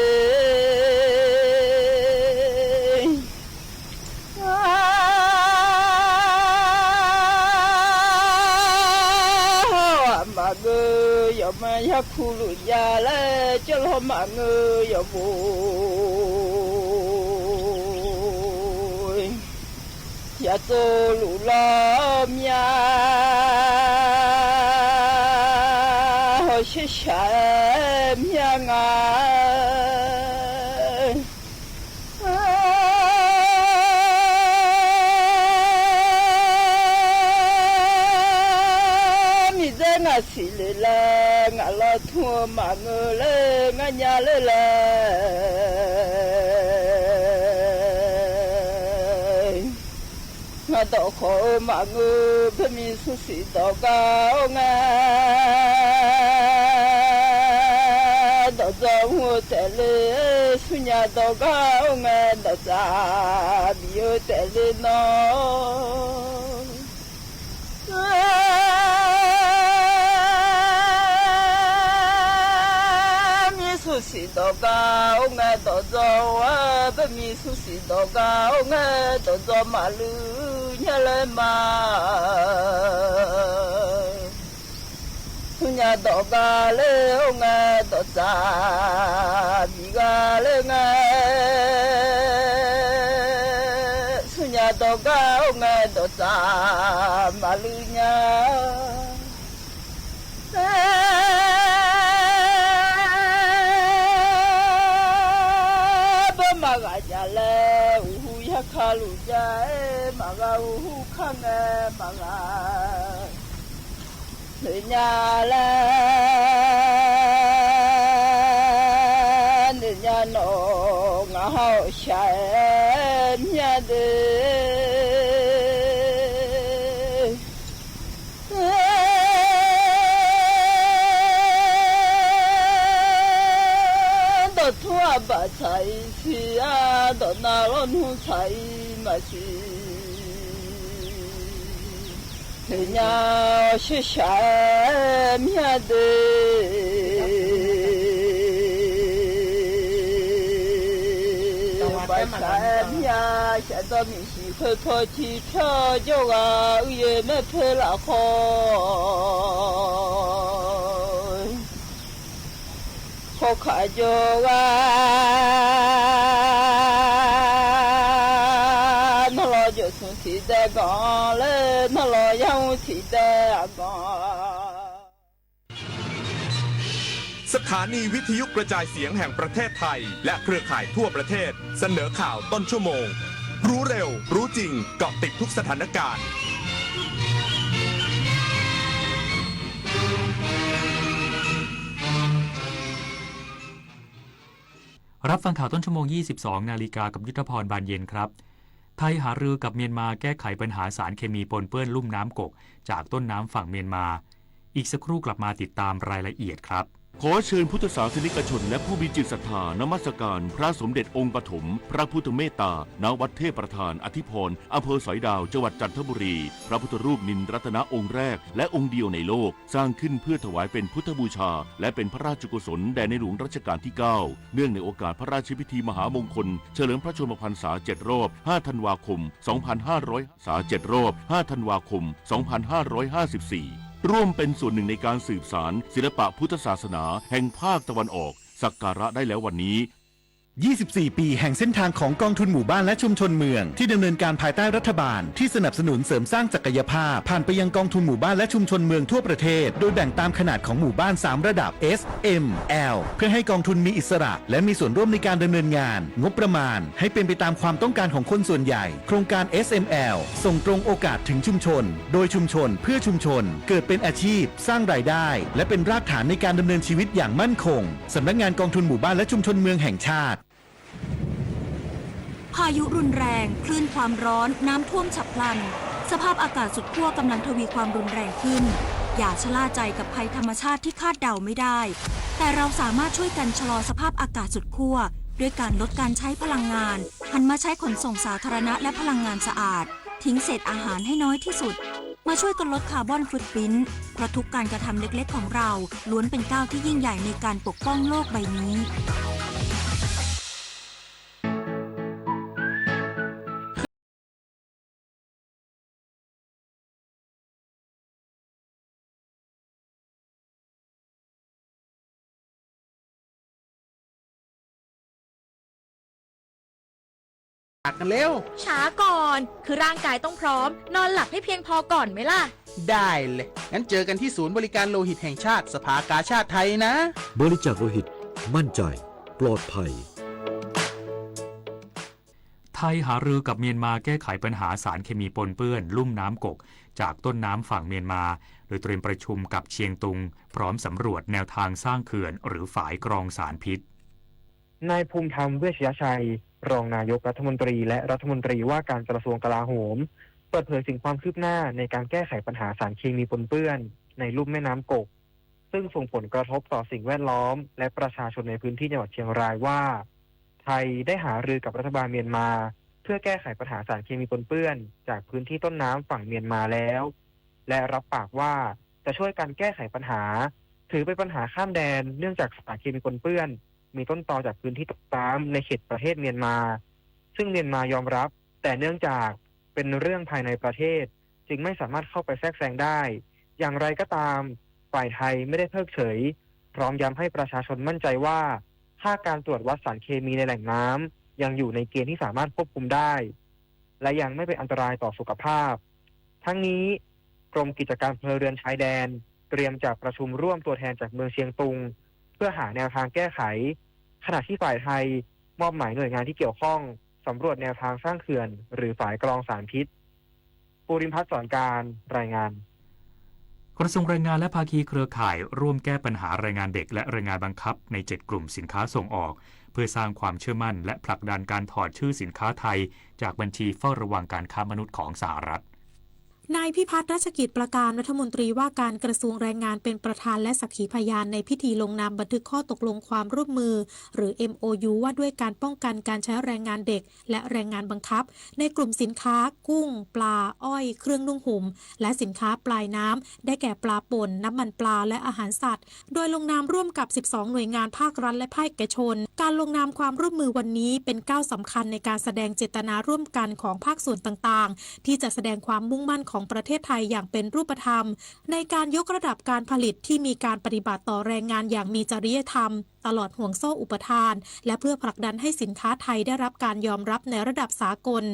မၤဂ့ၤယီၤမၤယ ခူလူၺ်ႈယႃႈလႄႈ ၸဝ်ႈလေႃးမႃႇငိူဝ်ႈယဝ်ႉဝူၺ်း၊ ယႃႇၸူဝ်ႈလူႇလေႃးမျႃး ႁေႃႈသျႃႇသႃႇမျႃးငႃး မီးၸႂ်ငႃးသီႇလႄႈလႄႈ ငႃးလေႃးထူဝ်းမႃႇငိူဝ်ႈလႄႈ ငႃးၺႃးလႄႈလႄႈ ငႃးတေႃႇၶေႃးမႃႇငိူဝ်ႈ ပႃႇမီႇသုသီႇတေႃႇၵႃႇဢေႃႈငႃး တေႃႇၸဝ်ႈႁူဝ်တႄႉလႄႈ သုၺ်ႇၺႃႇတေႃႇၵႃႇဢေႃႈငႃး တေႃႇၸႃႇမီႇဢေႃႈတႄႉလႄႈၼေႃႈ။ မီးသုသီႇတေႃႇၵႃႇဢေႃႈငႃး တေႃႇၸဝ်ႈ ပႃႇမီႇသုသီႇတေႃႇၵႃႇဢေႃႈငႃး တေႃႇၸဝ်ႈမႃႇလူႇၺႃးလႄႈမႃး သုၺ်ႇၺႃႇတေႃႇၵႃႇလႄႈဢေႃႈငႃး တေႃႇၸႃႇမီႇၵႃႇလႄႈငႃး သုၺ်ႇၺႃႇတေႃႇၵႃႇဢေႃႈငႃး တေႃႇၸႃႇမႃႇလူႇၺႃး ပႃႇမႃႇၵႃႇၺႃႇလႄႈ ဢူႁူႉယၶႃႇလူႇၺႃး မႃႇၵႃႇဢူႁူႉၶၢင်းငႃး မႃႇၵႃႇ ၼိုင်ႈၺႃးလႄႈ ၼိုင်ႈၺႃးၼေႃႈ ငႃးႁဝ်းသႂ်ႇမျၢတ်ႈတႄႉ တေႃႇထူဝ်းပႃႇသႂ်ႇသီႇ တေႃႇၼႃႈလေႃးၼူႉသႂ်ႇမႃးသီႇ ၼိုင်ႈၺႃးသႂ်ႇသႂ်ႇမျၢတ်ႈတႄႉ ပႃႇသႂ်ႇမျၢတ်ႈ သႂ်ႇတေႃႇမီႇသီႇ ၶိူဝ်းၽေႃးၶီႈၽႅဝ် ၸဝ်ႈဢႃႇ ဢူးယဵၼ်ႇမႄႈၽႄႈလႃႈၶေႃး ၶေႃးၶႃႈၸဝ်ႈဢႃႇ ၼေႃႈ လေႃးၸဝ်ႈသုၼ်ႇသီႇတႄႉၵေႃႈလႄႈ ၼေႃႈ လေႃးယၢဝ်းသီႇတႄႉၵေႃႈ สถานีวิทยุกระจายเสียงแห่งประเทศไทย และเครือข่ายทั่วประเทศ เสนอข่าวต้นชั่วโมง รู้เร็ว รู้จริง เกาะติดทุกสถานการณ์ รับฟังข่าวต้นชั่วโมง ยี่สิบสองนาฬิกา กับยุทธพร บานเย็นครับ ไทยหารือกับเมียนมาแก้ไขปัญหาสารเคมีปนเปื้อนลุ่มน้ำกกจากต้นน้ำฝั่งเมียนมา อีกสักครู่กลับมาติดตามรายละเอียดครับ ขอเชิญพุทธศาสนิกชนและผู้มีจิตศรัทธานมัสการพระสมเด็จองค์ปฐมพระพุทธเมตตา ณ วัดเทพประธานอธิพร อำเภอสอยดาว จังหวัดจันทบุรี พระพุทธรูปนิลรัตนะองค์แรกและองค์เดียวในโลก สร้างขึ้นเพื่อถวายเป็นพุทธบูชา และเป็นพระราชกุศลแด่ในหลวงรัชกาลที่เก้า เนื่องในโอกาสพระราชพิธีมหามงคล เฉลิมพระชนมพรรษาเจ็ดรอบ ห้าธันวาคม สองพันห้าร้อย สาเจ็ดรอบ ห้าธันวาคม สองพันห้าร้อยห้าสิบสี่ ร่วมเป็นส่วนหนึ่งในการสืบสานศิลปะพุทธศาสนาแห่งภาคตะวันออก สักการะได้แล้ววันนี้ ยี่สิบสี่ ปีแห่งเส้นทางของกองทุนหมู่บ้านและชุมชนเมือง ที่ดำเนินการภายใต้รัฐบาลที่สนับสนุนเสริมสร้างศักยภาพ ผ่านไปยังกองทุนหมู่บ้านและชุมชนเมืองทั่วประเทศ โดยแบ่งตามขนาดของหมู่บ้าน สาม ระดับ S M L เพื่อให้กองทุนมีอิสระ และมีส่วนร่วมในการดำเนินงาน งบประมาณให้เป็นไปตามความต้องการของคนส่วนใหญ่ โครงการ เอส เอ็ม แอล ส่งตรงโอกาสถึงชุมชน โดยชุมชน เพื่อชุมชน เกิดเป็นอาชีพ สร้างรายได้ และเป็นรากฐานในการดำเนินชีวิตอย่างมั่นคง สำนักงานกองทุนหมู่บ้านและชุมชนเมืองแห่งชาติ พายุรุนแรง คลื่นความร้อน น้ำท่วมฉับพลัน สภาพอากาศสุดขั้วกำลังทวีความรุนแรงขึ้น อย่าชะล่าใจกับภัยธรรมชาติที่คาดเดาไม่ได้ แต่เราสามารถช่วยกันชะลอสภาพอากาศสุดขั้ว ด้วยการลดการใช้พลังงาน หันมาใช้ขนส่งสาธารณะและพลังงานสะอาด ทิ้งเศษอาหารให้น้อยที่สุด มาช่วยกันลดคาร์บอนฟุตพริ้นท์ เพราะทุกการกระทำเล็กๆของเรา ล้วนเป็นก้าวที่ยิ่งใหญ่ในการปกป้องโลกใบนี้ ากกันเร็ว ช้าก่อน คือร่างกายต้องพร้อม นอนหลับให้เพียงพอก่อนไหมล่ะ ได้เลย งั้นเจอกันที่ศูนย์บริการโลหิตแห่งชาติ สภากาชาดไทยนะ บริจาคโลหิต มั่นใจ ปลอดภัย ไทยหารือกับเมียนมาแก้ไขปัญหาสารเคมีปนเปื้อนลุ่มน้ำกกจากต้นน้ำฝั่งเมียนมา โดยเตรียมประชุมกับเชียงตุง พร้อมสำรวจแนวทางสร้างเขื่อนหรือฝายกรองสารพิษ นายภูมิธรรม เวชยชัย รองนายกรัฐมนตรีและรัฐมนตรีว่าการกระทรวงกลาโหม เปิดเผยถึงความคืบหน้าในการแก้ไขปัญหาสารเคมีปนเปื้อนในลุ่มแม่น้ำกก ซึ่งส่งผลกระทบต่อสิ่งแวดล้อมและประชาชนในพื้นที่จังหวัดเชียงรายว่า ไทยได้หารือกับรัฐบาลเมียนมา เพื่อแก้ไขปัญหาสารเคมีปนเปื้อนจากพื้นที่ต้นน้ำฝั่งเมียนมาแล้ว และรับปากว่าจะช่วยกันแก้ไขปัญหา ถือเป็นปัญหาข้ามแดน เนื่องจากสารเคมีปนเปื้อน มีต้นตอจากพื้นที่ต้นน้ำในเขตประเทศเมียนมา ซึ่งเมียนมายอมรับ แต่เนื่องจากเป็นเรื่องภายในประเทศ จึงไม่สามารถเข้าไปแทรกแซงได้ อย่างไรก็ตาม ฝ่ายไทยไม่ได้เพิกเฉย พร้อมย้ำให้ประชาชนมั่นใจว่า ค่าการตรวจวัดสารเคมีในแหล่งน้ำยังอยู่ในเกณฑ์ที่สามารถควบคุมได้ และยังไม่เป็นอันตรายต่อสุขภาพ ทั้งนี้ กรมกิจการพลเรือนชายแดน เตรียมจะประชุมร่วมตัวแทนจากเมืองเชียงตุง เพื่อหาแนวทางแก้ไข ขณะที่ฝ่ายไทยมอบหมายหน่วยงานที่เกี่ยวข้อง สำรวจแนวทางสร้างเขื่อน หรือฝายกรองสารพิษ ภูริพัฒน์ สอนการ รายงาน กระทรวงแรงงานและภาคีเครือข่ายร่วมแก้ปัญหาแรงงานเด็กและแรงงานบังคับในเจ็ดกลุ่มสินค้าส่งออก เพื่อสร้างความเชื่อมั่นและผลักดันการถอดชื่อสินค้าไทยจากบัญชีเฝ้าระวังการค้ามนุษย์ของสหรัฐ นายพิพัฒน์ รัชกิจประการ รัฐมนตรีว่าการกระทรวงแรงงานเป็นประธานและสักขีพยานในพิธีลงนามบันทึกข้อตกลงความร่วมมือ หรือ เอ็มโอยู ว่าด้วยการป้องกันการใช้แรงงานเด็กและแรงงานบังคับ ในกลุ่มสินค้า กุ้ง ปลา อ้อย เครื่องนุ่งห่ม และสินค้าปลายน้ำ ได้แก่ปลาป่น น้ำมันปลา และอาหารสัตว์ โดยลงนามร่วมกับ สิบสอง หน่วยงานภาครัฐและภาคเอกชน การลงนามความร่วมมือวันนี้เป็นก้าวสำคัญในการแสดงเจตนาร่วมกันของภาคส่วนต่างๆ ที่จะแสดงความมุ่งมั่นของประเทศไทยอย่างเป็นรูปธรรม ในการยกระดับการผลิตที่มีการปฏิบัติต่อแรงงานอย่างมีจริยธรรม ตลอดห่วงโซ่อุปทาน และเพื่อผลักดันให้สินค้าไทยได้รับการยอมรับในระดับสากล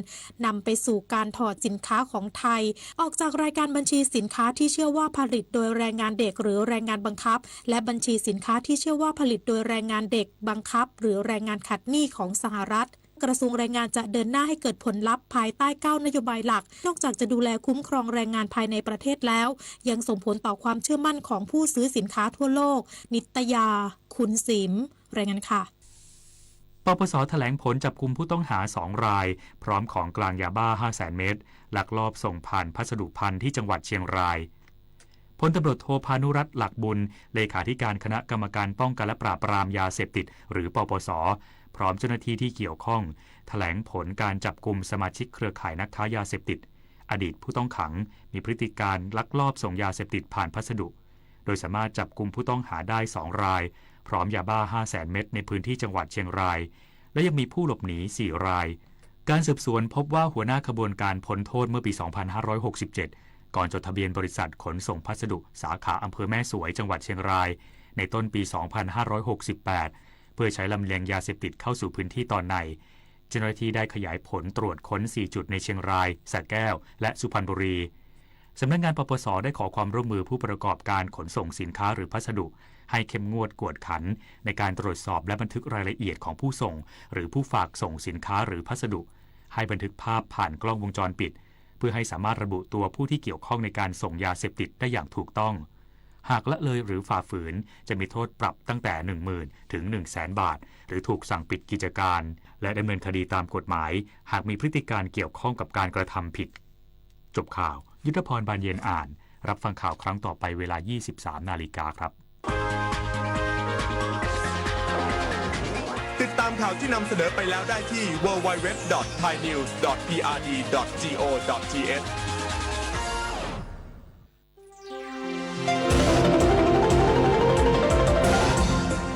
นำไปสู่การถอดสินค้าของไทย ออกจากรายการบัญชีสินค้าที่เชื่อว่าผลิตโดยแรงงานเด็กหรือแรงงานบังคับ และบัญชีสินค้าที่เชื่อว่าผลิตโดยแรงงานเด็กบังคับ หรือแรงงานขัดหนี้ของสหรัฐ กระทรวงแรงงานจะเดินหน้าให้เกิดผลลัพธ์ภายใต้เก้านโยบายหลัก นอกจากจะดูแลคุ้มครองแรงงานภายในประเทศแล้ว ยังส่งผลต่อความเชื่อมั่นของผู้ซื้อสินค้าทั่วโลก นิตยา คุณสิม รายงานค่ะ ปปส แถลงผลจับกุมผู้ต้องหาสองราย พร้อมของกลางยาบ้าห้าแสนเม็ด ลักลอบส่งผ่านพัสดุภัณฑ์ที่จังหวัดเชียงราย พลตำรวจโท พานุรัตน์ หลักบุญ เลขาธิการคณะกรรมการป้องกันและปราบปรามยาเสพติด หรือ ปปส พร้อมเจ้าหน้าที่ที่เกี่ยวข้อง แถลงผลการจับกุมสมาชิกเครือข่ายนักค้ายาเสพติด อดีตผู้ต้องขัง มีพฤติการลักลอบส่งยาเสพติดผ่านพัสดุ โดยสามารถจับกุมผู้ต้องหาได้สองราย พร้อมยาบ้าห้าแสนเม็ดในพื้นที่จังหวัดเชียงราย และยังมีผู้หลบหนีสี่ราย การสืบสวนพบว่าหัวหน้าขบวนการพ้นโทษเมื่อปีสองพันห้าร้อยหกสิบเจ็ด ก่อนจดทะเบียนบริษัทขนส่งพัสดุสาขาอำเภอแม่สวยจังหวัดเชียงราย ในต้นปีสองพันห้าร้อยหกสิบแปด เพื่อใช้ลำเลียงยาเสพติดเข้าสู่พื้นที่ตอนใน เจ้าหน้าที่ได้ขยายผลตรวจค้นสี่จุดในเชียงราย สระแก้ว และสุพรรณบุรี สำนักงาน ปปส ได้ขอความร่วมมือผู้ประกอบการขนส่งสินค้าหรือพัสดุ ให้เข้มงวดกวดขันในการตรวจสอบและบันทึกรายละเอียดของผู้ส่ง หรือผู้ฝากส่งสินค้าหรือพัสดุ ให้บันทึกภาพผ่านกล้องวงจรปิด เพื่อให้สามารถระบุตัวผู้ที่เกี่ยวข้องในการส่งยาเสพติดได้อย่างถูกต้อง หากละเลยหรือฝ่าฝืน จะมีโทษปรับตั้งแต่ หนึ่งหมื่น ถึง หนึ่งแสน บาท หรือถูกสั่งปิดกิจการ และดำเนินคดีตามกฎหมาย หากมีพฤติการเกี่ยวข้องกับการกระทำผิด จบข่าว ยุทธพร บานเย็นอ่าน รับฟังข่าวครั้งต่อไปเวลา ยี่สิบสาม นาฬิกาครับ ติดตามข่าวที่นำเสนอไปแล้วได้ที่ ดับเบิลยู ดับเบิลยู ดับเบิลยู ดอท ไทยนิวส์ ดอท พีอาร์ดี ดอท จีโอ ดอท ทีเอช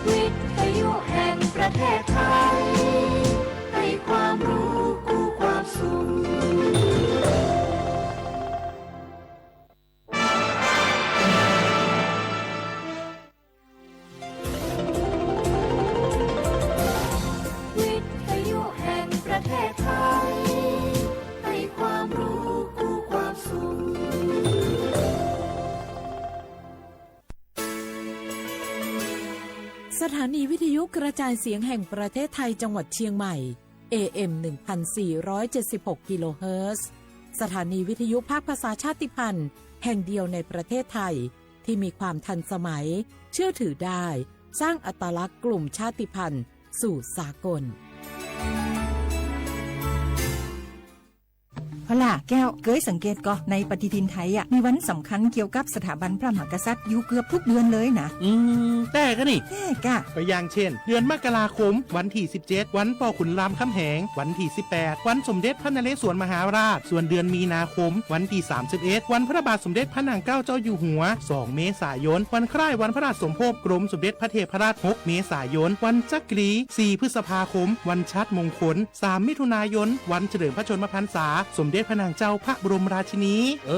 วิทยุแห่งประเทศไทย ให้ความรู้คู่ความสุข วิทยุแห่งประเทศไทย ถานีวิทยุกระจายเสียงแห่งประเทศไทยจังหวัดเชียงใหม่ เอ เอ็ม หนึ่งพันสี่ร้อยเจ็ดสิบหก กิโลเฮิรตซ์ สถานีวิทยุภาคภาษาชาติพันธุ์แห่งเดียวในประเทศไทย ที่มีความทันสมัย เชื่อถือได้ สร้างอัตลักษณ์กลุ่มชาติพันธุ์สู่สากล พะล่ะแก้ว เกยสังเกตก่อ ในปฏิทินไทยอะ มีวันสำคัญเกี่ยวกับสถาบันพระมหากษัตริย์อยู่เกือบทุกเดือนเลยนะ อืม แต๊กะนี่ แต๊กะ ก็อย่างเช่น เดือนมกราคม วันตี้สิบเจ็ด วันป้อขุนรามคำแหง วันตี้สิบแปด วันสมเด็จพระนเรศวรมหาราช ส่วนเดือนมีนาคม วันตี้สามสิบเอ็ด วันพระบาทสมเด็จพระนางเกล้าเจ้าอยู่หัว สองเมษายน วันคล้ายวันพระราชสมภพกรมสมเด็จพระเทพรัตน์ หกเมษายน วันจักรี สี่พฤษภาคม วันชาติมงคล สามมิถุนายน วันเฉลิมพระชนมพรรษาสมเด็จพระนางเจ้าพระบรมราชินี เอ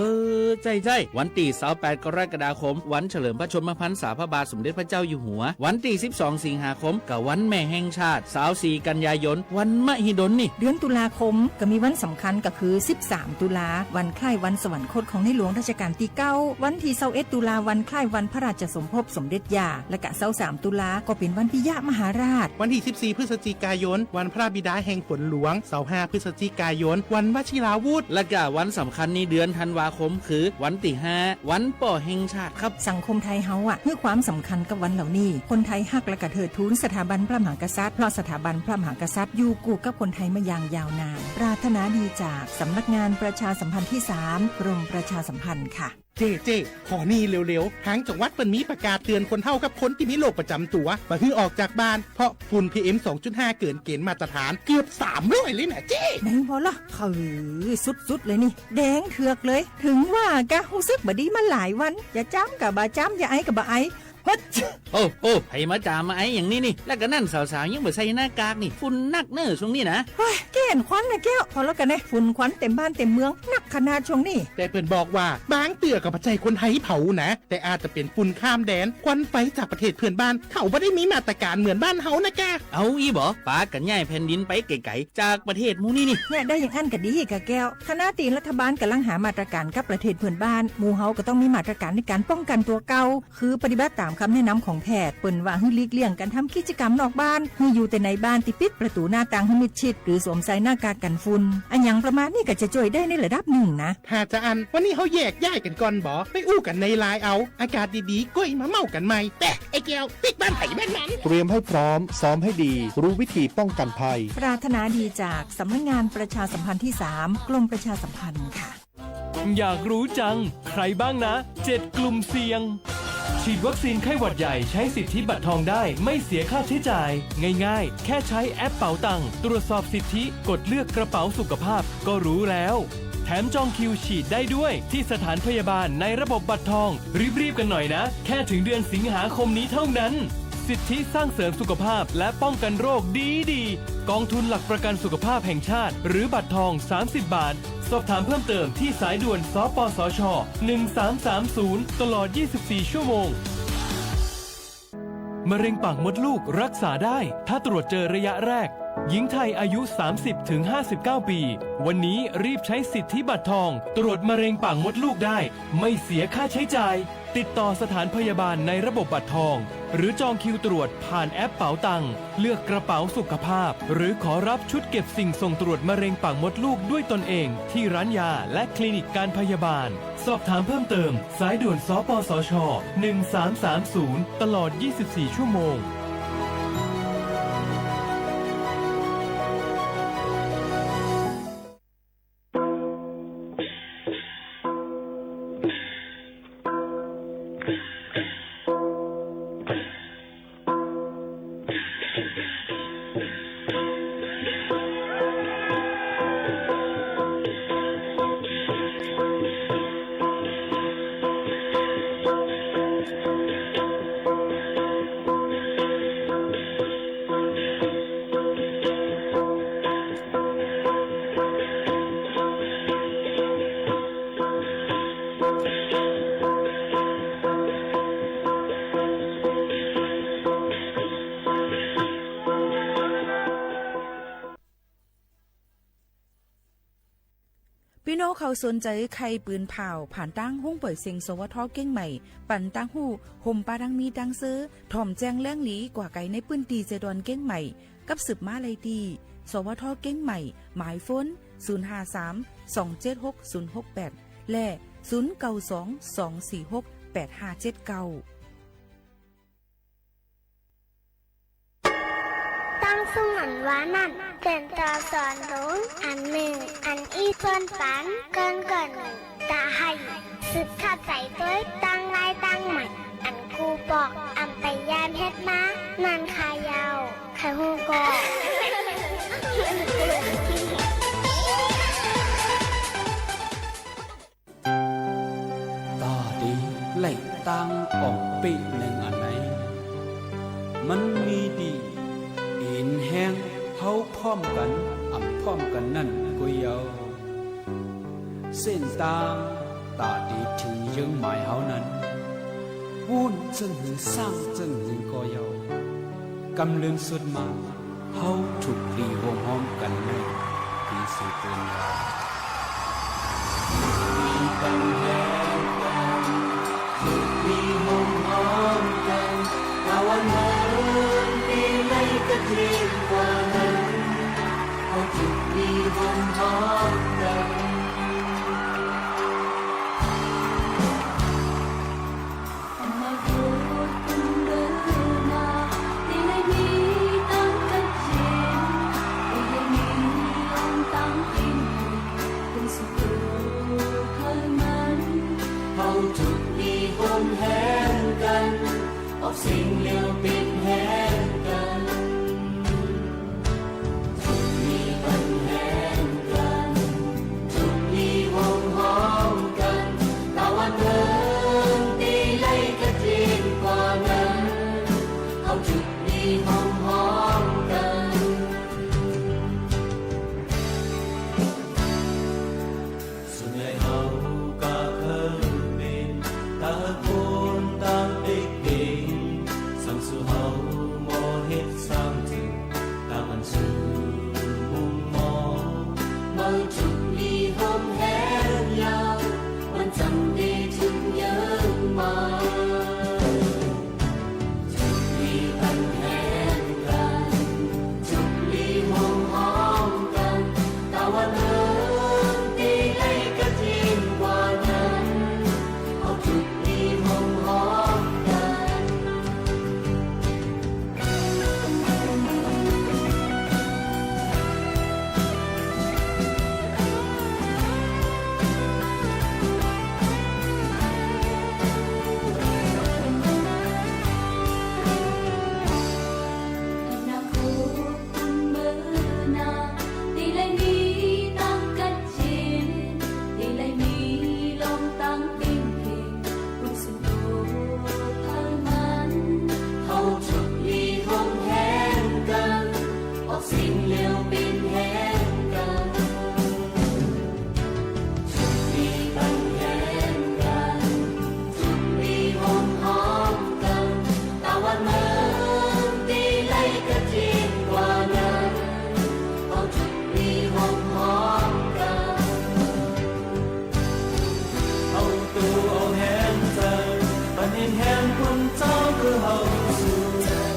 อ ใจ้ๆ วันตี้ซาวแปดกรกฎาคม วันเฉลิมพระชนมพรรษาพระบาทสมเด็จพระเจ้าอยู่หัว วันตี้สิบสองสิงหาคม ก็วันแม่แห่งชาติ ซาวสี่กันยายน วันมหิดลนี่ เดือนตุลาคมก็มีวันสำคัญก็คือสิบสามตุลา วันคล้ายวันสวรรคตของในหลวงรัชกาลตี้เก้า วันตี้ซาวเอ็ดตุลา วันคล้ายวันพระราชสมภพสมเด็จย่า และก็ซาวสามตุลาก็เป๋นวันปิยมหาราช วันตี้สิบสี่พฤศจิกายน วันพระบิดาแห่งฝนหลวง ซาวห้าพฤศจิกายน วันวชิราวุธ และก็วันสำคัญในเดือนธันวาคมคือวันตี้ห้า วันป้อแห่งชาติครับ สังคมไทยเฮาอะ หื้อความสำคัญกับวันเหล่านี้ คนไทยฮักและก็เทิดทูนสถาบันพระมหากษัตริย์ เพราะสถาบันพระมหากษัตริย์อยู่กู้กับคนไทยมาอย่างยาวนาน ปรารถนาดีจากสำนักงานประชาสัมพันธ์ตี้สาม กรมประชาสัมพันธ์ค่ะ เจ้ เจ้ ขอนี่เร็วๆ ทางจังหวัดเปิ้นมีประกาศเตือนคนเฒ่ากับคนตี้มีโรคประจ๋ำตั๋ว บ่หื้อออกจากบ้าน เพราะฝุ่น พีเอ็ม สองจุดห้า เกินเกณฑ์มาตรฐานเกือบสามร้อยเลยนะเจ้ ไหนบ่ล่ะ เออ สุดๆ เลยนี่ แดงเถือกเลย เถิงว่ากะฮู้สึกบ่ดีมาหลายวัน จะจามกะบ่จาม จะไอก็บ่ไอ ฮัด โอ้ โอ้ ใผมาจ๋ามาไออย่างนี้นี่ และก็นั่นสาวๆ ยังบ่ใส่หน้ากากนี่ ฝุ่นนักเน่อช่วงนี้นะ เฮ้ย เก้นควันนะแก้ว พอแล้วกั๋นเน่ ฝุ่นควันเต็มบ้านเต็มเมือง นักขนาดช่วงนี้ แต่เปิ้นบอกว่า บางเตื้อก็บ่ใจ้คนไทยเผานะ แต่อาจจะเป๋นฝุ่นข้ามแดน ควันไฟจากประเทศเพื่อนบ้าน เขาบ่ได้มีมาตรการเหมือนบ้านเฮานะกะ เอาอี้บ่ ปากั๋นย้ายแผ่นดินไปไก๋ๆ จากประเทศหมู่นี้นี่ เนี่ย ได้อย่างอั้นก็ดีกะแก้ว ขณะตี้รัฐบาลก่ำลังหามาตรการกับประเทศเพื่อนบ้าน หมู่เฮาก็ต้องมีมาตรการในก๋านป้องกั๋นตั๋วเก่า คือปฏิบัติต๋ามกำแนะนำของแพทย์ เปิ้นว่าหื้อหลีกเลี่ยงก๋านทำกิจก๋รรมนอกบ้าน หื้ออยู่แต่ในบ้านตี้ปิดประตู๋หน้าต่างหื้อมิดชิด หรือสวมใส่หน้ากากกั๋นฝุ่น อะหยังประมาณนี้ก็จะจ้วยได้ในระดับนึ่งนะ ถ้าจาอั้น วันนี้เฮาแยกย้ายกั๋นก่อนบ่ ไปอู้กั๋นในไลน์เอา อากาศดีๆ ก้อยมาเม้ากั๋นใหม่ แปะ ไอ้แก้ว ปิ๊กบ้านไผบ้านมัน เตรียมให้พร้อม ซ้อมให้ดี รู้วิธีป้องกันภัย ปรารถนาดีจากสำนักงานประชาสัมพันธ์ตี้สาม กรมประชาสัมพันธ์ค่ะ อยากรู้จัง ใครบ้างนะ เจ็ดกลุ่มเสี่ยง ฉีดวัคซีนไข้หวัดใหญ่ใช้สิทธิบัตรทองได้ ไม่เสียค่าใช้จ่าย ง่ายๆ แค่ใช้แอปเป๋าตัง ตรวจสอบสิทธิ กดเลือกกระเป๋าสุขภาพ ก็รู้แล้ว แถมจองคิวฉีดได้ด้วยที่สถานพยาบาลในระบบบัตรทอง รีบๆ กันหน่อยนะ แค่ถึงเดือนสิงหาคมนี้เท่านั้น สิทธิสร้างเสริมสุขภาพและป้องกันโรคดีๆ กองทุนหลักประกันสุขภาพแห่งชาติ หรือบัตรทอง สามสิบบาท สอบถามเพิ่มเติมที่สายด่วน สปสช หนึ่งสามสามศูนย์ ตลอด ยี่สิบสี่ ชั่วโมง มะเร็งปากมดลูกรักษาได้ ถ้าตรวจเจอระยะแรก หญิงไทยอายุ สามสิบถึงห้าสิบเก้า ปี วันนี้รีบใช้สิทธิบัตรทอง ตรวจมะเร็งปากมดลูกได้ ไม่เสียค่าใช้จ่าย ติดต่อสถานพยาบาลในระบบบัตรทอง หรือจองคิวตรวจผ่านแอปเป๋าตัง เลือกกระเป๋าสุขภาพ หรือขอรับชุดเก็บสิ่งส่งตรวจมะเร็งปากมดลูกด้วยตนเอง ที่ร้านยาและคลินิกการพยาบาล สอบถามเพิ่มเติม สายด่วน สปสช หนึ่งสามสามศูนย์ ตลอด ยี่สิบสี่ ชั่วโมง เ ปี้น้องเขาสนใจ๋ใค่ปืนผ่าว ผ่านตางห้องป่อยเสียง สวท เกียงใหม่ ปันตางฮู้ ห่มปาตังมีตังซื่อ ถ่อมแจ้งแหล่งดีกว่าไกลในปื้นตี้เซดอนเกียงใหม่ กับสืบมาได้ตี้ สวท เกียงใหม่ หมายโฟน ศูนย์ห้าสาม สองเจ็ดหก ศูนย์หกแปด และ ศูนย์เก้าสอง สองสี่หก แปดห้าเจ็ดเก้า ตังซึ่งอันว่านั้น เป๋นตั๋วสอนหลวงอันนึ่ง อันอี้ชวนปันเกินเกินหนึ่ง ตาไห้ สืบเข้าใจ๋ตวยตังลายตังใหม่ อันครูปอก อำไปย้ำเฮ็ดมา นั้นค่ะเย้า ใค่ฮู้ก่อ ต๋าดีไล่ตางอ่องปี้นึ่งอันไหน มันมีดี อินแฮงเฮาพร้อมกั๋น อำพร้อมกั๋นนั้นก้วยเย้า เส้นตางต๋าดีเถิงเยื้องหมายเฮานั้น ปู้นเจิ่งหื้อ ซ้างเจิ่งหื้อก่อเย้า กำเลินสุดมา เฮาถูกดีโฮมฮ้อมกั๋นแน่ ตี้สุดเปิ้นว่า มีปัญหากั๋น ถูกดีโฮมฮ้อมกั๋น ตะวันเมืองตี้ไล่กระเทียมกว่านั้น เฮาถูกดีโฮมฮ้อมกั๋น มาดูคุณเบอร์หน้า ตี้ไล่มีตังกัดเย็น ตี้ไล่มีลมตังปิ้น เป็นสุขเฮามัน เฮาถูกดีโฮมแหงกั๋น ออกเสียงเดียวเป๋นแหงกั๋น ถูกดีปันแหงกั๋น ถูกดีโฮมฮ้อมกั๋น ตะวันเมืองตี้ไล่กระเทียมกว่านั้น เฮาถูกดีโฮมฮ้อมกั๋น ส่วนใหญ่เฮาก็เคิยเป๋นตระกูลตางเด็กเก่ง สั่งสู่เฮาบ่เฮ็ดสร้างเถิง ตางอันซื่อมุมมอง เมื่อถูกดีโฮมแหงเย้า มันจำได้เถิงเยื้องมา ถูกดีปันแหงกั๋น ถูกดีโฮมฮ้อมกั๋น ตะวันเมืองตี้ไล่กระเทียมกว่านั้น เฮาถูกดีโฮมฮ้อมกั๋น อนาคต เมืองหน้า ตี้ไล่มีตังกัดเย็น ตี้ไล่มีลมตังปิ้นเพ่ง ผู้สุดโตเฮามัน เฮาถูกดีโฮมแหงกั๋น ออกเสียงเดียวเป๋นแหงกั๋น ถูกดีปันแหงกั๋น ถูกดีโฮมฮ้อมกั๋น ตะวันเมืองตี้ไล่กระเทียมกว่านั้น เฮาถูกดีโฮมฮ้อมกั๋น เอาตั๋วเอาแหงใจ๋ ปันเห็นแหงคนเจ้าคือเฮาสู่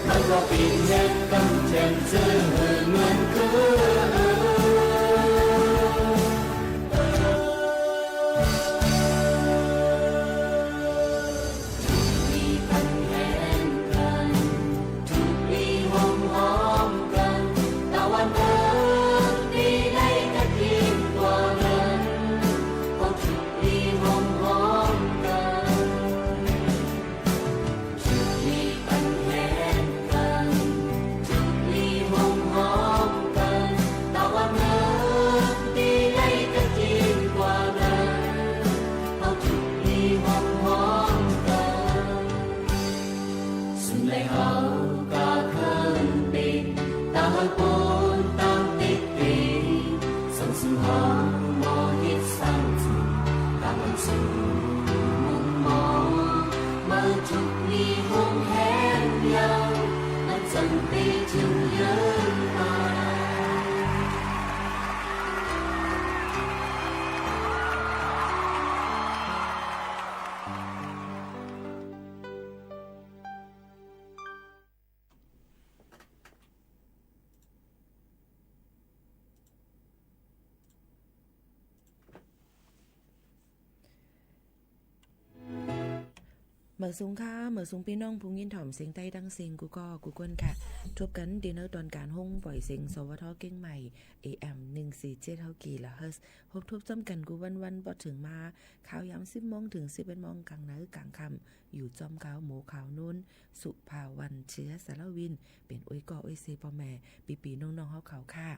มันก็เป๋นแหงกำแขนเจื้อหื้อเหมือนคือ ถูกดีปันแหงกั๋น ถูกดีโฮมฮ้อมกั๋น ตะวันเมืองตี้ไล่กระเทียมกว่านั้น เฮาถูกดีโฮมฮ้อมกั๋น ถูกดีปันแหงกั๋น ถูกดีโฮมฮ้อมกั๋น หมายสูงค่ะ หมายสูงปี้น้องผู้ยินถ่อมเสียงใต้ตังสิ้นกู้ก้อกู้ก้นค่ะ ทบกั๋นตี้เนินตอนก๋านห้องป่อยเสียง สวท เจียงใหม่ เอเอ็ม หนึ่งสี่เจ็ด กิโลเฮิรตซ์ พบทบจ้ำกั๋นกู้วันๆ ปอเถิงมา ข่าวยามสิบโมงเถิงสิบเอ็ดโมง ก๋างในก๋างค่ำ อยู่จ้อมเฮาหมอข่าวโน้น สุภาวัน เชื้อสารวิน เป๋นโอ้ยก้อโอ้ยเซพ่อแม่ ปี้ๆ น้องๆ เฮาเขาค่ะ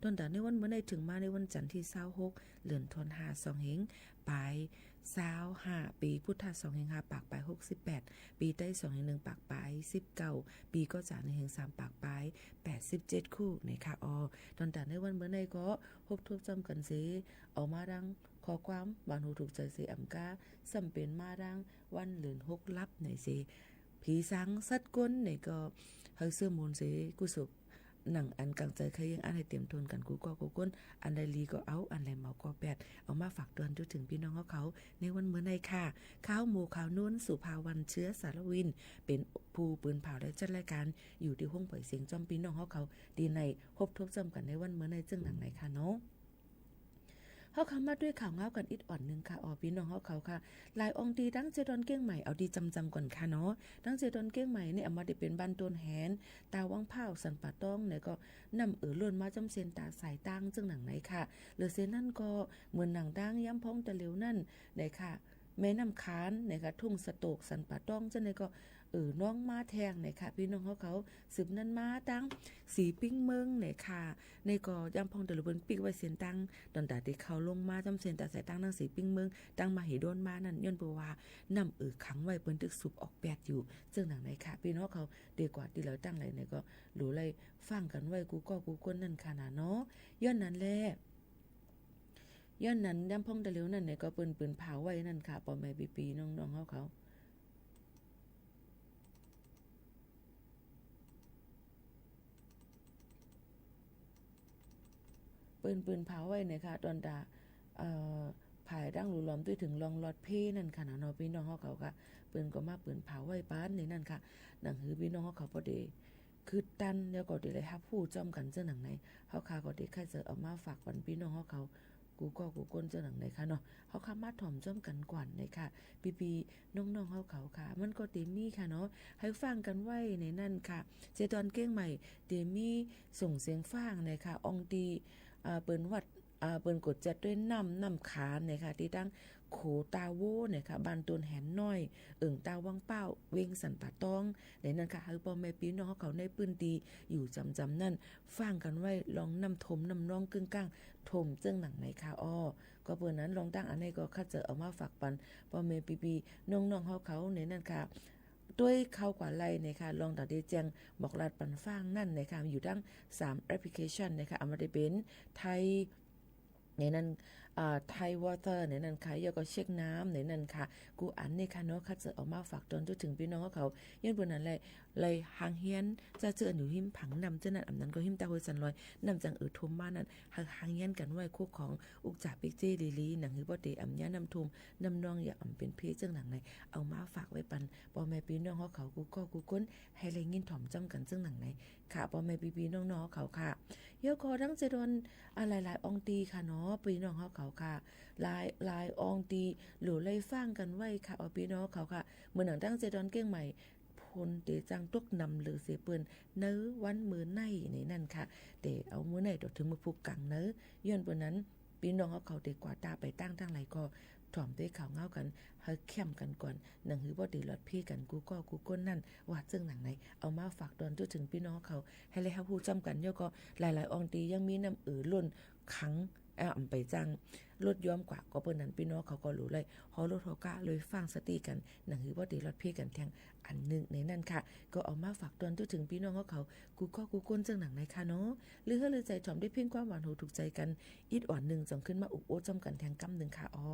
ต้นต๋าในวันเมื่อในเถิงมาในวันจันทร์ตี้ซาวหก เดือนธันวา สองเฮงปายซาวห้า ปี๋พุทธศักราชสองเฮงห้าปากปายหกสิบแปด ปี๋ไต้สองเฮงหนึ่งปากปายสิบเก้า ปี๋ก๋อจ๋าหนึ่งเฮงสามปากปายแปดสิบเจ็ดคู่นะคะ อ้อ ต้นต๋าในวันเมื่อในก็พบทบจ้ำกั๋นเส เอามาดังข้อความหวานหูถูกใจ๋เส อ่ำก้า ซ้ำเป๋นมาดังวันเดือนหกลับไหนเส ผีสางสัตว์ก้นไหนก็ หื้อเสื้อมูลเส กู้สุข หนังอันกั๋งใจ๋ใค่เยียงอั้นหื้อเตรียมทนกั๋นกู้ก้อกู้ก้น อันใดดีก็เอา อันใดเมาก็แปด เอามาฝากตวนจุเถิงปี้น้องเฮาเขา ในวันเมื่อในค่ะ ข่าวหมอข่าวโน้น สุภาวัน เชื้อสารวิน เป๋นผู้ปืนผ่าวและจัดรายก๋าน อยู่ตี้ห้องป่อยเสียงจ้อมปี้น้องเฮาเขา ตี้ในพบทบจ้ำกั๋นในวันเมื่อในเจิ่งหนังไหนค่ะเนาะ เฮาเข้ามาตวยข่าวเงากั๋นอิดอ่อนนึ่งค่ะ อ้อ ปี้น้องเฮาเขาค่ะ หลายอองค์ตี้ตังเจียดอนเจียงใหม่ เอาตี้จำๆ ก่อนค่ะเนาะ ตังเจียดอนเจียงใหม่นี่ อ่ำว่าตี้เป๋นบ้านต้นแหน ตาวังเป้า สันป่าตอง ไหนก็น้ำเอ่อล้นมาจ้อมเส้นตาสายตางเจิ่งหนังไหนค่ะ เหลือเส้นนั้นก็เหมือนหนังดังยามพ่องตะเหลียวนั้นไหนค่ะ แม่น้ำขานไหนค่ะ ทุ่งสะโตก สันป่าตอง เจ้าไหนก็ เอ่อ น้องมาแทงไหนค่ะ ปี้น้องเฮาเขา สืบนั้นมาตังสีปิ้งเมิงไหนค่ะ ในก็ยามพ่องตะเหลียวเปิ้นปิ๊กไว้เส้นตาง ต้นต๋าตี้เข้าลงมาจ้อมเส้นตาสายตางตังสีปิ้งเมิง ตังมหิดลมานั้น ย้อนเปิ้นว่าน้ำเอ่อขังไว้ เปิ้นตึกสูบออกแปดอยู่ เจิ่งหนังไหนค่ะ ปี้น้องเขา เดียวกว่าตี้เหลือตังไหลไหนก็ หลูไหลฟังกั๋นไว้กู้ก้อกู้ก้นนั่นค่ะนาเนาะ ย้อนนั้นแล ย้อนนั้นยามพ่องตะเหลียวนั้นไหนก็เปิ้นปืนผ่าวไว้นั่นค่ะ ป้อแม่ปี้ๆ น้องๆ เฮาเขา เปิ้นปืนผ่าวไว้ไหนค่ะ ต้นต๋า เอ่อ ผ่ายดั้งหลูหลอมตวยเถิงลองลอดเพนั่นค่ะนาเนาะ ปี้น้องเฮาเขาค่ะ เปิ้นก็มาปืนผ่าวไว้ปานในนั้นค่ะ หนังหื้อปี้น้องเฮาเขาปอเด คือตันแล้วก็ตี้ได้ฮับฮู้จ้อมกั๋นเจิ่งหนังไหน เฮาข้าก็ตี้ใค่เจิ่งเอามาฝากปันปี้น้องเฮาเขา กู้ก้อกู้ก้นเจิ่งหนังไหนค่ะเนาะ เฮาข้ามาถ่อมจ้อมกั๋นก่อนไหนค่ะ ปี้ๆ น้องๆ เฮาเขาค่ะ มันก็ตี้มีค่ะเนาะ หื้อฟังกั๋นไว้ในนั้นค่ะ เจียดอนเจียงใหม่ ตี้มีส่งเสียงฟังไหนค่ะ อองค์ตี้ อ่า เปิ้นวัด อ่า เปิ้นก๋ดจัดตวยน้ำ น้ำขานไหนค่ะ ตี้ตังโขตาโวไหนค่ะ บ้านต้นแหนน้อย เอิ่งตาวังเป้า เวียงสันป่าตอง ไหนนั้นค่ะ หื้อป้อแม่ปี้น้องเฮาเขาในปื้นตี้อยู่จำๆ นั้น ฟังกั๋นไว้ลองน้ำท่มน้ำนองกึ่งก้างท่มเจิ่งหนังไหนค่ะ อ้อ ก็เปิ้นนั้นลองตังอันไหนก็ข้าเจิ่งเอามาฝากปันป้อแม่ปี้ๆ น้องๆ เฮาเขาในนั้นค่ะ ตวยเข้ากว่าไล่ไหนค่ะ ลองต๋าตี้แจ้งบอกลาดปันฟังนั่นไหนค่ะ อยู่ตังสามแอปพลิเคชันไหนค่ะ อ่ำว่าตี้เป๋นไทย ในนั้น อ่า ไทยวอเตอร์ในนั้นค่ะ แล้วก็เช็คน้ำในนั้นค่ะ กู้อันไหนค่ะเนาะ ข้าเจิ่งเอามาฝากตวนจุเถิงปี้น้องเฮาเขา ย้อนเปิ้นนั้นแหละ ไล่หางเฮียน จะเจิ่งอยู่ฮิมผังน้ำเจ้านั้น อ่ำนั้นก็ฮิมตาห้วยสันลอย น้ำจังเอ่อท่มมานั้น หื้อหางเฮียนกั๋นไว้คู่ของ อุกจ๋าปิ๊กเจ้หลีๆ หนังหื้อปอเดอ่ำย้าน้ำท่ม น้ำนองอย่าอ่ำเป๋นเพเจิ่งหนังไหน เอามาฝากไว้ปันป้อแม่ปี้น้องเฮาเขา กู้ก้อกู้ก้น หื้อได้ยินถ่อมจ้อมกั๋นเจิ่งหนังไหน ค่ะ ป้อแม่ปี้ๆ น้องๆ เฮาเขาค่ะ แล้วก็ตังเจียดอน อ่า หลายๆ อองค์ตี้ค่ะเนาะ ปี้น้องเฮาเขาค่ะ หลายๆ อองค์ตี้ หลูไหลฟังกั๋นไว้ค่ะ อ้อ ปี้น้องเฮาเขาค่ะ เหมือนหนังตังเจียดอนเจียงใหม่ ฝนตี้จังตกหนำเหลือเสียเปิ้น ในวันเมื่อในในนั้นค่ะ ตี้เอาเมื่อในต่อเถิงเมื่อพุกก๋างใน ย้อนเปิ้นนั้น ปี้น้องเฮาเขาตี้กว่าตาไปตังตังไหลก็ ถ่อมตวยข่าวเงากั๋น หื้อเข้มกั๋นก่อน หนังหื้อปอเดหลอดเพกั๋นกู้ก้อกู้ก้นนั่น ว่าเจิ่งหนังไหน เอามาฝากตวนจุเถิงปี้น้องเฮาเขา หื้อได้ฮับฮู้จ้อมกั๋น แล้วก็หลายๆ อองค์ตี้ยังมีน้ำเอ่อล้นขัง อ่า อ่ำไปจังลดย้อมกว่า ก็เปิ้นนั้นปี้น้องเฮาเขาก็หลูไหล ฮอรถฮอก้า เลยฟังสติกั๋น หนังหื้อปอเดหลอดเพกั๋นแทงอันนึ่งในนั้นค่ะ ก็เอามาฝากตวนจุเถิงปี้น้องเฮาเขา กู้ก้อกู้ก้นเจิ่งหนังไหนค่ะเนาะ หรือหื้อลือใจ๋ถ่อมได้เพียงความหวานหูถูกใจ๋กั๋น อิดอ่อนนึ่ง จ่องขึ้นมาอุบโอ้จ้อมกั๋นแทงกำนึ่งค่ะ อ้อ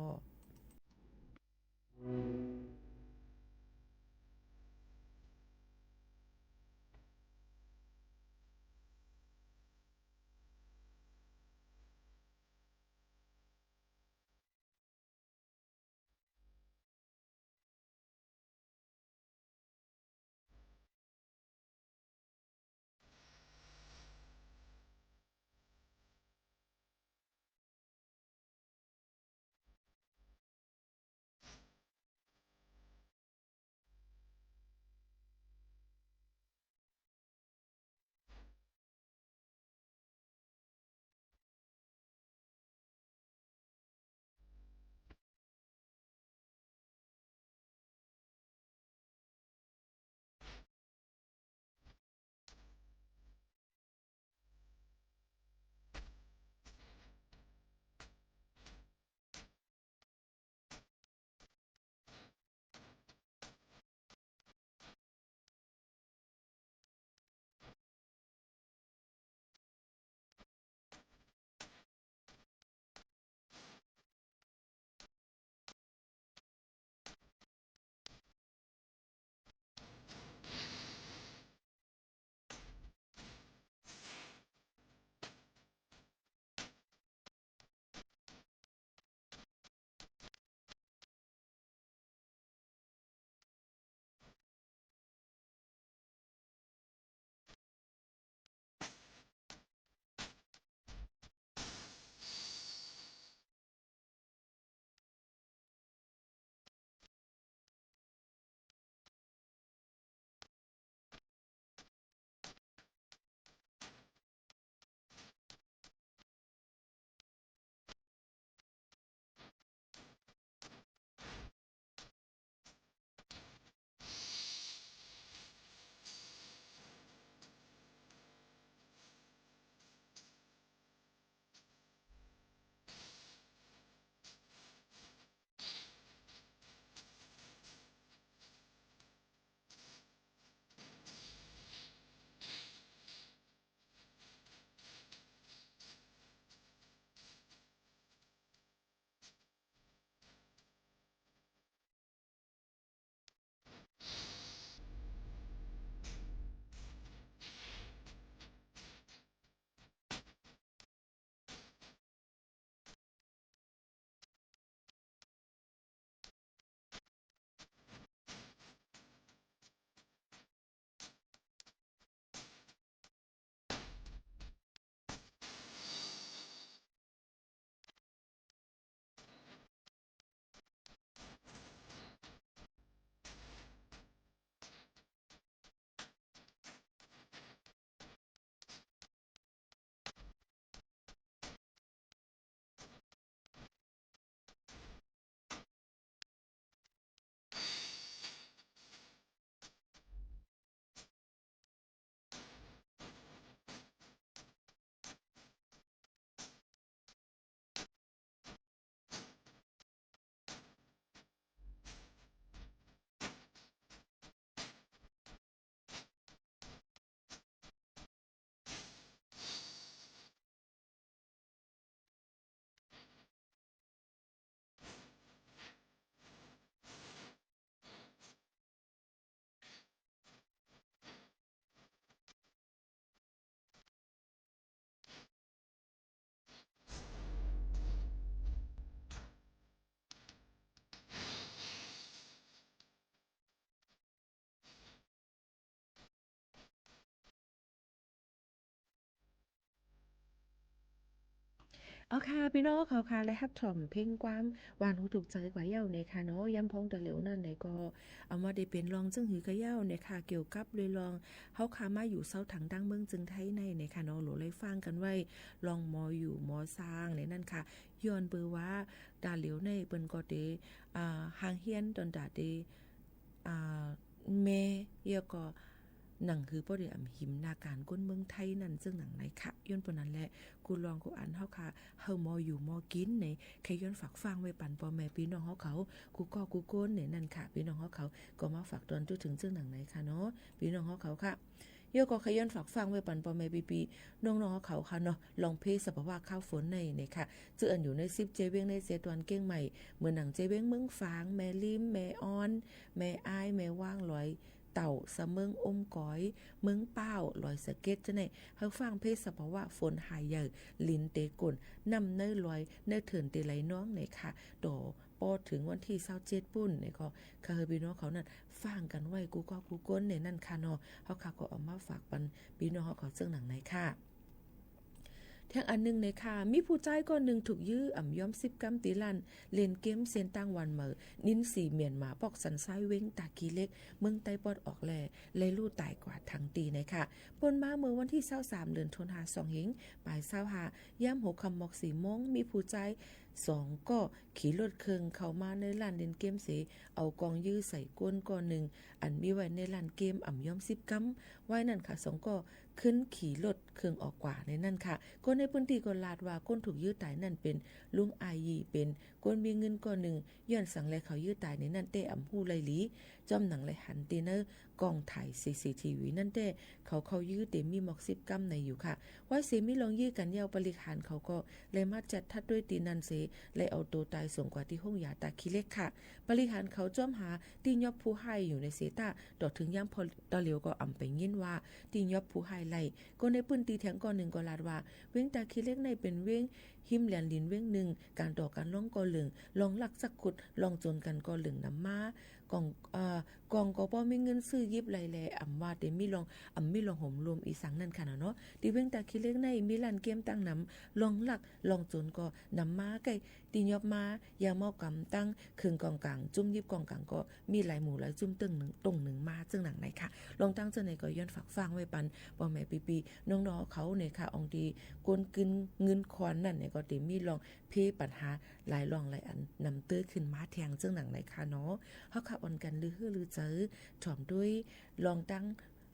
เอาค่ะ ปี้น้องเขาค่ะ ได้ฮับถ่อมเพลงความหวานหูถูกใจ๋กว่าเย้าเน่ค่ะเนาะ ยามพ่องตาเหลียวนั้นเน่ก็ อำว่าได้เป๋นลองจึ้งหื้อก่าเย้าเน่ค่ะ เกี่ยวกับเรื่องลอง เฮาค่ะมาอยู่เซาถางตางเมืองเจียงไฮ้ในเน่ค่ะเนาะ หลัวได้ฟังกั๋นไว้ ลองหมออยู่หมอซางในนั้นค่ะ ย้อนเปื้อว่าตาเหลียวในเปิ้นก็ได้ อ่า ฮ่างเฮียนต๋อนต๋าเต อ่า แม่ แล้วก็ หนังหื้อป้อได้อำหิมนาก๋านคนเมืองไทยนั้นเจิ่งหนังในค่ะ ย้อนเปื้อนั้นแหละ กู้ลองกู้อันเฮาค่ะ เฮาหมออยู่หมอกิ๋นใน ใค่ย้อนฝากฟังไว้ปันป้อแม่ปี้น้องเฮาเขา กู้ก้อกู้คนในนั้นค่ะ ปี้น้องเฮาเขา ก็มาฝากตอนทั่วเถิงเจิ่งหนังในค่ะเนาะ ปี้น้องเฮาเขาค่ะ แล้วก็ใค่ย้อนฝากฟังไว้ปันป้อแม่ปี้ๆ น้องๆ เฮาเขาค่ะเนาะ ลองเพสภาวะคาวฝนใน ในค่ะ เจื้ออันอยู่ในสิบเจ็ดเวียงในเขตตะวันเกียงใหม่ เหมือนหนังเจ้าเวียงเมืองฝาง แม่ริม แม่อ่อน แม่อาย แม่วาง ลอยเต่า สะเมิง อมก๋อย เมืองป้าว ลอยสะเก็ด เจ้าใน หื้อฟังเพสภาวะฝนหายใหญ่ ลินเตก๋น น้ำในลอย ในเถินเตไหลนองในค่ะ ต่อ ปอเถิงวันตี้ซาวเจ็ดปู้นในก็ ขอหื้อปี้น้องเขานั้น ฟังกั๋นไว้กู้ก้อกู้คนในนั้นค่ะเนาะ เฮาค่ะก็เอามาฝากปันปี้น้องเฮาเขาเจิ่งหนังในค่ะ แถมอันนึ่งในค่ะ มีผู้จายก้อนนึ่งถูกยื้ออ่ำยอมสิบกำตี้ร้านเล่นเกมเส้นตางหวานเหมอ นินสีเมียนมาปอกสันซ้ายเวียงตาขี้เหล็ก เมืองใต้ปอดออกแล และลู่ต๋ายกว่าตังตี้ในค่ะ ป้นมาเมื่อวันตี้ซาวสาม เดือนธันวา สองเฮงปายซาวห้า ยามหัวค่ำหมอกสี่โมง มีผู้จาย สองก้อ ขี่รถเคิ่งเข้ามาในร้านเล่นเกมเส เอากองยื้อใส่ก้นก้อนนึ่ง อันมีไว้ในร้านเกมอ่ำยอมสิบกำ ไว้นั้นค่ะ สองก้อ ขึ้นขี่รถเคิ่งออกกว่าในนั้นค่ะ คนในพื้นตี้ก็ลาดว่าคนถูกยื้อต๋ายนั้นเป๋นลุงอายี่ เป๋นคนมีเงินก้อนนึ่ง ย้อนสังแลเขายื้อต๋ายในนั้นแต๊อ่ำฮู้ไล่หลี จ้อมหนังไล่หันตี้ใน ก้องถ่าย ซีซีทีวี นั้นแต๊ เขาเข้ายื้อเต๋มีหมอกสิบกำในอยู่ค่ะ ไว้เสมีลองยื้อกั๋นเย้า ปะลิกหาญเขาก็เลยมาจัดทัดตวยตี้นั้นเส เลยเอาตั๋วต๋ายส่งกว่าตี้โฮงยาตาขี้เหล็กค่ะ ปะลิกหาญเขาจ้อมหาตี้หยอบผู้ฮ้ายอยู่ในเส แต่ต่อเถิงยามป้อตาเหลียวก็อ่ำไปยินว่าตี้หยอบผู้ฮ้ายไล่ คนในพื้นตี้แถมก้อนนึ่งก็ลาดว่า เวียงตาขี้เหล็กในเป๋นเวียง ฮิมแหลมลินเวียงนึ่ง ก๋านต่อก๋านรองก็เหลิง ลองลักสักขุด ลองโจ๋นกั๋นก็เหลิงนำมา ก้อง เอ่อ ก้องก็ป้อมีเงินซื้อหยิบไล่แล อ่ำว่าเต๋มีลอง อ่ำมีลองหมลวมอีสังนั้นค่ะเนาะ ตี้เวียงตาขี้เหล็กในมีร้านเกมตั้งนำ ลองลัก ลองโจ๋นก็นำมาใก้ ตี้หยอบมา ยาเมาก๋ำตั้ง เคิ่งกองก๋าง จุ้มหยิบกองก๋างก็มีหลายหมู่หลายจุ้มเติ้งนึ่ง ตรงนึ่งมา เจิ่งหนังในค่ะ ลองตั้งเจิ่งในก็ย้อนฝากฟังไว้ปัน ป้อแม่ปี้ๆ น้องๆ เขาในค่ะ อองตี้ คนกึ๊นเงินคอนนั้นในก็เต๋มีลอง เพปัญหาหลายล่องหลายอันนำเต๊อะขึ้นมาแทงเจิ่งหนังในค่ะเนาะ เฮาค่ะอ่อนกั๋นลือหื้อลือใจ๋ ถ่อมตวย ลองตั้ง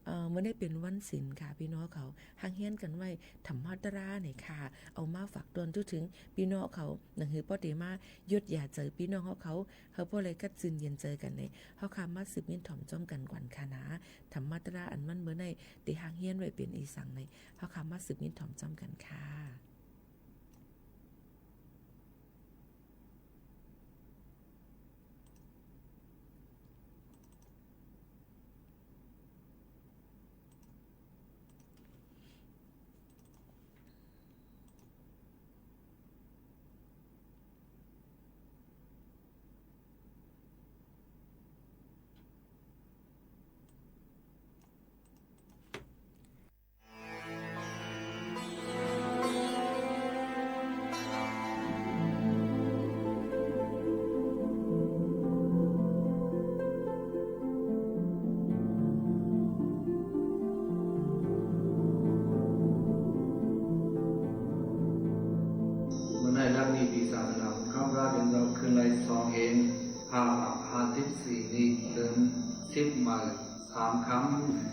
เอ่อ เมื่อได้เป๋นวันศีลค่ะ ปี้น้องเขา ฮ่างเฮียนกั๋นไว้ ธรรมะตราในค่ะ เอามาฝากตอนทั่วเถิง ปี้น้องเขา หนังหื้อป้อเต๋มา ยดยาใจ๋ ปี้น้องเขา เฮาป้อเลยกัดจืนเย็นใจ๋กั๋นใน เฮาค่ะมาสืบยินถ่อมจ้อมกั๋นก่อนค่ะนา ธรรมะตราอันวันเมื่อใน เต๋ฮ่างเฮียนไว้เป๋นอีสังใน เฮาค่ะมาสืบยินถ่อมจ้อมกั๋นค่ะเมื่อในรักนี้ปีศาสนาพุทธ ข้าพเจ้าเป็นเจ้าคืนไล่สองเฮง ห้า ห้าสิบสี่ นี้เดือนสิบใหม่ สามค่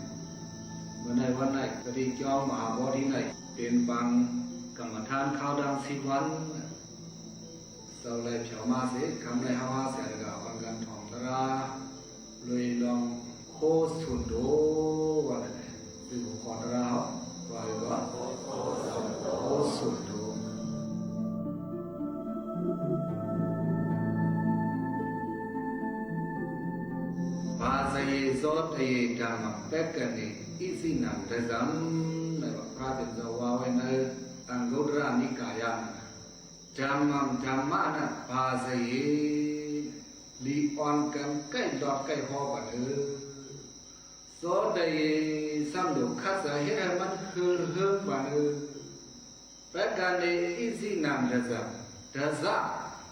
ำ เมื่อในวันใน ปฏิจจ์มหาโพธิใน เป๋นปางกรรมฐานคาวดังสิบวัน เจ้าไล่เผียวมาเส ค่ำในห้าว่าเสียแล้วก็อ่อนกั๋นถ่อมตรา เลยลองโคสุนโด ว่าไง จื้อหัวข้อตราเฮา ว่าไงก็ โคสุนโด ภาสเย โสตเย ธัมมัง ปักขเณ อิสินันทสัม ในว่าพระเป๋นเจ้าว่าไว้ในอังคุตรนิกายะ ธัมมัง ธัมมะนะ ภาสเย หลีอ่อนกั๋นใก้หลอดใก้ฮอบัดเออ โสตเย ซ้ำโดดคัดสรรเฮ็ดหื้อมันเฮิงเฮิงบัดเออ ปักขเณ อิสินันท တြႃး တြႃးပဵၼ်ၸွမ်ပိဝ် ၸွမ်ပိဝ်ၸဝ်ႈရႁၢၼ်းၶဝ်ၼၼ်ႉၵေႃႈ လီဢွၼ်ၵၼ်ပူၵ်းပၵ်းပၼ်ဢိူဝ်ႈ။ မဵဝ်းၵၢၼ်ဝၢၼ်ႈၵၢၼ်မိူင်းၵေႃႈလီ ၵၢၼ်လဵၼ်ႈႁႅင်းၸိူဝ်းၼႆႉၵေႃႈတေလီ ပေႃးဝႃႈပိူၼ်ႈႁဵတ်းၵၢၼ်လွင်ႈတူင်ႉၼိုင်မၼ်းမႃးၼႆ ပိူၼ်ႈပူၵ်းပၵ်းၸွမ်ပိဝ်ပိူၼ်ႈဝႆႉ။ ဢၼ်ၼၼ်ႉ တြႃးၼႆဝႃႈ ၵႂၢမ်းပႃႇလိဝႃႈ။ လႄႈ မိူၼ်ၼင်ႇ တြႃးၼႆႉၵေႃႈ သမ်ႉပဵၼ်တြႃးတႃႇၸဝ်ႈသမၼႁဝ်းၶဝ်ၸဝ်ႈဢႃႈ။ သမၼၼႆႉ ပွင်ႇဝႃႈ ၸဝ်ႈဢၼ်မီးတၢင်းၵတ်းယဵၼ် ၸဝ်ႈဢၼ်ႁႃတၢင်းၵတ်းယဵၼ်ၼႆ ပွင်ႇဝႃႈၸိူင်ႉၼႆဢႃႈ။ ႁႂ်ႈၵတ်းယဵၼ်သေ တမ်ႈတီႈၵိလေႇသႃႇၼၼ်ႉၼႃႇ၊ ယႃႇပေႁႂ်ႈၵိလေႇသႃႇ ႁူၽွၼ်ႉႁဝ်းဢႃႈ။ ဢၼ်မီးယူႇၵေႃႈ ၼင်ႇႁိုဝ်တေဝွတ်ႈၵႂႃႇ၊ ဢၼ်ဢမ်ႇမီးၵေႃႈ ၼင်ႇႁိုဝ်တေဢမ်ႇမီးမႃးၼႆ ၽေးၵိလေႇသႃႇလူင်ၸိူဝ်းၼၼ်ႉ လူဝ်ႇၶတ်းၸႂ် ႁူတ်းပၼ်မၼ်း ဝွတ်ႈပႅတ်ႈမၼ်းၼႆၼႃႇ။ ဢၼ်ၼၼ်ႉ ပေႃးၶတ်းၸႂ်ႁဵတ်းၸိူင်ႉၼၼ် ပေႃးလႆႈပဵၼ်သမၼ။ ဢိူဝ်ႈ ၵၢၼ်ၸဝ်ႈသမၼၶဝ်ၼၼ်ႉၼႃႇ ထမ်ႇမဢၼ်ဝႃႈၼႆႉ မၼ်းမိူၼ်ၵၼ်တင်းတြႃးၸွမ်ပိဝ်ၶဝ်ၸဝ်ႈယဝ်ႉ။ မိူၼ်ၼင်ႇမိူဝ်ႈလဵဝ် ၸဝ်ႈသြႃႇ ဢွၼ်ႁူဝ်ၼမ်းၼႃႈသေလႄႈ ပိုတ်ႇၽုၺ်ႇႁဵတ်းပဵၼ်ပၢင်ၵမ်ႇမထၢၼ်း တီႈၼႆႈၼႆႉ ပွင်ႇဝႃႈ ပူၵ်းပၵ်းတြႃးသမၼၶဝ်ၸဝ်ႈ ၶဝ်တေလႆႈပွင်ႇၸႂ်ၸိူင်ႉၼႆဢႃႈ။ တႄႉၵေႃႈ ၶဝ်ဢွၼ်ၵၼ်မႃး ယူႇမႃးၼင်ႈ ၶၢဝ်းတၢင်းၵဝ်ႈမိုဝ်ႉသိပ်းဝၼ်းၼႆႉသေလႄႈ မႃးယူႇၸွမ်းၽိင်ႈသႃႇသၼႃႇႁဝ်း ယူႇၸိူင်ႉၼႆ ၵိၼ်ၸိူင်ႉၼႆ ၼွၼ်းၸိူင်ႉၼႆ ၸဝ်ႈသြႃႇၶဝ်သင်ႇသွၼ်ပၼ်ၸိူင်ႉၼၼ်ၼၼ်ႉ ၶတ်းၸႂ်ဢဝ်တၢင်းႁူႉထမ်ႇမဢၼ်ဝႃႈၼၼ်ႉ ၶူတ်ႇပႅတ်ႈၵိလေႇသႃႇ ဢၼ်ၽုတ်းမႃးယူႇတီႈမၢၵ်ႇႁူဝ်ၸႂ်ႁဝ်း ၶိူဝ်းၶိူဝ်းယႂ်ႇယႂ်ႇၼၼ်ႉ။ ဢိူဝ်ႈ ပၢင်တြႃးၼင်ႇၼႆၼႆႉ မၼ်းပဵၼ်ပၢင်ပူၵ်းပၵ်း တြႃးၸွမ်ပိဝ်ၸဝ်ႈရႁၢၼ်းၶဝ်ၸဝ်ႈ ၼႆဝႃႈ။ ၵွပ်ႈၼၼ်လႄႈ တီႈပၢင်ပူၵ်းပၵ်းၸွမ်ပိဝ် သမၼၶဝ်ၸဝ်ႈ တီႈၼင်ႇၼႆၼႆႉ ၸဝ်ႈသြႃႇၸၢင်ႈၽိတ်ႈပၢင်းဝႃႈ မွၵ်ႇလၢတ်ႈပႃးၸဝ်ႈၶဝ် ႁႂ်ႈမႃးတေႇသၼႃႇၸွႆႈပၼ်လႄႈ ၶမ်ႈၼႆႉ ႁဝ်းႁႃးသႅၼ်ႇတၵႃႇ မႃးႁူပ်ႉၵၼ်ၵၼ်သေ လူဝ်ႇမႃးဢွၼ်ၵၼ်ႁဵတ်းပၢၸယ ႁေႃးတြႃး သေႃးတြႃး ႁဵတ်းႁႂ်ႈတြႃး ၽူႈလီၵူၼ်းမျၢတ်ႈၶဝ်ၸဝ်ႈ ႁိူဝ်ႈႁိူင်းပိူင်းသႂ် တီႈမၢၵ်ႇႁူဝ်ၸႂ်ႁဝ်း ႁင်းၽႂ်ႁင်းမၼ်း ၼႆ ႁဝ်းတေလႆႈပွင်ႇၸႂ်ၶေႃႈၼၼ်ႉ။ မဵဝ်းထမ်ႇမဢၼ်ဝႃႈၼႆႉ ပေႃးဝႃႈမၼ်းႁိူဝ်ႈႁိူင်းပိူင်းသႂ်ၼႆၵေႃႈ ၼႂ်းမိူင်းၵူၼ်းလူင်ၼႆႉ မၼ်းၵတ်းယဵၼ်။ ပေႃးဝႃႈထမ်ႇမဢမ်ႇႁိူဝ်ႈႁိူင်းပိူင်းသႂ်ၼႆၵေႃႈ ၼႂ်းမိူင်းၵူၼ်းလူင်ၼႆႉ မၼ်းႁူႉၽွၼ်ႉႁူမ်ႈႁၢင်ႈဢႃႈ။ ၼႂ်းၶၢဝ်းတၢင်းၶုတ်ႉၽဝၢင်ႈပီမႃးၼႆႉ ပေႃးမႃးလွင်ႈတူၺ်း ယႃႈသီႇၾႃႉၽူၼ်ၼႆႉ ႁၢဝ်ႈႁႅင်းတႄႉတႄႉ၊ ၼင်ႈၸူဝ်ႈၵႅပ်ႉၸူဝ်ႈၶၢဝ်းဝႆႉၼႆႉ ပေႃးၽူၼ်မႃးၵေႃႈ ၶိုၼ်းပေႃးသိုမ်ႈလူင်းဝႆႉလႄႈ ဢၼ်ၼၼ်ႉ မၼ်းပဵၼ်သင်လႃႇၼႆ ယႃႈသီႇႁူႉၽွၼ်ႉမႃး မႆႈမႃးလိူဝ်ၵဝ်ႇ။ ယွၼ်ႉပိူဝ်ႈသင်လႃႇၼႆ ၵွပ်ႈပိူဝ်ႈဝႃႈ ၵူၼ်းႁဝ်း ယႃႉထိူၼ်ႇယႃႉပႃႇၼႃႇ ၵေႃႈပိူင်ၼိုင်ႈ၊ သမ်ႉထႅင်ႈ ၶိူင်ႈၸႂ်ႉတၢင်းတိုဝ်း ၵူၼ်းႁဝ်း ဢၼ်ၸႂ်ႉထၢတ်ႈသီႇ တီႇၸႄႇ ၸိူဝ်းၼႆႉ ၸိူဝ်းလႄႈ ၸူႉလူင် ၸိူဝ်းၼႆႉၵေႃႈ မၼ်းထႅင်ႈႁႅင်းမႆႈမႃး ၵေႃႈပိူင်ၼိုင်ႈ။ သမ်ႉထႅင်ႈ ဢၼ်ၵူၼ်းႁဝ်း ၵိုတ်းပႅတ်ႈႁူးလိၼ်ၼႆႉ မိူၼ်ၼင်ႇ ၼိူဝ်လိၼ်မိူင်း ၼိုင်ႈတီႈ ၼိုင်ႈတီႈၼႆႉ ပေႃးဝႃႈ ၽူၼ်လူင်းမႃးၼႆ မၼ်းၸုပ်ႇဢဝ် ၼမ်ႉၽူၼ်ၸိူဝ်းၼႆႉဝႆႉလႄႈ လူင်းၵႂႃႇ ၶုတ်းယၢမ်းပၼ် တူၼ်ႈမႆႉ တူၼ်ႈတွၵ်ႇႁဝ်းၶဝ် ဢၼ်ၼၼ်ႉၵေႃႈ သမ်ႉထႅင်ႈ သိုမ်ႈယၢမ်းဝႆႉ ၼႂ်းလိၼ်မိူင်းလူင်ပုၼ်ႉ။ ထၢတ်ႈၵတ်းဢၼ်ၼၼ်ႉ ထၢတ်ႈၼမ်ႉဢၼ်ၼၼ်ႉ ဢွင်ႇထၢင်ႇဝႆႉ ၼႂ်းလိၼ်မိူင်းသေ ယူႇဝႆႉၼၼ်ႉ။ ယဝ်ႉၵမ်းၼႆႉ ၵူၼ်းႁဝ်း သမ်ႉမႃးဢွၼ်ၵၼ် ဢဝ်ယၢင်ႈဢၢႆသိူဝ်တၢင်းဝႆႉႁႃႉ၊ ဢဝ်ပုၼ်ႈသိူဝ်ဝၢင်းပႅတ်ႈ ၸိူဝ်းၼႆႉႁႃႉ ၼႆ မႃးဢိုတ်းပႅတ်ႈ ႁူးလူမ်း ႁူးဢၼ်တေၸုပ်ႇထၢတ်ႈၵတ်းဝႆႉ။ ယွၼ်ႉၼၼ်လႄႈ ထၢတ်ႈလိၼ်မိူင်းလူင်ၼႆႉၵေႃႈ မႆႈမႃးတႄႉတႄႉဝႃႈဝႃႈၼႆ လွင်ႈတၢင်းမၼ်းမီးၸိူင်ႉၼၼ်ၼႃႇ။ ၵမ်းၼႆႉ ႁဝ်းမႃးတူၺ်း မဵဝ်းၼႂ်းမိူင်းၵူၼ်းႁဝ်းၼႆႉ ယႃႇသီႇ မၼ်းမေႃႁူႉၽွၼ်ႉ မွၵ်ႈၸိူင်ႉၼၼ်ၼၼ်ႉ ယွၼ်ႉလူၺ်ႈလွင်ႈတၢင်းသၢမ်လွင်ႈၼၼ်ႉတႄႉၵေႃႈ ၸႂ်ႈယဝ်ႉ။ ၵူၺ်းၵႃႈ လွင်ႈတူင်ႇဝိူင်းၵူၼ်းႁဝ်း ယူႇၸွမ်းၵၼ်ၼႆႉ ပေႃးဢမ်ႇမီးသႃႇသၼႃႇ မူၵ်းထၢင်ႇဝႆႉ တီႈမၢၵ်ႇႁူဝ်ၸႂ်ၵူၼ်း ပေႃးၼႆ ၵူၼ်းၵေႃႉၼိုင်ႈလႄႈၵေႃႉၼိုင်ႈ ၸၢင်ႈမေႃၶႃႈႁႅမ်ၵၼ် ၸၢင်ႈပႅတ်ႉၸၢင်ႈလႅၼ်ၵၼ်။ ၵႃႇယေၼ တုၸရိတံ ၸရန္တိ ဝၸႃယ တုၸရိတံ ၸရန္တိ မၼသႃ တုၸရိတံ ၸရန္တိ ဝႃႈ။ ပေႃးဝႃႈ ၽေးလေႃးၽ တေႃးသ မေႃးႁ မႃႇၼ ၸိူဝ်းၼႆႉ ၽုမ်းမႃးတီႈမၢၵ်ႇႁူဝ်ၸႂ်ၵူၼ်း ပေႃးဝႃႈ တီႈမၢၵ်ႇႁူဝ်ၸႂ်ၵူၼ်းႁဝ်းၼၼ်ႉ လေႃးၽယႂ်ႇမႃး၊ တေႃးသယႂ်ႇမႃး၊ မေႃးႁယႂ်ႇမႃး၊ မႃႇၼယႂ်ႇမႃး၊ မၸ်ႉၸရိယယႂ်ႇမႃး၊ ဢိတ်ႉသႃႇယႂ်ႇမႃး ပေႃးၼႆၸိုင် ၸႂ်ၵိလေႇသႃႇလူင်ၸိူဝ်းၼၼ်ႉ ပေႃးၶဝ်မႃးႁွင်းထၢင်ႇ တီႈမၢၵ်ႇႁူဝ်ၸႂ်ၵူၼ်းႁဝ်းၼမ် ပေႃးဢမ်ႇမီးထၢတ်ႈတြႃး ႁူတ်းပၼ်မၼ်း ပေႃးၼႆ ပေႃးတြႃးဢၵုသူဝ်ႇလူင်ၸိူဝ်းၼၼ်ႉ ၼမ်မႃးၼႆ တူင်ႇဝိူင်းၵူၼ်းၵေႃႈ ႁူႉၽွၼ်ႉမႃး ၽူႈလၵ်ႉၵေႃႈလိူမ်မႃး၊ ၵူၼ်းၸူၼ်ၵေႃႈလိူမ်မႃး၊ ၵူၼ်းပႅတ်ႉၵူၼ်းလႅၼ်ၵၼ်ၵေႃႈလိူမ်မႃး၊ ၵူၼ်းၶႃႈႁႅမ်ၵၼ်တၢႆၵေႃႈလိူမ်မႃး ႁဵတ်းၸိူင်ႉၼၼ်။ ယွၼ်ႉၼၼ်လႄႈ ထမ်ႇမၼၼ်ႉ ၸွင်ႇၵိုင်ႇလီႁႂ်ႈမၼ်းႁိူဝ်ႈႁိူင်းဢႃႈ၊ ၵိုင်ႇလီႁႂ်ႈမၼ်းႁိူဝ်ႈႁိူင်းဢႃႈၼေႃႈ။ ႁႂ်ႈမၼ်းႁိူဝ်ႈႁိူင်းၼႆ ဢဝ်ပပ်ႉလူင်တဵၵ်းၶမ်းႁႂ်ႈလႄႈ တမ်းဝႆႉမိူဝ်ႈၶဵင်ႇၽြႃး မွၵ်ႈၵႃႈၼၼ်ႉ မၼ်းတေဢမ်ႇၵုင်ႇၼႃႇ။ တၢင်းႁူႉထမ်ႇမ ဢၼ်ၽြႃးပဵၼ်ၸဝ်ႈႁေႃးဝႆႉ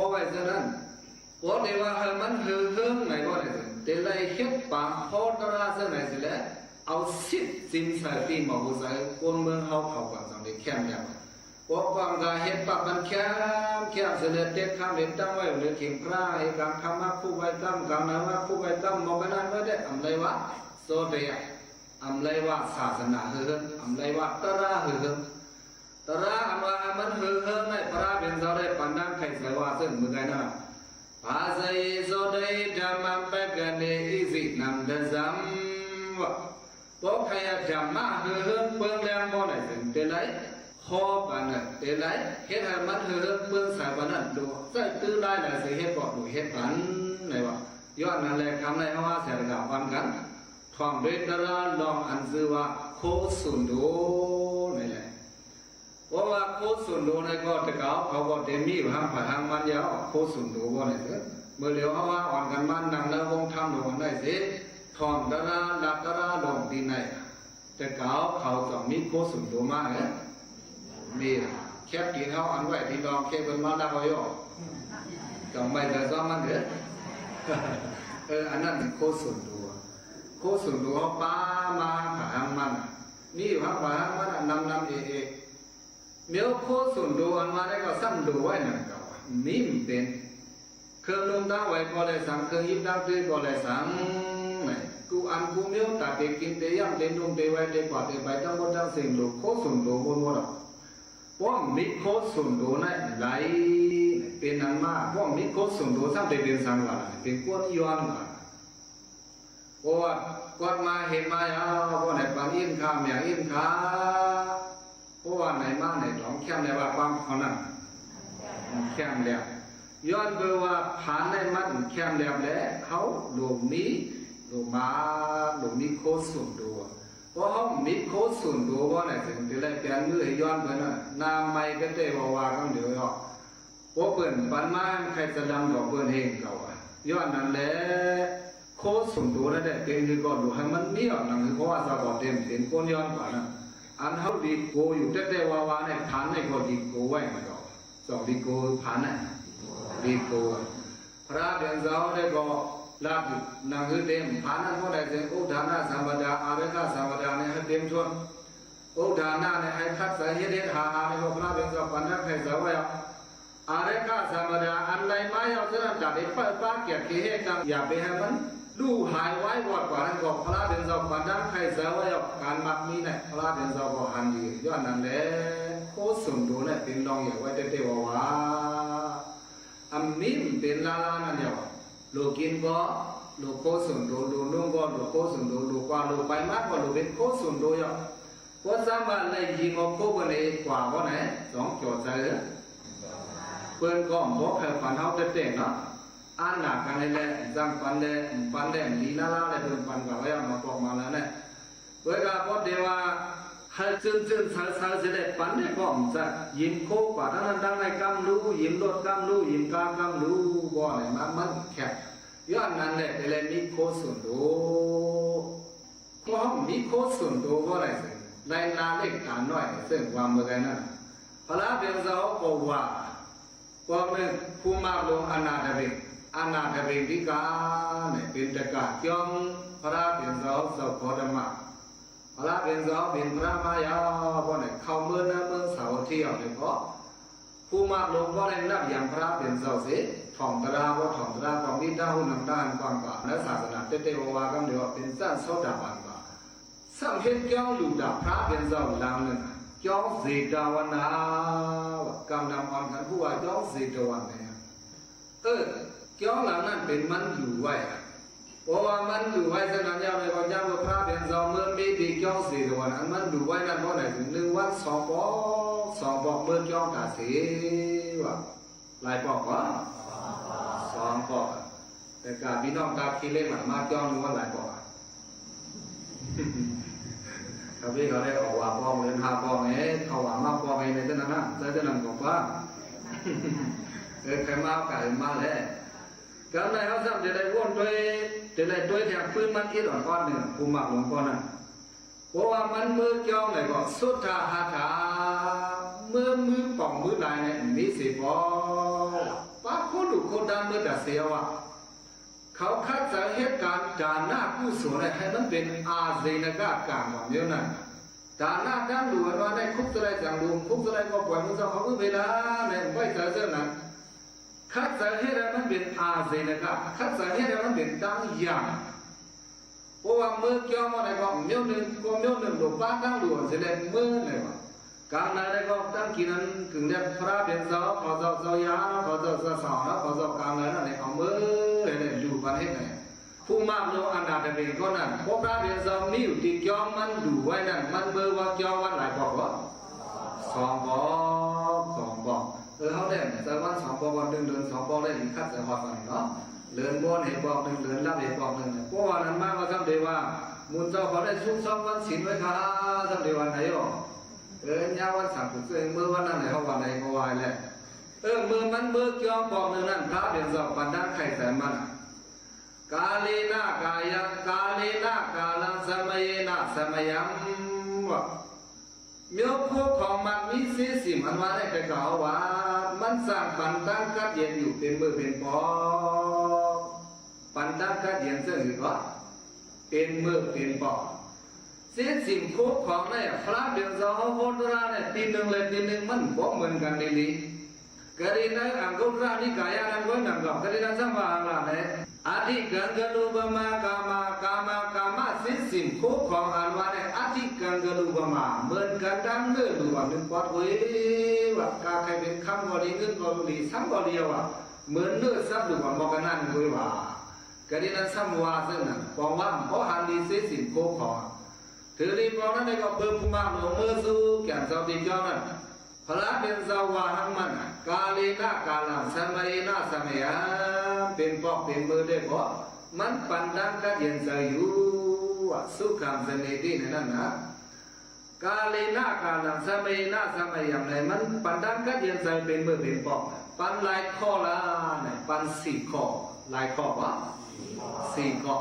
ၸိူဝ်းၼၼ်ႉ ปอเตียวว่าหื้อมันหือเหิงไหนก็ได้ เตียวไล่เฮ็ดป๋างผ่อตราเสียไหนเสียแล เอาสิทธิ์สินใส่ตี้หมอผู้ใส่คนเมืองเฮาเขาก่อน จั่งได้แคมแลบ ปอก่อนก็เฮ็ดปะมันแคมแคมเสียแล เต็กข้ามเฮ็ดตั้งไว้เหลือเข็มพระ เฮ็ดก๋างค่ำมาคู่ไว้ตั้ง ก๋างหนาวมาคู่ไว้ตั้ง หมอก็นั่นไว้ได้ อำไรวะ โสเตีย อำไรวะศาสนาหือเหิง อำไรวะตราหือเหิง ตราอันว่ามันหือเหิงในพระเป๋นเจ้าได้ปันดังใค่เสียว่าเซิ่งเมื่อไงนะ ပဇာယေသော တယိ ဓမ္မံ ပကဏေ အိသိ နန္ဒသံ ဝါ ပอใค่ธรรมะหือเหิงเปิ้งแลงบ่ได้เถิงเตียวไล่ ผ่อปันเตียวไล่ เฮ็ดหื้อมันหือเหิงเปิ้งใส่ปันนั้น ดูใส่ตื้อไล่หลายเสียเฮ็ดบ่ดูเฮ็ดปัน ไหนวะ ย้อนนั้นแล กำในเฮาว่าเสียกาปันกั๋น ถ่อมด้วยตราลองอันจื้อว่าโคชน์สุนโด นั่นแหละ เพราะว่าโคชน์สุนโดนั้นก็ตะเก๋าเขาก็เต็มมีอยู่ห้างผาห้างมันยาว โคชน์สุนโดว่าไหนเถอะ เมื่อเหลียวเฮาว่าอ่อนกั๋นมานั่งในห้องธรรมหลวงอันไหนสิ ถ่อมตราลัดตราลองตี้ไหน ตะเก๋าเขาต้องมีโคชน์สุนโดมาเหรอ มี แคบตี๋นเฮาอันไว้ตี้รองเคเปิ้นมาลักเอาย่อ ต้องไม่แต่ซ้อมมันเหรอ เออ อันนั้นโคชน์สุนโด โคชน์สุนโดเฮาปามาห้างผาห้างมัน มีอยู่ห้างผาห้างมันอะ นำนำเอเอ แม้วโคชน์สุนโดอันว่าได้ก็ซ้ำโดไว้นั่นเก่าอะ มีบ่เป๋น เครื่องนุ่งตั้งไว้ก็ได้สัง เครื่องหยิบตั้งตื้อก็ได้สัง ไหน กู้อันกู้แม้วต๋าเต๋กิ๋นเต๋ย่ำเต๋นุ่งเต๋ไหว้เต๋กวาดเต๋ไปตังหมดตังสิ้น โดโคชน์สุนโดหมดหมดอะ ป้อมมีโคชน์สุนโดไหนไหล เป๋นอันมา ป้อมมีโคชน์สุนโดซ้ำเต๋เป๋นสังหวา เป๋นก้นย้อนหวา เพราะว่ากวาดมาเห็นมาเอา เพราะไหนปันอินข้า แหมอินข้า เพราะว่าไหนมาไหนต้องแคมแลบว่าความเขานั้น แคมแลบ ย้อนเปื้อว่าผานในมันแคมแลบแล เฮาหลวงมี หลวงมา หลวงมีโคชน์สุนโด เพราะเฮามีโคชน์สุนโดว่าไหนเถิงเตียวไล่เป๋นมือหื้อย้อนเปื้อน่ะ หน้าไม้ก็เต้ว่าว่ากั๋นเดี๋ยวเนาะ เพราะเปิ้นปันมาใค่จะลำดอกเปิ้นเฮงเก่าอะ ย้อนนั้นแล โคชน์สุนโดนั่นแหละ เป๋นหื้อก็หลูหื้อมันมีออกหนังหื้อ เพราะว่าเจ้าก็เต็มเป๋นก้นย้อนกว่านั้น อันเฮาหลีกโกอยู่แต๊ๆ วาๆ ในผานในก็หลีกโกไว้มันก็ สองหลีกโกผานน่ะ หลีกโก พระเป๋นเจ้าได้ก็ลาดอยู่หนังหื้อเต็มผานนั้นก็ได้เถิง อุทานะสัมปทา อารักขาสัมปทาเนี่ยหื้อเต็มถ้วน อุทานะเนี่ยหื้อคัดสรรเฮ็ดเฮ็ดหาหาเนี่ยก็พระเป๋นเจ้าปันดังใค่เสียไว้อะ อารักขาสัมปทา อันใดมาเอาเท่านั้น จะไปเปิ้นป้าเกียรติเกเฮกัน อย่าไปหื้อมันลู่หายไว้วอดกว่านั้นก็ พระเป๋นเจ้าปันดังใค่เสียไว้อะ ก๋านมักมีเนี่ย พระเป๋นเจ้าก็หันดี ย้อนนั้นแล โคชน์สุนโดเนี่ยเป๋นรองใหญ่ไว้แต๊ๆ วาๆ อันนี้มันเป๋นล้าๆ นั่นเดียว หลูกิ๋นก็หลูโคชน์สุนโด หลูนุ่งก็หลูโคชน์สุนโด หลูกวาดหลูไปมาก็หลูเป๋นโคชน์สุนโดเยียะ เพราะสามารถไล่ยิงเอาโคเปิ้นเอกว่าบ่ไหน สองจ๋อใจ๋ เปิ้นก็บ่ใค่ปันเฮาแต๊ๆ เนาะ อันหนักกั๋นนี่แล จั่งปันแล ปันแล ดีล้าๆ แล เปิ้นปันกว่าไว้เอามาปอกมาแล้วเนี่ย เปิ้นก็ปอเตียวว่าหื้อจื้นๆ ใสๆ เสียแล ปันได้ก็บ่จัก ยืมโคกว่าตังนั้นตังในกำลู่ ยืมรถกำลู่ ยืมก๋ากำลู่ บ่ไหนมามันแคบ ย้อนนั้นแหละ เตียวไล่มีโคชน์สุนโด ก็มีโคชน์สุนโดบ่ได้เถิง ไล่ลาเล็กต๋าน้อยเถิง ว่าเมื่อไงนั้น พระเป๋นเจ้าก็ว่า ปอกนึ่ง ผู้มากหลวงอนาถเบง อนาถเบงกิกาเนี่ย เป๋นตะก๋าจ้องพระเป๋นเจ้า เจ้าขอธรรมะ พระเป๋นเจ้าเป๋นพระมายาว เพราะไหนเข้าเมืองนะ เมืองสาวัตถีเนี่ย เพราะผู้มากหลวงก็ได้นับยังพระเป๋นเจ้าเสีย ถ่อมตรา ว่าถ่อมตรา ความมีตาหูหนังตาหันกว้างกว่า ในศาสนาเต้ๆ ว่าๆ กั๋นเดี๋ยวเป๋นสันโสดาบันกว่า สำเร็จจ้องอยู่กับพระเป๋นเจ้าหลังนึ่ง จ้องเจตวนา กำนำอ่อนขันผู้ว่าจ้องเจตวันเนี่ย เออ จ้องหลังนั้นเป๋นมันอยู่ไว้อะ เพราะว่ามันอยู่ไว้เท่านั้นยาวเลย ก็ย้ำว่าพระเป๋นเจ้าเมื่อมีดีจ้องเจตวัน อันมันอยู่ไว้นั้น เพราะไหนเถิงนึ่งวันสองปอก สองปอกเมื่อจ้องต๋าเสียว่า หลายปอกวะ สองปอกอะ แต่กาพี่น้องตาขี้เล็กหน่อยมาจ้องนึ่งวันหลายปอกอะ ถ้าพี่เขาได้ออกว่าปอกเลยห้าปอกไง เขาว่ามาปอกไงในเท่านั้นนะ ใช่เท่านั้นของป้า เออ ใครมาเอาไก่มาแหละ กำในเฮาซ้ำจะได้ว่นด้วย จะได้ด้วยแถมปืนมันอีกอ่อนๆ นึ่ง ผู้มากหลวงป้อนั้น เพราะว่ามันเมื่อจ้องไหนก็สุทธาหาถา เมื่อมือป่องมือลายเนี่ยมีสี่ปอก ปั๊บ เขาหลู่เขาดานเมิดอะเสียว่า เขาคัดจะเฮ็ดก๋านดานะกุศลเนี่ย หื้อมันเป๋นอาเสนกะก๋านว่าแนวนั้น ดานะตังหลู่ว่าในคุกเท่าใดจั้งหลู่ คุกเท่าใดก็ป่อย หมู่เจ้าเขา เวลาเนี่ย ไว้ใจ๋เจ้านั้น คัดจะเฮ็ดหื้อมันเป๋นอาเสนกะ คัดจะเฮ็ดหื้อมันเป๋นตังอย่าง เพราะว่าเมื่อเกี้ยวมาในก็แนวนึ่ง ก็แนวนึ่ง หลู่ป๊าตังหลู่เสียแลเมื่อในว่า ก๋างในในก็ตังกิ๋นอันกึ่งแล พระเป๋นเจ้า ขอเจ้า เจ้ายาเนาะ ขอเจ้า เจ้าสาวเนาะ ขอเจ้าก๋างในนั้นเนี่ย เอาเมื่อในหลู่ปันเฮ็ดไหน ผู้มากโลอนาถเป๋นก็นั้น เพราะพระเป๋นเจ้ามีอยู่ตี้เกี้ยวมันหลู่ไว้นั้น มันเมื่อว่าเกี้ยววันหลายปอกว่า สองปอก สองปอก เออ เฮาได้ใจ๋วันสองปอก วันนึ่งเดือนสองปอก ได้มีคัดใจ๋ฮอดวันเนาะ เดือนม้วนเหตุปอกนึ่ง เดือนรับเหตุปอกนึ่งเนี่ย เพราะว่านั้นมาว่าซ้ำเดียวว่า หมู่เจ้าเขาได้ซุกซ้อมวันศีลไว้ค่ะ ซ้ำเดียววันไหนอ่ะ เออ ยามวันสังกุเจง เมื่อวันนั้นไหนเขาวันไหนเขาวายแหละ เออ เมื่อมันเมื่อเกี้ยวปอกนึ่งนั้น พระเป๋นเจ้าปันดังไข่ใส่มันอะ กาเลนะกายัง กาเลนะกาลัง สมะเยนะสมะยัง ว่า เมี้ยวคู่ของมันมีเสี้ยสิ่มอันว่าได้แต่กล่าวว่า มันจ้างปันตังกัดเย็นอยู่เป๋นเมื่อเป๋นปอก ปันตังกัดเย็นเสี้ยหรือก็ เป๋นเมื่อเป๋นปอก เสี้ยสิ่มคู่ของเนี่ย พระเป๋นเจ้าเฮาโหราเนี่ย ตี้นึ่งและตี้นึ่งมันบ่เหมือนกั๋นดีๆ กะดีในอังคุตระนิกายะนั้นก็หนังก็ กะดีนั้นซ้ำว่าอะหละเนี่ย อธิกังคลูปมา กามะ กามะ กามะ เสี้ยสิ่มคู่ของอันว่าเนี่ย อธิกังคลูปมา เหมือนกั๋นดังเนื้อหลูอันนึ่งปอดเว้ย ว่ากาใค่เป๋นคำก็ดี เงินก็ดี ซ้ำก็ดีอะว่า เหมือนเนื้อซ้ำหลูอันหมอกกั๋นนั้นเว้ยว่า กะดีนั้นซ้ำว่าเสี้ยนั้น ปองว่าบ่หันดีเสี้ยสิ่มคู่ของ ถือดีปองนั้นในก็เปิ้นผู้มากหลวงเมื่อสู้แก่นเจ้าตี้เกี้ยวนั้น พระเป๋นเจ้าว่าหังมันอะ กาเลนะกาลัง สมะเยนะสมะยัง เป๋นปอกเป๋นเมื่อได้ก็ มันปันตังกัดเย็นใจ๋อยู่อะ สุขังสเนติในนั้นนะ กาเลนะกาลัง สมะเยนะสมะยัง ในมันปันตังกัดเย็นใจ๋เป๋นเมื่อเป๋นปอก ปันหลายข้อละเนี่ย ปันสี่ข้อ หลายข้อวะ สี่ข้อ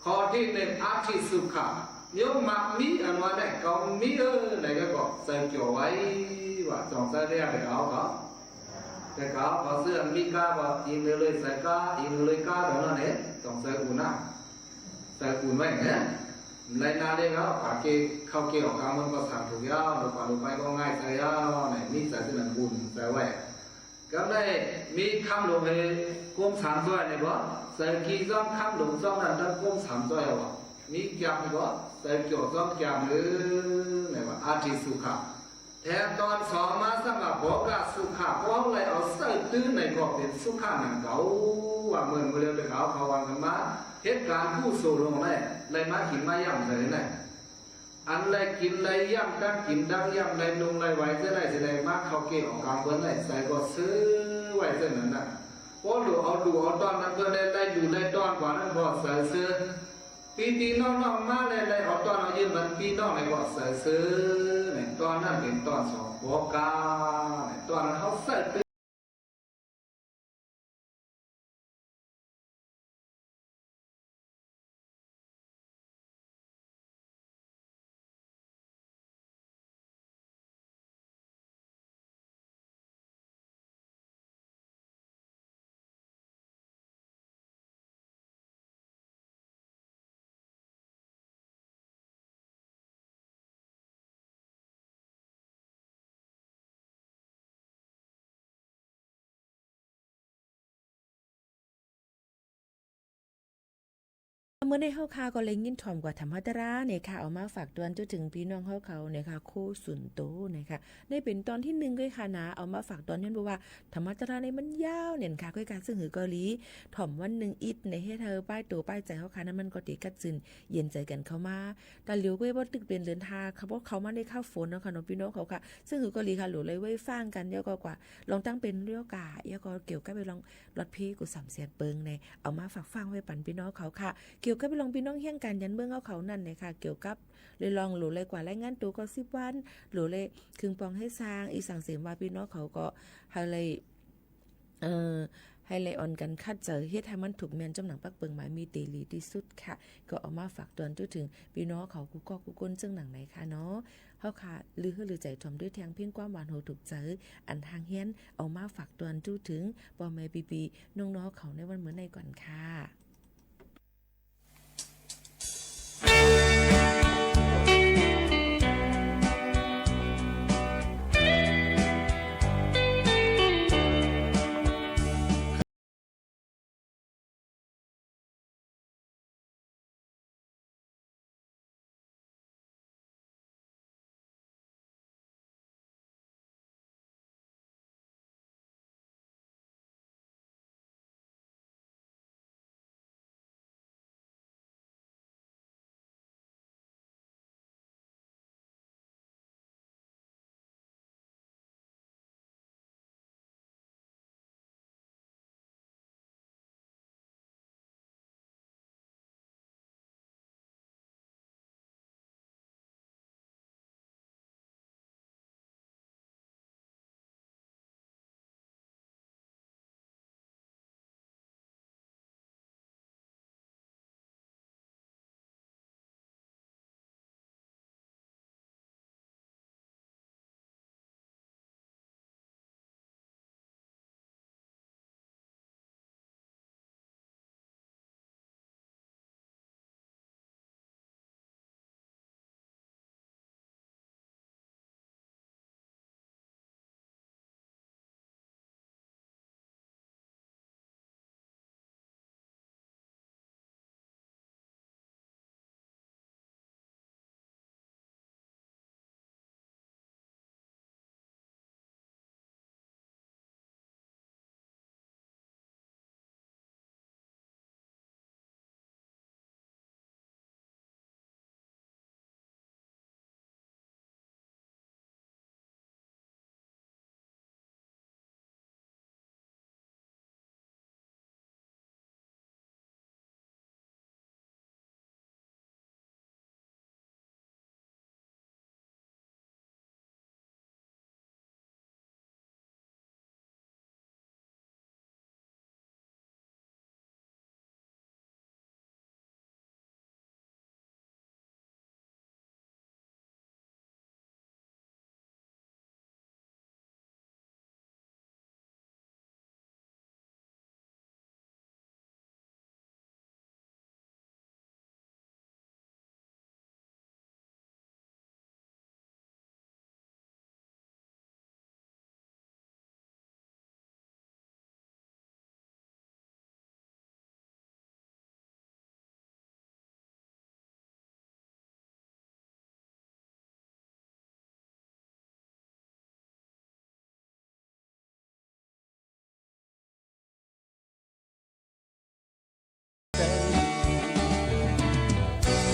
ข้อตี้นึ่ง อธิสุขะ เมี้ยวมากมีอันว่าได้ เก่ามีเออ ไหนก็ ก็ใส่เกี่ยวไว้ ว่าจ่องใส่ได้แต่เก่าก็ แต่เก่าก็เสื้อมีก้าก็อิงเลยเลยใส่ก้า อิงเลยเลยก้า เดี๋ยวนั้นเนี่ย จ่องใส่อุ่นนะ ใส่อุ่นไว้เนี่ย ไหลนาเล็กแล้ว ปากเกเข้าเกออกกลางมันก็สั่นถูกยาว หลุดไปหลุดไปก็ง่ายใส่ยาว ไหนมีใส่เสื้อหนังอุ่นใส่ไว้ ก็ได้มีคำหลวงหื้อก้มสามจ้อยเนี่ยบ่ ใส่กี่จ้องคำหลวงจ้องนั้นต้องก้มสามจ้อยเอาบ่ มีแก้มเนี่ยบ่ ใส่เกี่ยวจ้องแก้มหรือไหนว่า อธิสุขะ แถมตอนสองมาสำหรับโภคสุขะ เพราะเฮาได้เอาใส่ตื้นในก็เป๋นสุขะหนังเก่า ว่าเหมือนเมื่อเร็วแต่เก่าเขาวางกั๋นมา เหตุก๋ารณ์กุศลลงได้ ได้มากิ๋นมาย่ำใส่ได้ อันได้กิ๋นได้ย่ำ ตังกิ๋นตังย่ำ ได้นุ่งได้ไหวเสียได้เสียได้ มาเข้าเกออกกลางเปิ้นได้ ใส่ก็ซื้อไว้เสียนั้นน่ะ เพราะหลู่เอาหลู่เอาต้อนนั้นเปิ้นได้ ได้หลู่ได้ต้อนกว่านั้นก็ใส่ซื้อ ปี้ๆน้องๆมาได้ ได้เอาต้อนเอายื่นมันปี้น้องในก็ใส่ซื้อ เนี่ย ต้อนนั้นเป๋นต้อนสอง โภคะ เนี่ย ต้อนนั้นเฮาใส่ตื้น เมื่อในเฮาค่ะก็เลยยินถ่อมกว่าธรรมตราเนี่ยค่ะ เอามาฝากตวนจุ่ถึงปี้น้องเฮาเขาเนี่ยค่ะ โคสุนโตเนี่ยค่ะ ในเป๋นตอนตี้นึ่งก้วยค่ะนะ เอามาฝากตวนย้อนเพราะว่าธรรมตราในมันยาวเนี่ยค่ะ ก้วยกาซึ่งหื้อก็หลี ถ่อมวันนึ่งอิดในเฮ็ดหื้อป้ายตั๋วป้ายใจ๋เฮาค่ะ นั้นมันก็เต๋กัดจึนเย็นใจ๋กั๋นเข้ามา แต่เหลียวก้วยบ่ตึกเป๋นเดือนห้าค่ะ เพราะเข้ามาในคาวฝนเนาะค่ะเนาะ ปี้น้องเขาค่ะ ซึ่งหื้อก็หลีค่ะ หลูเลยไว้ฟังกั๋น แล้วก็กว่า ลองตั้งเป๋นเรื่องกา แล้วก็เกี่ยวกับไปลอง ลอดเพกูสามแสนเปิงใน เอามาฝากฟังไว้ปันปี้น้องเขาค่ะ เกี่ยวกับไปลองปี้น้องเฮี้ยงก๋านหยันเมืองเฮาเขานั้นเนี่ยค่ะ เกี่ยวกับเลยลองหลูเลยกว่ารายงานตั๋วก็สิบวัน หลูเลยครึ่งปองเฮ็ดสร้าง อีสังเสมว่าปี้น้องเขาก็หื้อเลย เอ่อ หื้อได้อ่อนกั๋นคัดเจิญ เฮ็ดหื้อมันถูกแม่นจ้ำหนังปักเปิงหมายมีต๋เตหลีตี้สุดค่ะ ก็เอามาฝากตวนจู้เถิงปี้น้องเขากู้ก๊อกกู้คนเซิ่งหนังในค่ะเนาะ เฮาค่ะ ลือหื้อลือใจ๋ถ่อมด้วยแทงเพลงความหวานโหถูกใจ๋ อันฮางเฮียน เอามาฝากตวนจู้เถิง ป้อแม่ปี้ๆ น้องๆ เขาในวันมื้อนี้ก่อนค่ะ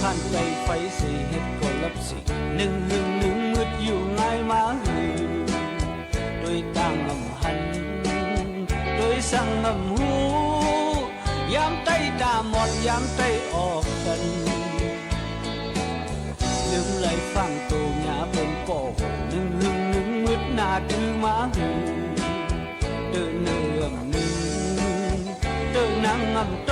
ผ่านไปไฟสีเฮ็ดก็ลับสิ นึ่งหึงนึ่งมืดอยู่ง่ายมาหือ โดยต่างอำหัน โดยสั่งอำฮู้ ยามใต้ต๋าหมอด ยามใต้ออกตัน ลืมไหลฟังโตหญ้าเปิ้นก่อ นึ่งหึงนึ่งมืดหน้าถือมาหือ เต๋อเนิ่มนึ่ง เต๋อนังอำโต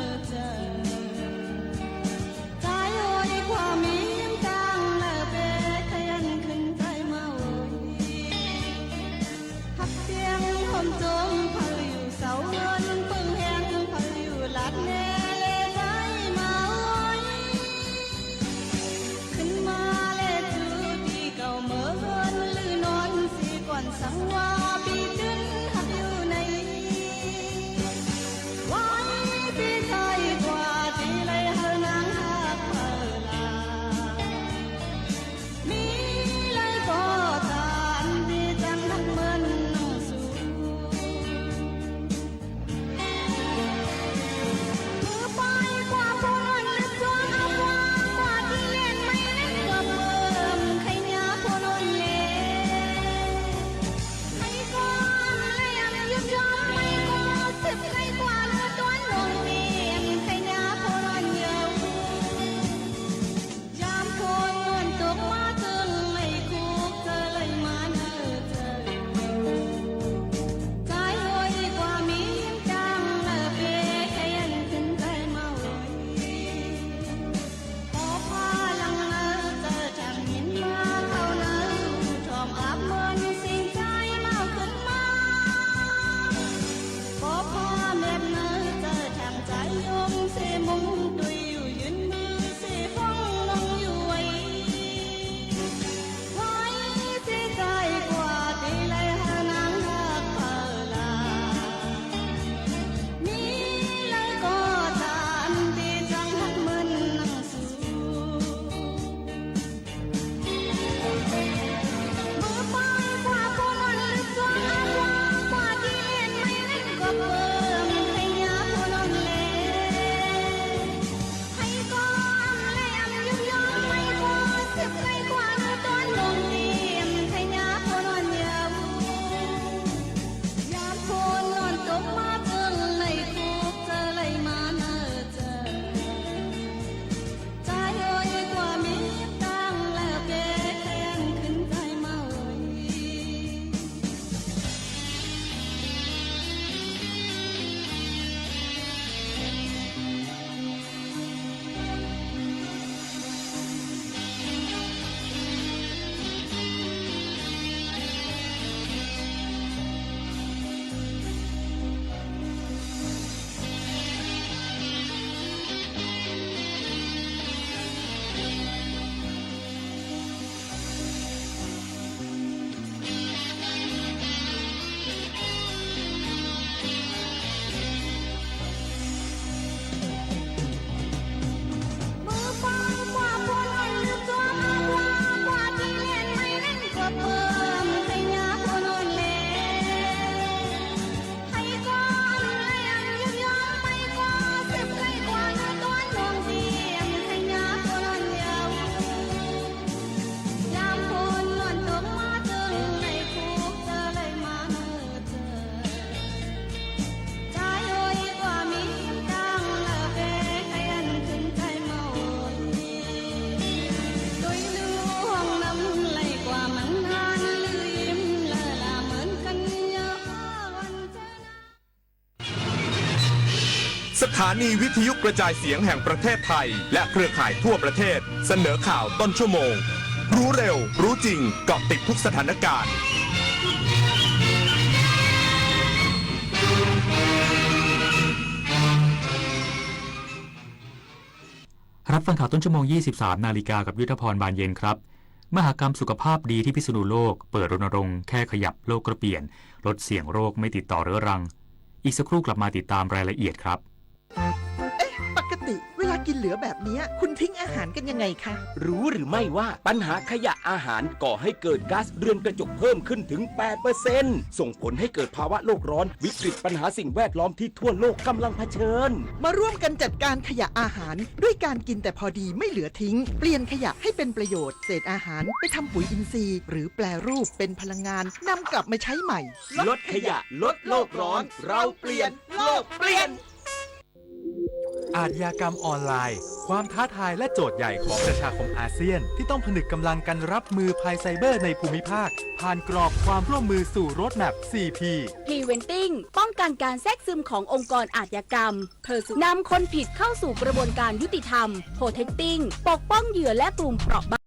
สถานีวิทยุกระจายเสียงแห่งประเทศไทย และเครือข่ายทั่วประเทศ เสนอข่าวต้นชั่วโมง รู้เร็ว รู้จริง เกาะติดทุกสถานการณ์ รับฟังข่าวต้นชั่วโมง ยี่สิบสามนาฬิกา กับยุทธพร บานเย็นครับ มหกรรมสุขภาพดีที่พิษณุโลก เปิดรณรงค์แค่ขยับโลกก็เปลี่ยน ลดเสี่ยงโรคไม่ติดต่อเรื้อรัง อีกสักครู่กลับมาติดตามรายละเอียดครับ เอ๊ะ ปกติเวลากินเหลือแบบเนี้ย คุณทิ้งอาหารกันยังไงคะ รู้หรือไม่ว่าปัญหาขยะอาหารก่อให้เกิดก๊าซเรือนกระจกเพิ่มขึ้นถึง แปดเปอร์เซ็นต์ ส่งผลให้เกิดภาวะโลกร้อน วิกฤตปัญหาสิ่งแวดล้อมที่ทั่วโลกกำลังเผชิญ มาร่วมกันจัดการขยะอาหาร ด้วยการกินแต่พอดีไม่เหลือทิ้ง เปลี่ยนขยะให้เป็นประโยชน์ เศษอาหารไปทำปุ๋ยอินทรีย์ หรือแปรรูปเป็นพลังงาน นำกลับมาใช้ใหม่ ลดขยะ ลดโลกร้อน เราเปลี่ยน โลกเปลี่ยน อาชญากรรมออนไลน์ ความท้าทายและโจทย์ใหญ่ของประชาคมอาเซียน ที่ต้องผนึกกำลังกันรับมือภัยไซเบอร์ในภูมิภาค ผ่านกรอบความร่วมมือสู่ Roadmap สี่ P Preventing ป้องกันการแทรกซึมขององค์กรอาชญากรรม Pursue นำคนผิดเข้าสู่กระบวนการยุติธรรม Protecting ปกป้องเหยื่อและกลุ่มเปราะบาง